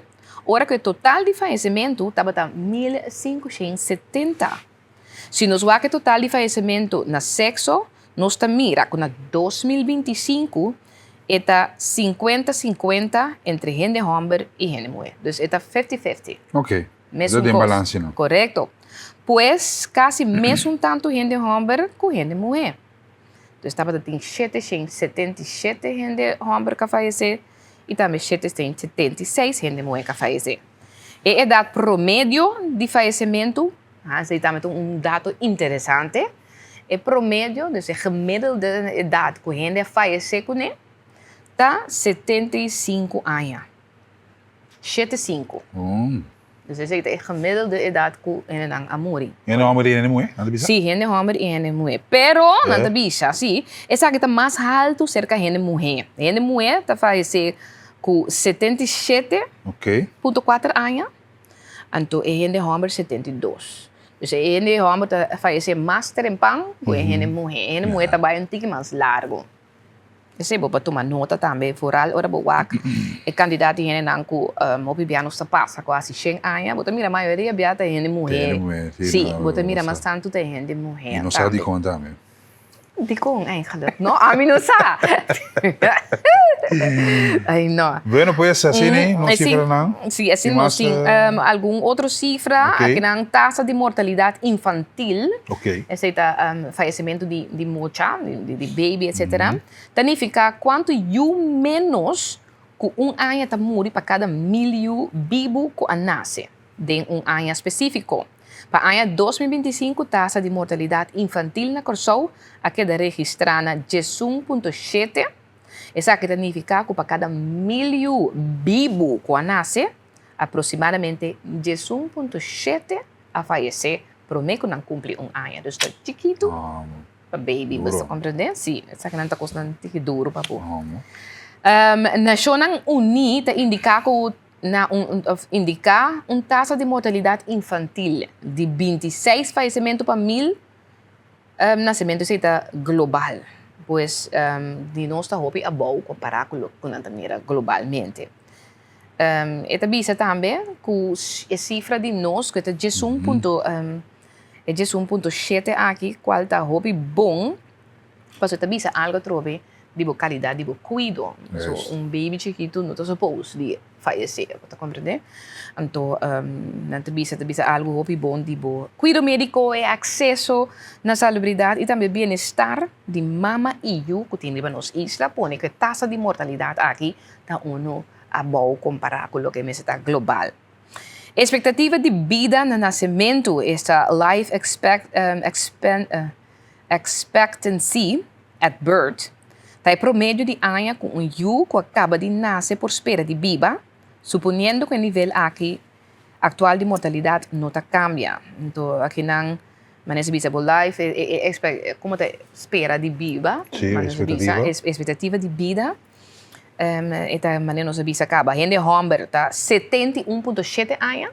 ora ku e total di fayesementu tabata 1570. Si nos wak e total di fayesementu na sekso, nos ta mira ku na 2025 e ta sinkuenta sinkuenta entre hende hòmber i hende muhé. Dus e ta fifty fifty. Ok. Mesun Den kos. balansia no. Korekto. Pues kasi mesun tantu hende hòmber ku hende muhé. Dus tabata tin 777 hende hòmber ku a fayesé i tambe 776 hende muhé ku a fayesé. E edat promedio di fayesementu, esei tambe ta un dato interesante, e promedio, dus e gemiddelde edat ku hende a fayesé kuné ta 75 aña. 75. Dus esei ta e gemiddelde edat ku hendenan a muri. Hende hòmber i hende muhé, nan ta bisa? Sí, hende hòmber i hende muhé. Pero nan ta bisa, sí, esaki ta mas haltu serka hende muhé. Hende muhé ta fayesé ku 77.4 aña, anto e hende hòmber 72. Dus e hende hòmber ta fayesé mas trempan ku e hende muhé. E hende muhé ta bai un tiki mas largu. Esei bo por tuma nota tambe, vooral ora bo wak e kantidat di hendenan ku hopi bia nos ta pasa ku hasi shen aña, bo ta mira mayoria bia ta hende muhé. Hende muhé, si. Si, bo ta mira mas tantu ta hende muhé I no sa dikon tambe. Dikon eigenlijk? No, ami no sa. Ai no. Bueno pues, asina nos sifranan. Si, asina nos tin algun otro sifra. Akinan tasa di mortalidat infantil. Esei ta fayesimentu di mucha, di baby etcetera. Ta nifiká kuantu yu ménos ku un aña ta muri pa kada mil yu bibu ku a nase den un aña spesífiko. Pa aña 2025 tasa di mortalidat infantil na Kòrsou a keda registrá na 11.7. Esaki ta nifiká ku pa kada mil yu bibu ku a nase, aproksimadamente 11.7 a fayesé promé ku nan kumpli un aña. Dus ta chikitu pa baby, bo ta komprendé? Sí, esakinan ta kosnan tiki duru pa bo. Nashonnan Uní ta indiká ku na un of indiká un tasa di mortalidat infantil di 26 fayesementu pa mil nasementu, esei ta global. Pues di nos ta hopi abou kompará ku loke ku nan ta mira globalmente. E ta bisa tambe ku e sifra di nos ku e ta 11.7 aki kual ta hopi bon pasobra e ta bisa algu atrobe di bo kalidat di bo kuido. So un baby chikitu no ta suppose di fayesé, bo ta komprendé? Anto nan ta bisa ta bisa algu hopi bon di bo kuido médiko, e akseso na salubridat i tambe bienestar di mama i yu ku tin riba nos isla pone ku e tasa di mortalidat aki ta unu abou kompará ku loke mester ta global. Espektativa di bida na nasementu, esta life expectancy at birth, ta e promedio di aña ku un yu ku a kaba di nase por spera di biba, suponiendo ku e nivel aki aktual di mortalidat no ta kambia. Anto akinan manera si bisa bo life komo ta spera di biba, manera si bisa espektativa di bida. E ta manera nos a bisa caba. Hende homber ta 71.7 aña.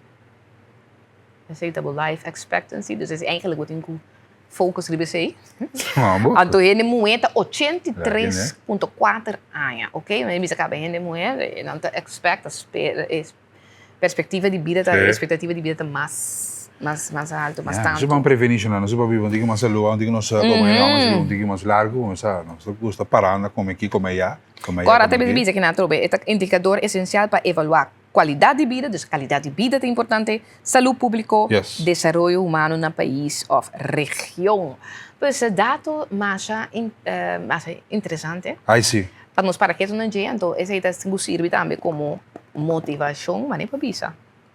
Esey ta bo life expectancy. Dus es eigenlijk bo tin cu focus riba esey. Anto hende muhe ta 83.4 aña. Ok, manera bisa caba hende muhe nan ta expect, ta spera, perspectiva di bida ta, expectativa di bida ta mas. mas mas alto, mas Ja, tanto. nos ban preveni shona, nos ban biba un tiki mas salú, un tiki nos como e nos biba un tiki mas largo, nos sa, nos ta gusta paranda come aki, come allá, come allá, Ora come ta aki. bisa ki nan atrobe, e ta indikador esensial pa evaluá kualidat di bida, dus kalidat di bida ta importante, salú públiko, Yes. desaroyo humano na pais òf region. Pues e dato masha masha interesante. Ai si. Pa nos para ketu nan dje, anto esei ta sirbi tambe komo motivashon, manera pa bisa.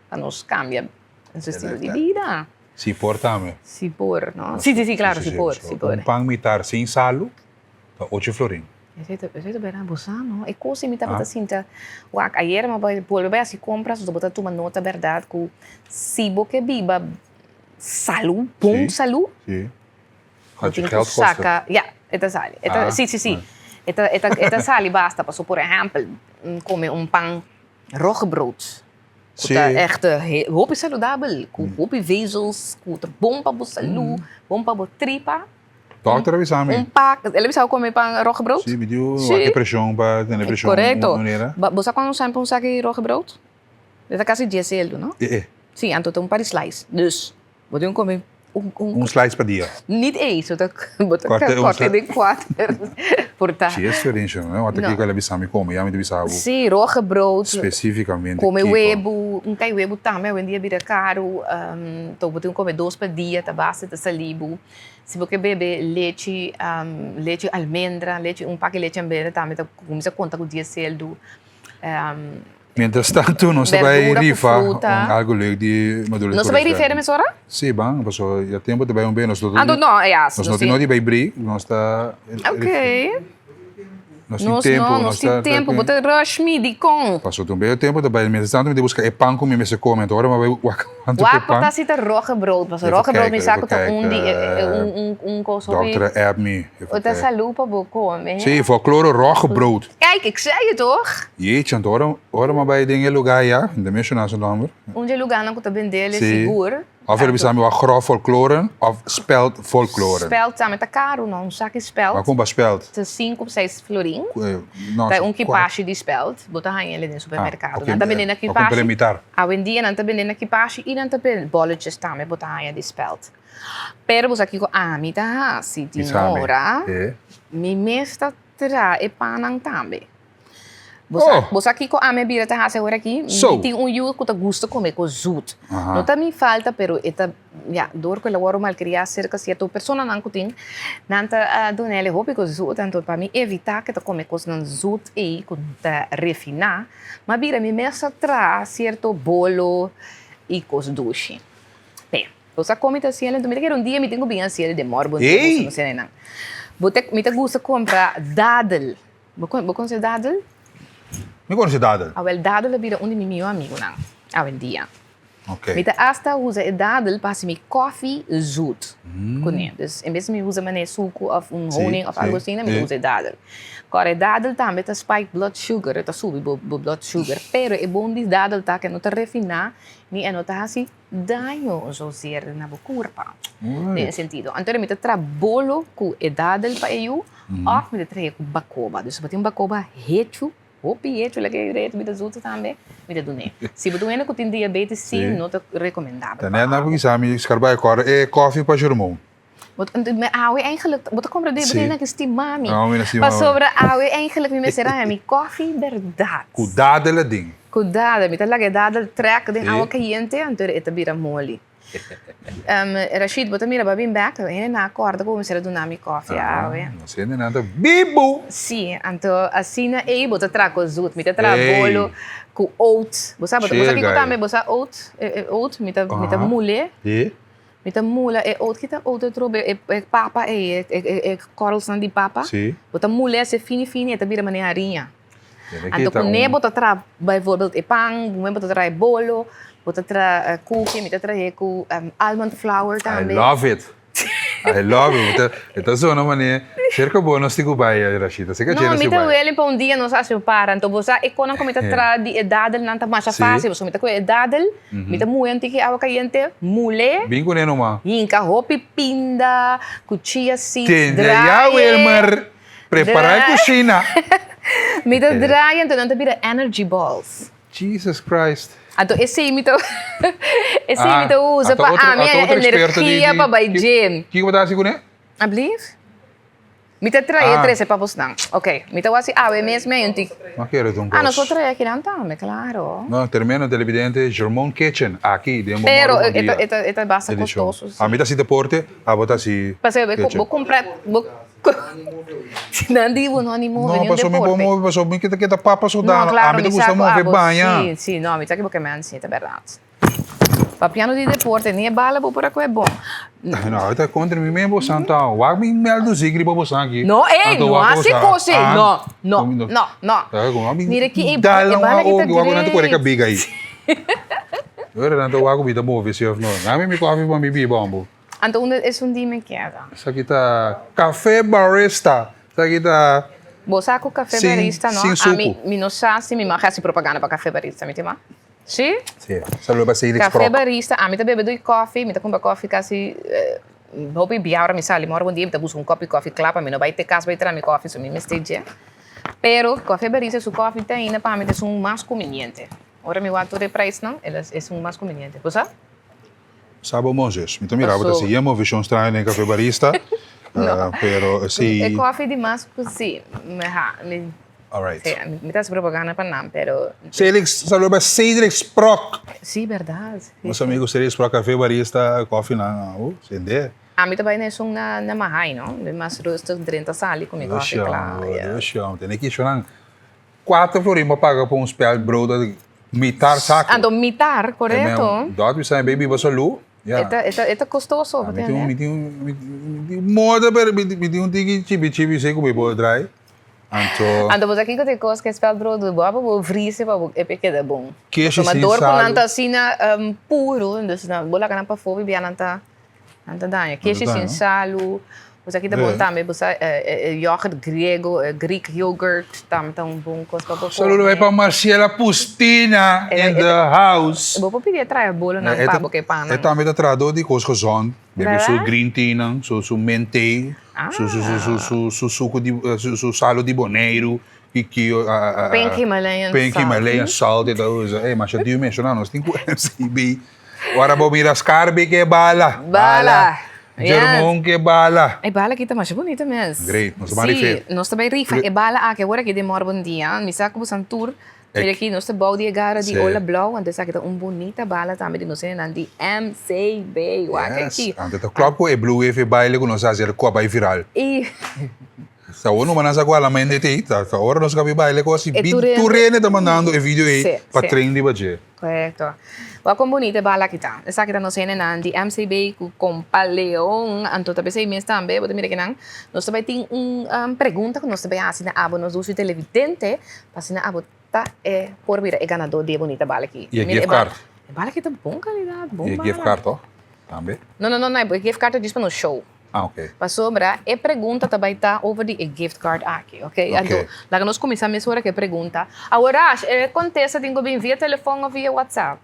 Pa nos cambia nos estilo di bida. Si por tambe. Si por, no? Si, si, si, claro, si por, si por. Un pan mitar sin salu ta ocho florin. Esei ta, esei ta bera abusá, no? E cos mi tabata sinta, wak, ayer mi a bolbe bai haci compras, nos tabata tuma nota berdad cu si bo ke biba salu, bon salu, Si. bo tin cu saca, ya, e ta sali, e ta, si, si, si, e ta, e ta, e ta sali basta, pasobra por ehempel, come un pan Roggebrood. Ku ta echt hopi saludabel, ku hopi vezels, ku ta bon pa bo salú, bon pa bo tripa. Dokter a bisa mi. Un pak, el a bisa bo kome pan roggebrood? Si, mi diu wak e preshon pa tene preshon Korekto. manera. Bo sa kuantu semper un saki roggebrood? E ta kasi dies eldo, no? E e. Si, anto ta un par di slice. Dus, Bo tin come un, un, Un slice pa dia. Niet eens, bo ta, bo ta Korte un korte sli- den kuater. Por ta. Si es diferencia, no? Ota No. kiko el a bisa mi come, ya mi ta bisa bo Sí, roggebrood. specificamente Come kiko. webu, un kai webu tambe awendia bira karu. Um, to bo tin come dos pa dia, ta basta ta sali bo. Si bo ke bebe lechi, um, lechi almendra, lechi, un paki lechi almendra tambe ta kuminsa konta ku dies seldu. Um, Mientras tanto nos ta bai Berdura ku rifa fruta. un algo leuk di Maduro Nos ta bai rifa mesora? Sí, ban, paso ya tempo ta bai un be, nos no Anto no, ya, nos no tin no di bai bri, nos ta Ok. Nos tin Nos tempo, no, nos tin tempo, bo ta rush mi, dikon? Paso ta un be tempo ta bai, mientras tanto mi ta buska e pan ku mi mester kome, anto ora mi a bai wak cuanto Wak e pan. por ta si ta roggebrood, paso Even roggebrood mi kijken, sa even ku ta un di kijken. un un un kos hopi. Dokter a app mi. Even O ta kijken. salú pa bo kome. Sí, folklore roggebrood. Kijk, ik zei het toch? Jeetje, anto ora, ora mi a bai den e lugar ya, mi ta menshoná su nomber. Un dje lugarnan ku ta bendel e Sí. sigur. Of el a bisa mi wak grof folkloren of speld folkloren. Speld tambe ta karu no, un saki speld. Maar kon ba speld? Ta sinku of seis florin. No, Ta un kipashi di speld, bo ta haña el den supermerkado. Ah, ok. Nan ta bende na Bo kipashi. kumpra mitar. Awendia nan ta bende na kipashi i nan ta bende bolletjes tambe bo ta haña di speld. Pero bo sa kiko ami ta hasi di ora, mi mes ta traha e pannan tambe. Bo sa, Oh. bo sa kiko ami a bira ta hasi awor aki? So. Mi tin un yu ku ta gusta kome kos zoet. Aha. No ta mi falta, pero e ta, ya, dor ku el a wòrdu malkriá serka sierto personanan ku tin, nan ta duna el e hopi kos zoet. Anto pa mi evitá ku e ta kome kosnan zoet ei ku ta refiná, mi a bira mi mes a traha sierto bolo i kos dushi. P'e, bo sa kon mi ta hasiel? Anto mi ta kere un dia mi tin ku bin hasiel den mòrgo, Ey! boso no sene nan. Bo ta, mi ta gusta kumpra dadel. Bo bo konosé dadel? Mi konosé dadel. Awel, dadel a bira un di mi mihó amigunan awendia. Ok. Mi ta asta usa e dadel pa hasi mi kòfi zoet kuné. Dus en bes di mi usa manera suku òf un honing òf algu asina, mi ta usa e dadel. Kòrda e dadel tambe ta spike blood sugar, e ta subi bo bo blood sugar. Pero e bon di dadel ta ku e no ta refiná ni e no ta hasi daño zozeer na bo kurpa. Den e sentido. Anto mi ta traha bolo ku e dadel pa e yu òf mi ta traha ku bakoba. Dus bo tin bakoba hechu, hopi hechu, leke e retu bida zoete tambe, mi ta dun'é. Si bo ta un hende ku tin diabetes sí no ta rekomendabel Ta pa net nan abo. ku kisa mi skarba e kòrda e kòfi pa Jermon. Bo ta awe eigenlijk, bo ta kompra den, bo Sí. tin nan ke stima mi. No, mi no stima bo. Pasobra awe eigenlijk mi mester haña mi kòfi bèrdat. Ku dadel aden. Ku dadel, mi ta laga e dadel trèk den Sí. awa kayente, anto e ta bira moli. Rashid, bo ta mira bo a bin bèk, hende nan a kòrda ku bo mester a duna mi kòfi awe. Nos hende nan ta bibu! Sí, anto asina ei bo ta traha ku zoet. Mi ta traha Ey. bolo ku oat. Bo sa, bo sa Chill, kiko guy. tambe? Bo sa oat? E oat, mi ta mi ta Aha. mul'é. Sí. Mi ta mula e oat, kita oat atrobe? E e papa ei, e e korrelsnan di papa. Sí. Bo ta mula esei fini fini, e ta bira manera hariña. Tiene Anto kita kuné un. bo ta traha bijvoorbeeld e pan, kuné bo ta traha e bolo, bo ta traha koeki, mi ta traha ku almond flour I tambe. love it. I love it. Bo ta, e ta zona manera, cerca bo nos tin ku bai, Rashida. Cerca dje No, nos mi tin ta ku bai. wele pa un dia nos hasi un para. Anto bo sa e konan ku mi ta traha di e dadelnan ta masha Sí. fácil, pasobra mi ta kohe e dadel, Mi ta muhe un tiki awa kayente, mule. Bin kuné numa. Hinka hopi pinda ku chia seeds, Tende ya draai. Wilmer, prepara e kushina. Mi ta draai anto nan ta bira energy balls. Jesus Christ. Anto esei mi ta esei mi ta usa pa ami energia pa bai gym. Kiko bo ta hasi kuné? Ablief? Mi ta trae trese pa bosnan. Ok, mi ta wasi awe mes mei un tiki. No kere ta un kos. Ah, nos por trae akinan tambe, klaro. No, termino televidente Germon Kitchen aki den bo moro bon dia. Pero e ta basta kostoso si. Ami ta hasi deporte, abo ta hasi Pasobra bo kumpra bo Si nan di bo no ni move ni un deporte. No, pasobra mi por move pasobra mi kita keda papa sodano. Ami ta gusta move baña. Si, si, no, mi ta kiboke men si, ta berdad. Papiando di deporte, ni e bala bo por a koe bon. No, awor ta kontra mi mes bosan ta. Wak mi meldo zig riba bosan aki. No, ey, no hasi kos ey. No, no, no, no. Mira ki e bala ki ta great. Wak nan ta kore kabiga ayi. Ora nan ta wak ku mi ta move si of no. Dame mi kofi pa mi biba hombo. Anto unda esun di mi keda? Esaki ta Café Barista. Esaki ta. Bo sa ku Café Barista no? Sin suku. Ami mi no sa si mi mag hasi propaganda pa Café Barista, mi tin ma? Sí? Sí. Saludo pa Celix Café Prok. Barista, ami ta bebe dui koffie, mi ta kumpra koffie kasi hopi bia ora mi sali mor bon dia mi ta buska un kopi koffie kla pa mi no bai te kas bai traha mi koffie so mi mester dje. Pero Café Barista su koffie ta ainda pa mi ta esun mas kuminiente. Ora mi wak tur e prijsnan el a esun mas kuminiente. Bo sa? Sa bo Moses, mi ta mira bo ta sigui e movishon straño den Café Barista, pero si. E koffie di mas ku si, ha, mi. Alright. Sí, mi ta hasi propaganda pa nan, pero. Celix, saludo pa Cedric Sprock. Sí, berdad. Nos amigo Cedric Sprock, Café Barista, koffie nan, oh, sende. Ami ta bai na esun na na Mahaai, no? Mi mas rustig drenta sali ku mi koffie kla. Dios shon, tene ki shon nan. Cuatro florin bo paga pa un spelbrood dat mitar saco. Anto mitar, corecto. Dat mi sa baby bo salu. Ja. E ta, e ta, e ta costoso. Mi tin un, mi tin un, mi tin un moda pero mi tin un tiki chibi chibi si cu mi por draai. Anto. Anto bo sa kico ta e cos cu e spelbrood bo a bo vriezen pa bo e keda bon. Keshi sin Pasobra door cu sal. nan ta asina puro, dus nan bo laga nan pafó bibia nan ta. Nan ta daña. Keshi sin salu. Bo sa ki ta bon tambe, bo sa e yoghurt griego, e Greek yoghurt tambe ta un bon kos pa bo kome. Saludo bai pa Marciela Pustina in the house. Bo por pidi e traha bolonan pa bo ke pannan. E tambe ta trahador di kos gezond. Bebe su green tea nan, su mint tea, su suku di, su salu di Boneiru, kikio. Pink Himalayan salt. Pink Himalayan salt e ta usa. Ey, masha diu menshoná nos tin ku MCB. Ora bo mira Scarby ke bala. Bala. Jermon ke bala. E bala aki ta masha bunita mes. Great. Nos ta bai rifa. Si, nos ta bai rifa e bala aki. Awor aki den mor bon dia. Mi sa ku bosan tur. Mira aki nos ta bou di e gara di Ola Blou. Anto esaki ta un bunita bala tambe di nos hendenan di MCB. Wak aki. Yes. Anto ta klòp ku e Blue Wave e baile ku nos a hasi el ku a bai viral. I. Sa ora no manda sa ku alamente te. Ta ora nos ka bai baile ku asi. Tur hende ta mandando e video ei pa train riba dje. Correcto. Wak kon bunita e bala aki ta. Esaki ta nos hendenan di MCB ku Kompa Leon. Anto ta pesey mes tambe bo ta mira kinan nos ta bai tin un pregunta ku nos ta bai hasi na abo nos dushi televidente pa asina abo ta e por bira e ganador di e bunita bala aki. Y e gift card. E bala aki ta bon calidad, bon bala. Y e gift card toch? Tambe. No no no no e gift card ta djis pa nos show. Ah, ok. Pasobra e pregunta ta bai ta over di e gift card aki, ok? Ok. Anto, laga nos kuminsá mesora ku e pregunta. Awor, Rash, e kontesta tin ku bin via telefòn òf via WhatsApp?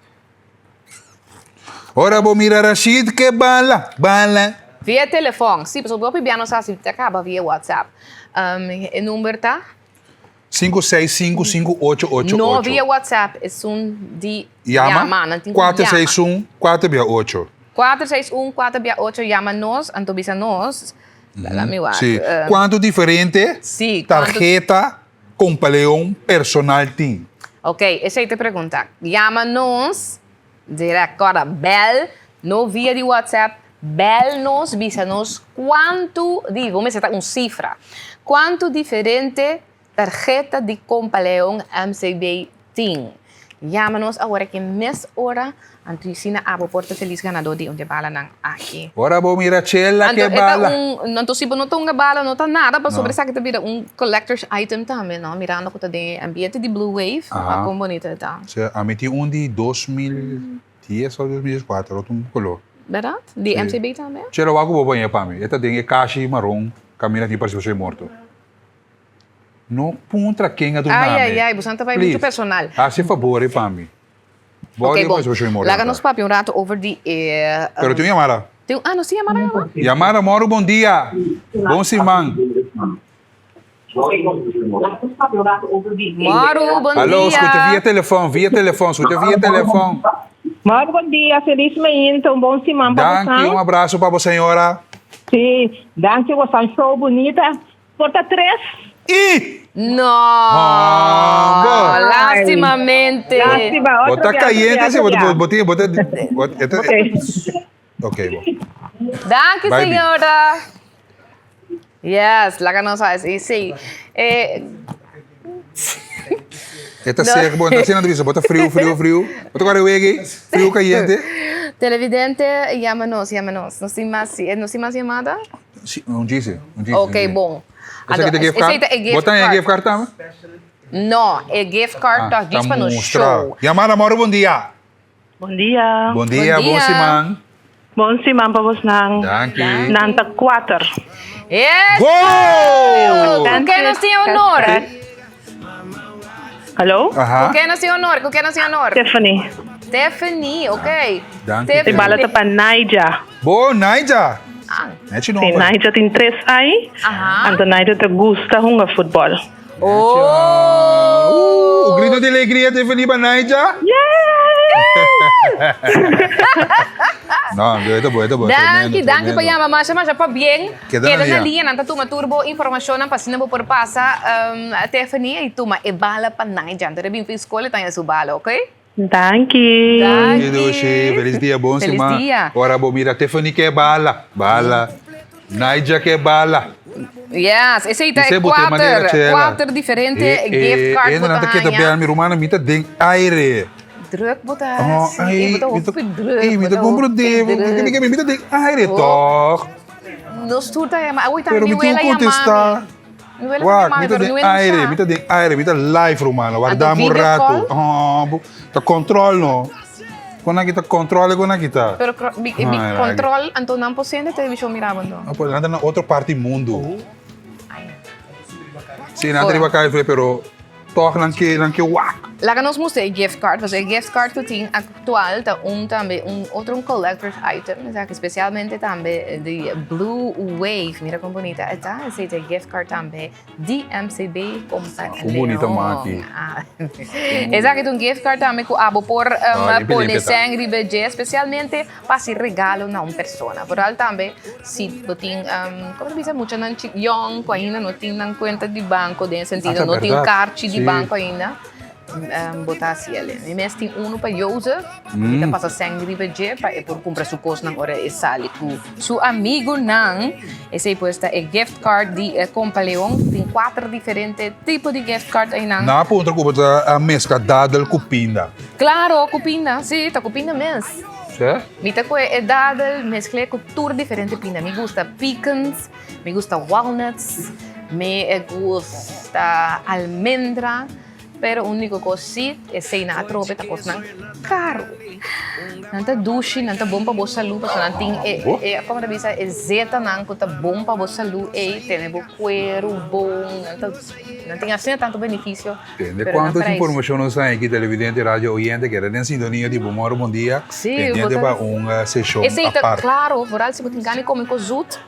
Ora bo mira Rashid ke bala, bala. Via telefòn, sí, pasobra hopi bia nos hasi ta kaba via WhatsApp. E number ta? 5655888. No via WhatsApp, esun di yama. Nan tin ku yama. 4 6 1 4 bia 8. 4 6 1 4 bia 8 yama nos, anto bisa nos. Laga mi wak. Sí. Kuantu diferente Sí, tarheta Kompaleon personal tin? Ok, esei ta e pregunta. Yama nos direct, kòrda, bèl, no via di WhatsApp, Bel nos bisa nos cuantu di, bo mester ta un cifra, cuantu diferente tarheta di Compa Leon MCB tin. Yama nos awor aki mes ora, anto asina abo por ta feliz ganador di un di e balanan aki. Ora bo mira chela Anto ke e ta bala. un, anto si bo no ta hunga bala no ta nada pasobra esaki ta bira un collector's item tambe no, mirando cu ta den e ambiente di Blue Wave, wak con bonito e ta. Sea, ami tin un di 2000. Dies of 2014, otro un color. Berdad? Di Sí. MCB tambe? Chelo wak ku bo baña pa mi. E ta den e kashi maron kaminda tin parsi soy morto. No puntra ken a duna Ai, mi. ai, ai, boso ta bai Please. mucho personal. Hasi fabor e pa mi. Bo Ok, di bon. parsi soy morto. Laga nos papia un rato over di e... Pero tin un yamada. Tin un, ah, nos tin yamada awa? Yamada, moro bon dia. Bon siman. Mòru, bon Hallo, dia. skucha via telefòn, via telefòn, skucha via telefòn. Mòru, bon dia, felis meinta, un bon siman pa Danki, bosan. un abraso pa bo señora. Sí, danki bosan show bunita. Por ta tres. I! No, Hombo. lastimamente. Lástima, Bo otro ta bia, otro cayente bia, si, otro bo bia. bo tin bo ta bo e ta Ok. Ok, bo. Danki, Bye, Bi. señora. Yes, laga nos haci. Sí. Eh, E ta No. sek bo, entonces nan ta bisa bo ta friu, friu, friu. Bo ta kore wegi, friu cayente. Televidente, yama nos, yama nos. Nos tin mas, nos tin mas yamada? Si, un djise, un djise. Ok, bon. Esaki ta gift card? Esey ta e gift Bo ta haña card. gift card tambe? No, e gift card ta djis pa nos show. Yamada, moro bon dia. Bon dia. Bon dia, Bon bon dia. siman. Bon siman pa bosnan. Danki. Nan ta kuater. Yes! Gol! Ku ken nos tin honor? Hallo? Aha. Ku ken nos tin honor? Ku ken nos tin honor? Tiffany. Tiffany, ok. Danki. E bala ta pa Naija. Bo, Naija! Ah. Nechi Sí, nomber. Naija tin tres ai. Aha. Anto Naija ta gusta hunga futbol. Oh! Un grito di alegria Tiffany pa Naija. No, e ta bo, e ta bo. Danki, danki pa yama. Masha, masha pabien. Keda na Keda na liña. liña, nan ta tuma tur bo informashonnan pa asina bo por pasa Tiffany i tuma e bala pa Naija. Anto e bin fin skol e ta haña su bala, ok? Danki. Danki Dushi, felis dia, bon Felis siman. dia. Ora bo mira Tiffany ke bala, bala. Naija ke bala. Yes, esei ta Esei e bo te manera kuater, chela. kuater diferente Eh, gift eh, card eh, bo nan ta ta keda haña. bel mi rumana mi ta den aire. Druk bo ta Oh, hasi, ai, bo ta mi ta, hopi druk, ei, mi bo ta ta komprondé, hopi mi druk. mi ta den aire Oh. tòg. Nos tur ta yama, awor tambe Pero mi mi tin wela ku yama mi. kontestá. Mi wela ta Wak, yama mi mi, ta pero den mi wela no aire, sa. mi ta den aire, mi ta live rumana, Anto warda mi un video rato. call? Oh, bo ta control no. Kon nan kita control e kon nan kita? Pero cro- mi, mi Ay, control, anto nan por sende television mira bo anto. No, pues nan ta na otro parti mundu. Ay. Sí, nan ta riba kai fre, pero Tòg nan ke nan ke wak. Laga nos mustra e gift card, pasobra e gift card ku tin aktual ta un tambe un otro un collector's item, esaki spesialmente tambe di Blue Wave. Mira kon bunita e ta, esei ta e gift card tambe di MCB Kompa Kon bunita Leon. maki. Esaki ta un gift card tambe ku abo por Ah, limpia pone limpia ta. sèn riba dje, spesialmente Pa hasi regalo na un persona. Vooral tambe si bo tin, como ta bisa, muchanan yong cu ainda no tin nan cuenta di banco, den e sentido no tin carchi di banco ainda, bo ta haci el. Mi mes tin uno pa Jozef, mi ta pasa sèn riba dje pa e por cumpra su cosnan ora e sali cu su amigonan. Esey pues ta e gift card di Compa Leon. Tin cuater diferente tipo di gift card einan. Nan a puntra cu bo ta mezcla dadel cu pinda. Claro, cu pinda. Si, ta cu pinda mes. Sè? Mi ta kohe e dadel, mezcl'é cu tur diferente pinda. Mi gusta pecans, mi gusta walnuts, mi gusta almendra, pero unico cos si, eseinan atrobe ta cosnan caro. Nan ta dushi, nan ta bon pa bo salú, pasobra nan tin e, e, como ta bisa, e zetanan cu ta bon pa bo salú ei, tene bo cuero bon, nan ta, nan tin asina tanto beneficio. Tende Pero nan cuanto prijs. informacion nos haña aki televidente radio oyente keda den sintonia di Bon Moro Bon Dia Sí, pendiente bo ta- pa un sesion Esei ta apart. claro, vooral si bo tin gana di come cos zoet,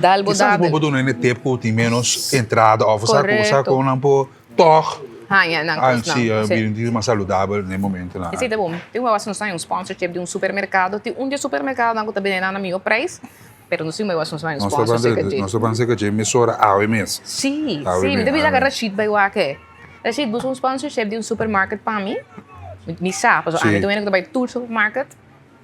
dal bo Kisas bo dadel. por duna hende tip cu tin menos entrada of sa cu sa Correcto. con nan por toch Haña nan ah, cosnan. sí, Sí. bira un tiki mas saludabel den e momentonan. Esei ta bon. Tin un nos haña un sponsorship di un supermercado. Tin un di e supermercadonan cu ta bende nan na miho prijs. Pero nos tin bai wak nos bai un sponsor cerca dje. Nos ta ban cerca dje mesora awe mes. Sí, sí, mi ta bisa Rashid bai wak e. Rashid, busca un sponsorship di un supermarket pa mi. Mi sa, pasobra ami ta wende ku ta bai tur supermarket.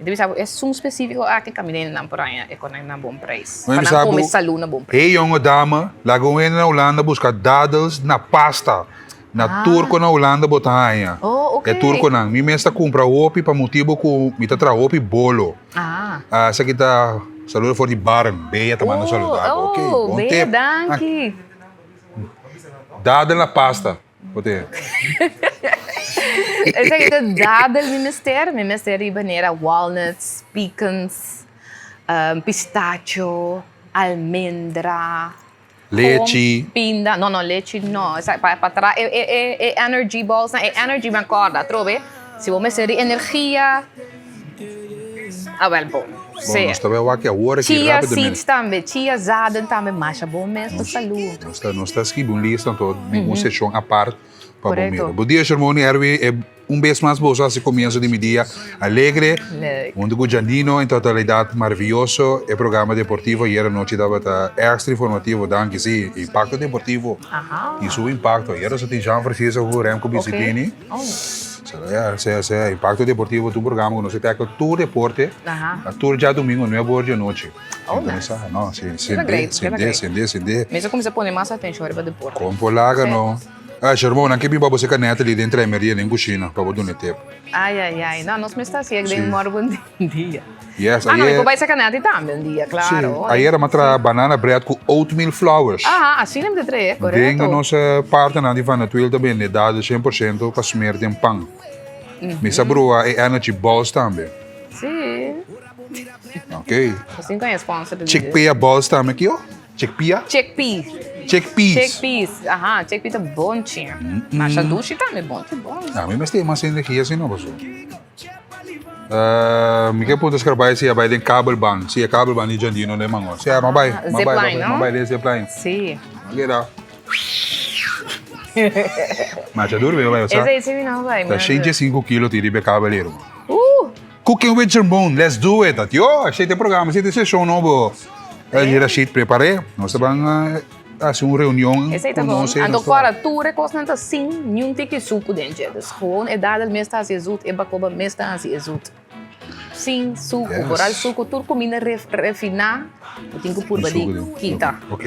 Mi ta bisa bo esun spesifiko aki kaminda nan por haña e konai na bon prijs. Pa nan kome salú na bon prijs. Hey jonge dame, laga un hende na Hulanda buska dadels na pasta. Na turko na Hulanda bo ta haña. Oh, E turkonan. Mi mes ta kumpra hopi pa motibu ku mi ta traha hopi bolo. Ah. Esaki ta saludo for di Baren. Bea ta manda saluda bo. Ok, Oh, bon Bea, tip. danki. Dadel na pasta. Bo te. Esaki ta dadel mi mester. Mi mester riba manera walnuts, pecans, pistacho, almendra. Lechi. Pinda, no no lechi no, esa pa pa tra e e e e energy balls nan, e energy mi a corda atrobe, si bo mester di energia, awel bo. Bon, nos ta bai wak awor aki Chia rápidamente. seeds tambe, chia zaden tambe masha bon mes pa salú. Nos ta, nos ta skibi un lista anto den un seshon apart pa bo Korekto. mira. Bon dia Shermoni, Erwin, e un bes mas boso hasi komienso di mi dia alegre. Leuk. Hunto ku Giannino en totalidat maravioso. E programa deportivo ayer anochi tabata extra informativo, danki. Si, Impacto Deportivo Aha. tin su impacto. Ayer nos a tin Jean Francisco ku Remco Ok. Biciclini. Oh. Sea, sea, sea, Impacto Deportivo ta un programa ku nos ta tackle tur deporte. Aha. A tur djadumingu nuebe or di anochi. Oh, Entonces, nice. ah, no, si, Keda sende, great, keda sende, great. sende, sende. Mi a kuminsá pone mas atenshon riba deporte. Kon por laga Sí. no. Ah, Shermon, nan ke bin pa bo seka Natalie den traimeria den kushina pa bo duna e tep. Ai, ai, ai. No, nos mester hasié den Sí. morgen dia. Yes, Ah, no, mi ayer. por bai saka Nati tambe un dia, claro. Sí, ayer a traha banana bread ku oatmeal flours. Aha, asina mi ta trae, Den korekto. nos partnernan di Van Natuil ta bende dado 100% pa smer den pan. Mi sa brua e energy balls tambe. Sí. Ok. Nos tin ku haña sponsor di. Chickpea balls tambe, kio? Chickpea? Chickpeas. Chickpeas. Chickpeas, aha, chickpea ta bon chin. Masha dushi tambe, bon chi bon. A mi mester mas energia si no paso. Mi ke punta skrabai si a bai den kabelbaan, si e kabelbaan di Jandino den mango. Si a bai, ma bai, ma bai den zipline. Si. Ma keda. Masha duru mi bai, sa. Esei si mi no bai. Ta 105 kilo tin riba e kabel ei, ruman. Cooking with Jermon, let's do it! Atio, esei ta e programa, esei ta e seshon nobo. El Rashid prepar'é. Nos ta ban hasi un reunion Esei ta ku bon. nos e Anto nos ta. kòrda, tur e kosnan ta sin niun tiki suku den dje. Dus gewoon e dadel mes ta hasi e zoet, e bakoba mes ta hasi e zoet. Sin suku. Yes. Boral suku, tur kuminda ref, refiná, bo tin ku purba di Suku den. kita. Ok.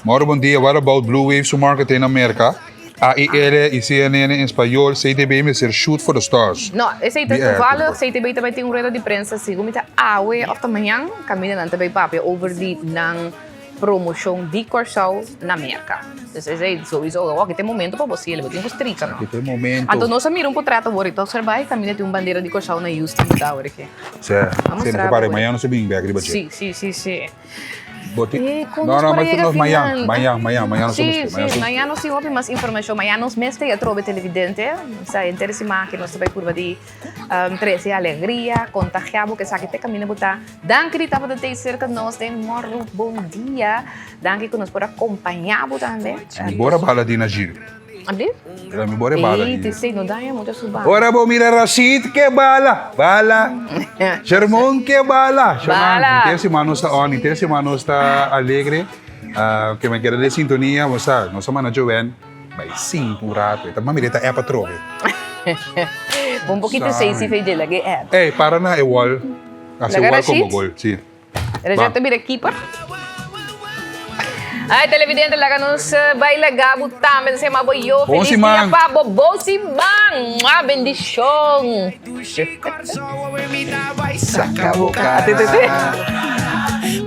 Mauro bon dia, what about Blue Wave su marketing na Merka? AIL y CNN en spañol, CTB mester shoot for the stars. No, esey ta Di airport. toevallig, CTB ta bay tin un rueda di prensa segun mi ta awe of ta mañan, caminda nan ta bay papia over di nan promocion di Corsou na Merca. Dus esey sowieso, awor aki ta e momento pa bo cielo, bo tin cu strica no. Aki ta e momento. Anto nos a mira un potrèt awor y ta observa e caminda tin un bandera di Corsou na Houston ta awor aki. Sè, A sè, mustra no pare, bo. mañan nos ta bin bek riba dje. Si, si, si, si. Bo tin. Eh, kon No, nos no, por mas yega nos mañan, final? mañan, mañan, mañan nos Sí, nos sí, mañan mañan nos tin hopi mas informashon. Mañan nos mes ta atrobe televidente. Sa henter siman aki nos ta bai purba di um, trese alegria, kontagiá bo ke esaki te kaminda bo ta. Danki di tabata tei serka nos den Morru Bon Dia. Danki ku nos por akompañá bo tambe. Mi bora bala di na giro. Abdi? Era mi bora bala Ei, di. te sei, no daña mucho su bala. Ora bo mira Rashid ke bala, bala. Shermon ke bala. Sherman, Bala. Inter siman nos ta on, inter siman nos ta alegre. Ah, ke me keda den sintonia, bo sa, nos a manda Joanne bai sinta un rato. E ta mami ta app atrobe. Un poquito Sabi. sei si fei de lage app. Ey, para na e wall. Hasi Laga wall como Rashid? gol, si. Rashid ta bira keeper. Ay, televidente, laga nos bai laga bo tambe. Nos yama bo yo. Bon Feliz dia siman. pa bo. Bon siman. Mua, bendicion. Saca boca.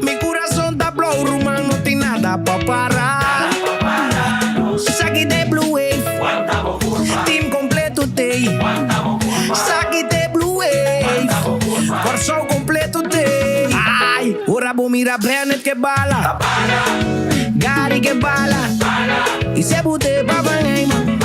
Mi corazón ta blow, ruman, no tin nada pa para. Saki de Blue Wave. Team completo tey. Saki de Blue Wave. Corsou completo tey. Ay, ora bo mira Bennett ke bala. Gary ke bala. Y se bute pa Van Heyman.